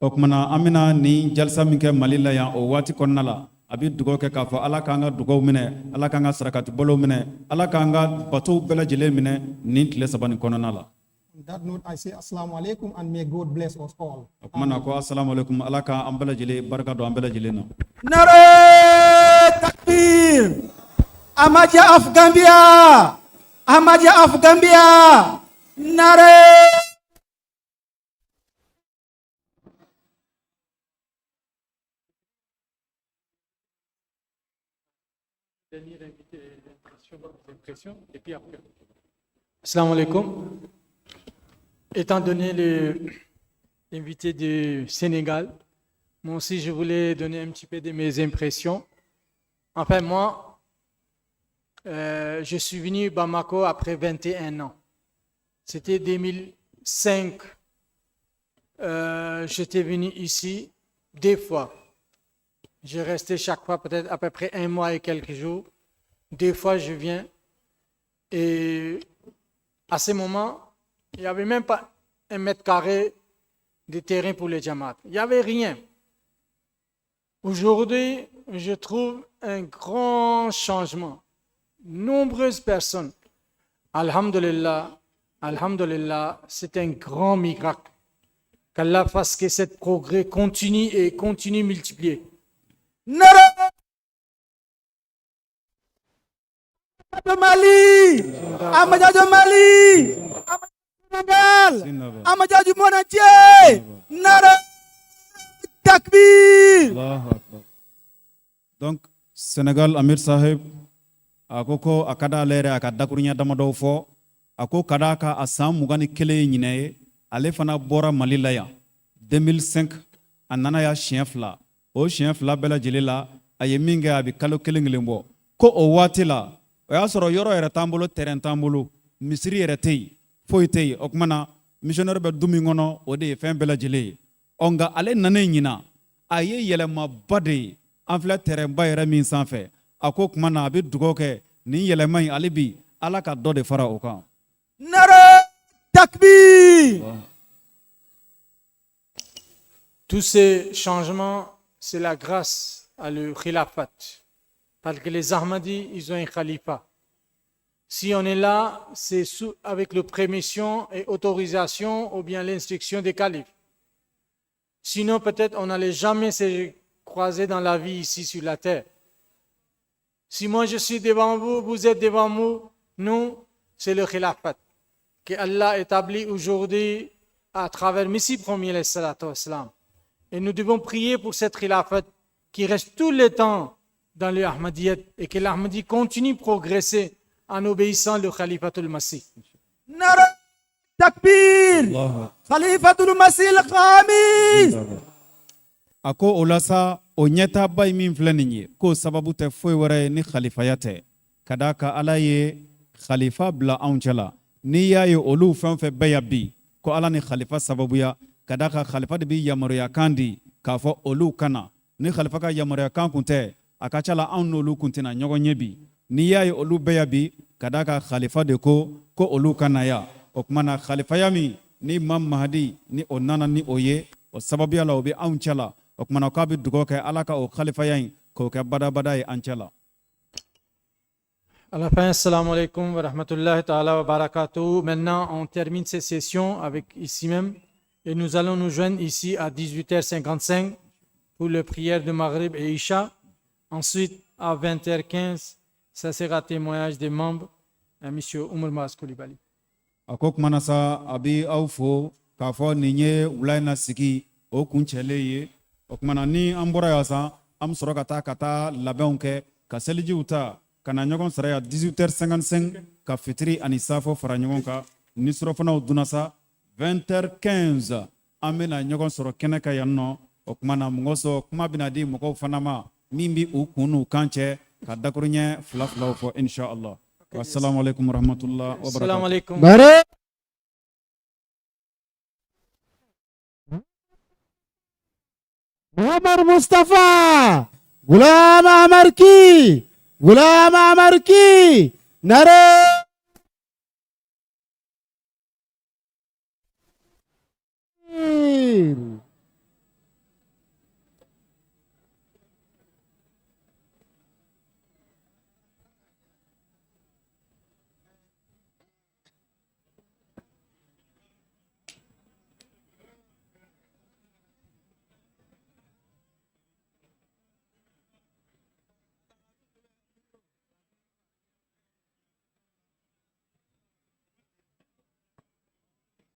O kumana, an bɛna nin jalisa min kɛ Mali la yan, o waati kɔnɔna la, a bɛ dugawu kɛ k'a fɔ Ala k'an ka dugawu minɛ, Ala k'an ka sarakati bɔlɔw minɛ, Ala k'an ka batow bɛɛ lajɛlen minɛ nin tile 3 nin kɔnɔna la. On that note, I say Assalamu alaikum and may God bless us all. O kumana ko asalamu alaikum, Ala k'an bɛɛ lajɛlen barika don an bɛɛ lajɛlen na. Nare Takbir! Ahmadiyya of Gambia! Ahmadiyya of Gambia! Nare! Dernier invité, impression, et puis après. Assalamu alaikum. Étant donné l'invité du Sénégal, moi aussi je voulais donner un petit peu de mes impressions. Enfin, moi, je suis venu à Bamako après 21 ans. C'était 2005. J'étais venu ici deux fois. J'ai resté chaque fois peut-être à peu près un mois et quelques jours. Deux fois, je viens. Et à ce moment, il n'y avait même pas un mètre carré de terrain pour les Jamaat. Il n'y avait rien. Aujourd'hui, je trouve un grand changement. Nombreuses personnes. Alhamdulillah, Alhamdulillah, c'est un grand miracle. Qu'Allah fasse que ce progrès continue et continue multiplier. Nare de Mali! Ahmadiyya de Mali! Ahmadiyya du Sénégal! Ahmadiyya du monde entier! Nare Takbir! Allahu akbar. Donc Sénégal Amir Sahib a ko ko a ka d'ale yɛrɛ a ka dakuruɲɛ damadɔw fɔ. A ko ka d'a kan a san 21 ye ɲinɛ ye, ale fana bɔra Mali la yan 2005, a nana yan siɲɛ fila. O siɲɛ fila bɛɛ lajɛlen la, a ye min kɛ, a bɛ kalo kelen kelen bɔ. Ko o waati la, o y'a sɔrɔ yɔrɔ yɛrɛ t'an bolo, terrain t'an bolo, misiri yɛrɛ tɛ yen, foyi tɛ yen. O tuma na, missionnaire bɛ du min kɔnɔ, o de ye fɛn bɛɛ lajɛlen ye. Ɔ nka ale nanen ɲina, a ye yɛlɛmaba de ye. An filɛ terrain ba yɛrɛ min sanfɛ, a ko tuma na, a bɛ dugawu kɛ nin yɛlɛma in, hali bi Ala ka dɔ de fara o kan. Nare Takbir! Tous ces changements, c'est la grâce à le khilafat. Parce que les Ahmadis, ils ont un khalifa. Si on est là, c'est avec la permission et autorisation ou bien l'instruction des califes. Sinon, peut-être on n'allait jamais se croiser dans la vie ici sur la terre. Si moi je suis devant vous, vous êtes devant nous, nous, c'est le khilafat que Allah établit aujourd'hui à travers Messie premier, alayhi salatu wassalam. Et nous devons prier pour cette khilafat qui reste tout le temps dans le Ahmadiyyat et que l'Ahmadi continue de progresser en obéissant le Khalifatul Masih. Nare Takbir! Khalifatul Masih al-Khamis! A ko o la sa, o ɲɛtaaba ye min filɛ nin ye, k'o sababu tɛ foyi wɛrɛ ye ni khalifaya tɛ, ka d'a kan Ala ye khalifa bila anw cɛ la. N'i y'a ye olu fɛn o fɛn bɛɛ yan bi, ko Ala ni khalifa sababuya, ka d'a kan khalifa de bɛ yamaruyakan di k'a fɔ olu kana. Ni khalifa ka yamaruyakan kun tɛ, a ka ca la anw n'olu kun tɛna ɲɔgɔn ye bi. N'i y'a ye olu bɛɛ yan bi, ka d'a kan khalifa de ko ko olu ka na yan. O tuma na, khalifaya min ni Imam Mahdi ni o nana ni o ye, o sababuya la o bɛ anw cɛ la. O tuma na, k'a bɛ dugawu kɛ Ala ka o khalifaya in k'o kɛ badabada ye an cɛ la. À la fin, assalamu alaikum wa rahmatullahi ta'ala wa barakatuh. Maintenant, on termine cette session avec ici même et nous allons nous joindre ici à 18h55 pour les prières de Maghrib et Isha. Ensuite, à 20h15, ça sera témoignage des membres, à M. Oumar Mas Koulibaly. A ko kumana sa, a bi aw fo k'a fɔ nin ye wula in na sigi o kuncɛlen ye. O kumana, ni an bɔra yan sa, an bɛ sɔrɔ ka taa labɛnw kɛ ka selijiw ta ka na ɲɔgɔn sɔrɔ yan 18h55 ka fitiri ani safo fara ɲɔgɔn kan. Ni surɔfanaw dunna sa, 20h15 an bɛna ɲɔgɔn sɔrɔ kɛnɛ kan yan nɔ. O kumana, mɔgɔ sɔrɔ kuma bɛna di mɔgɔw fana ma. Min bi u kun n'u kan cɛ ka dakuruɲɛ fila filaw fɔ, inshallah. Wassalamu alaikum warahmatullah wabarakatuh. Assalamu alaikum. Bare Muhammad Mustafa Ghulam Ahmad ki, Ghulam Ahmad ki, Nare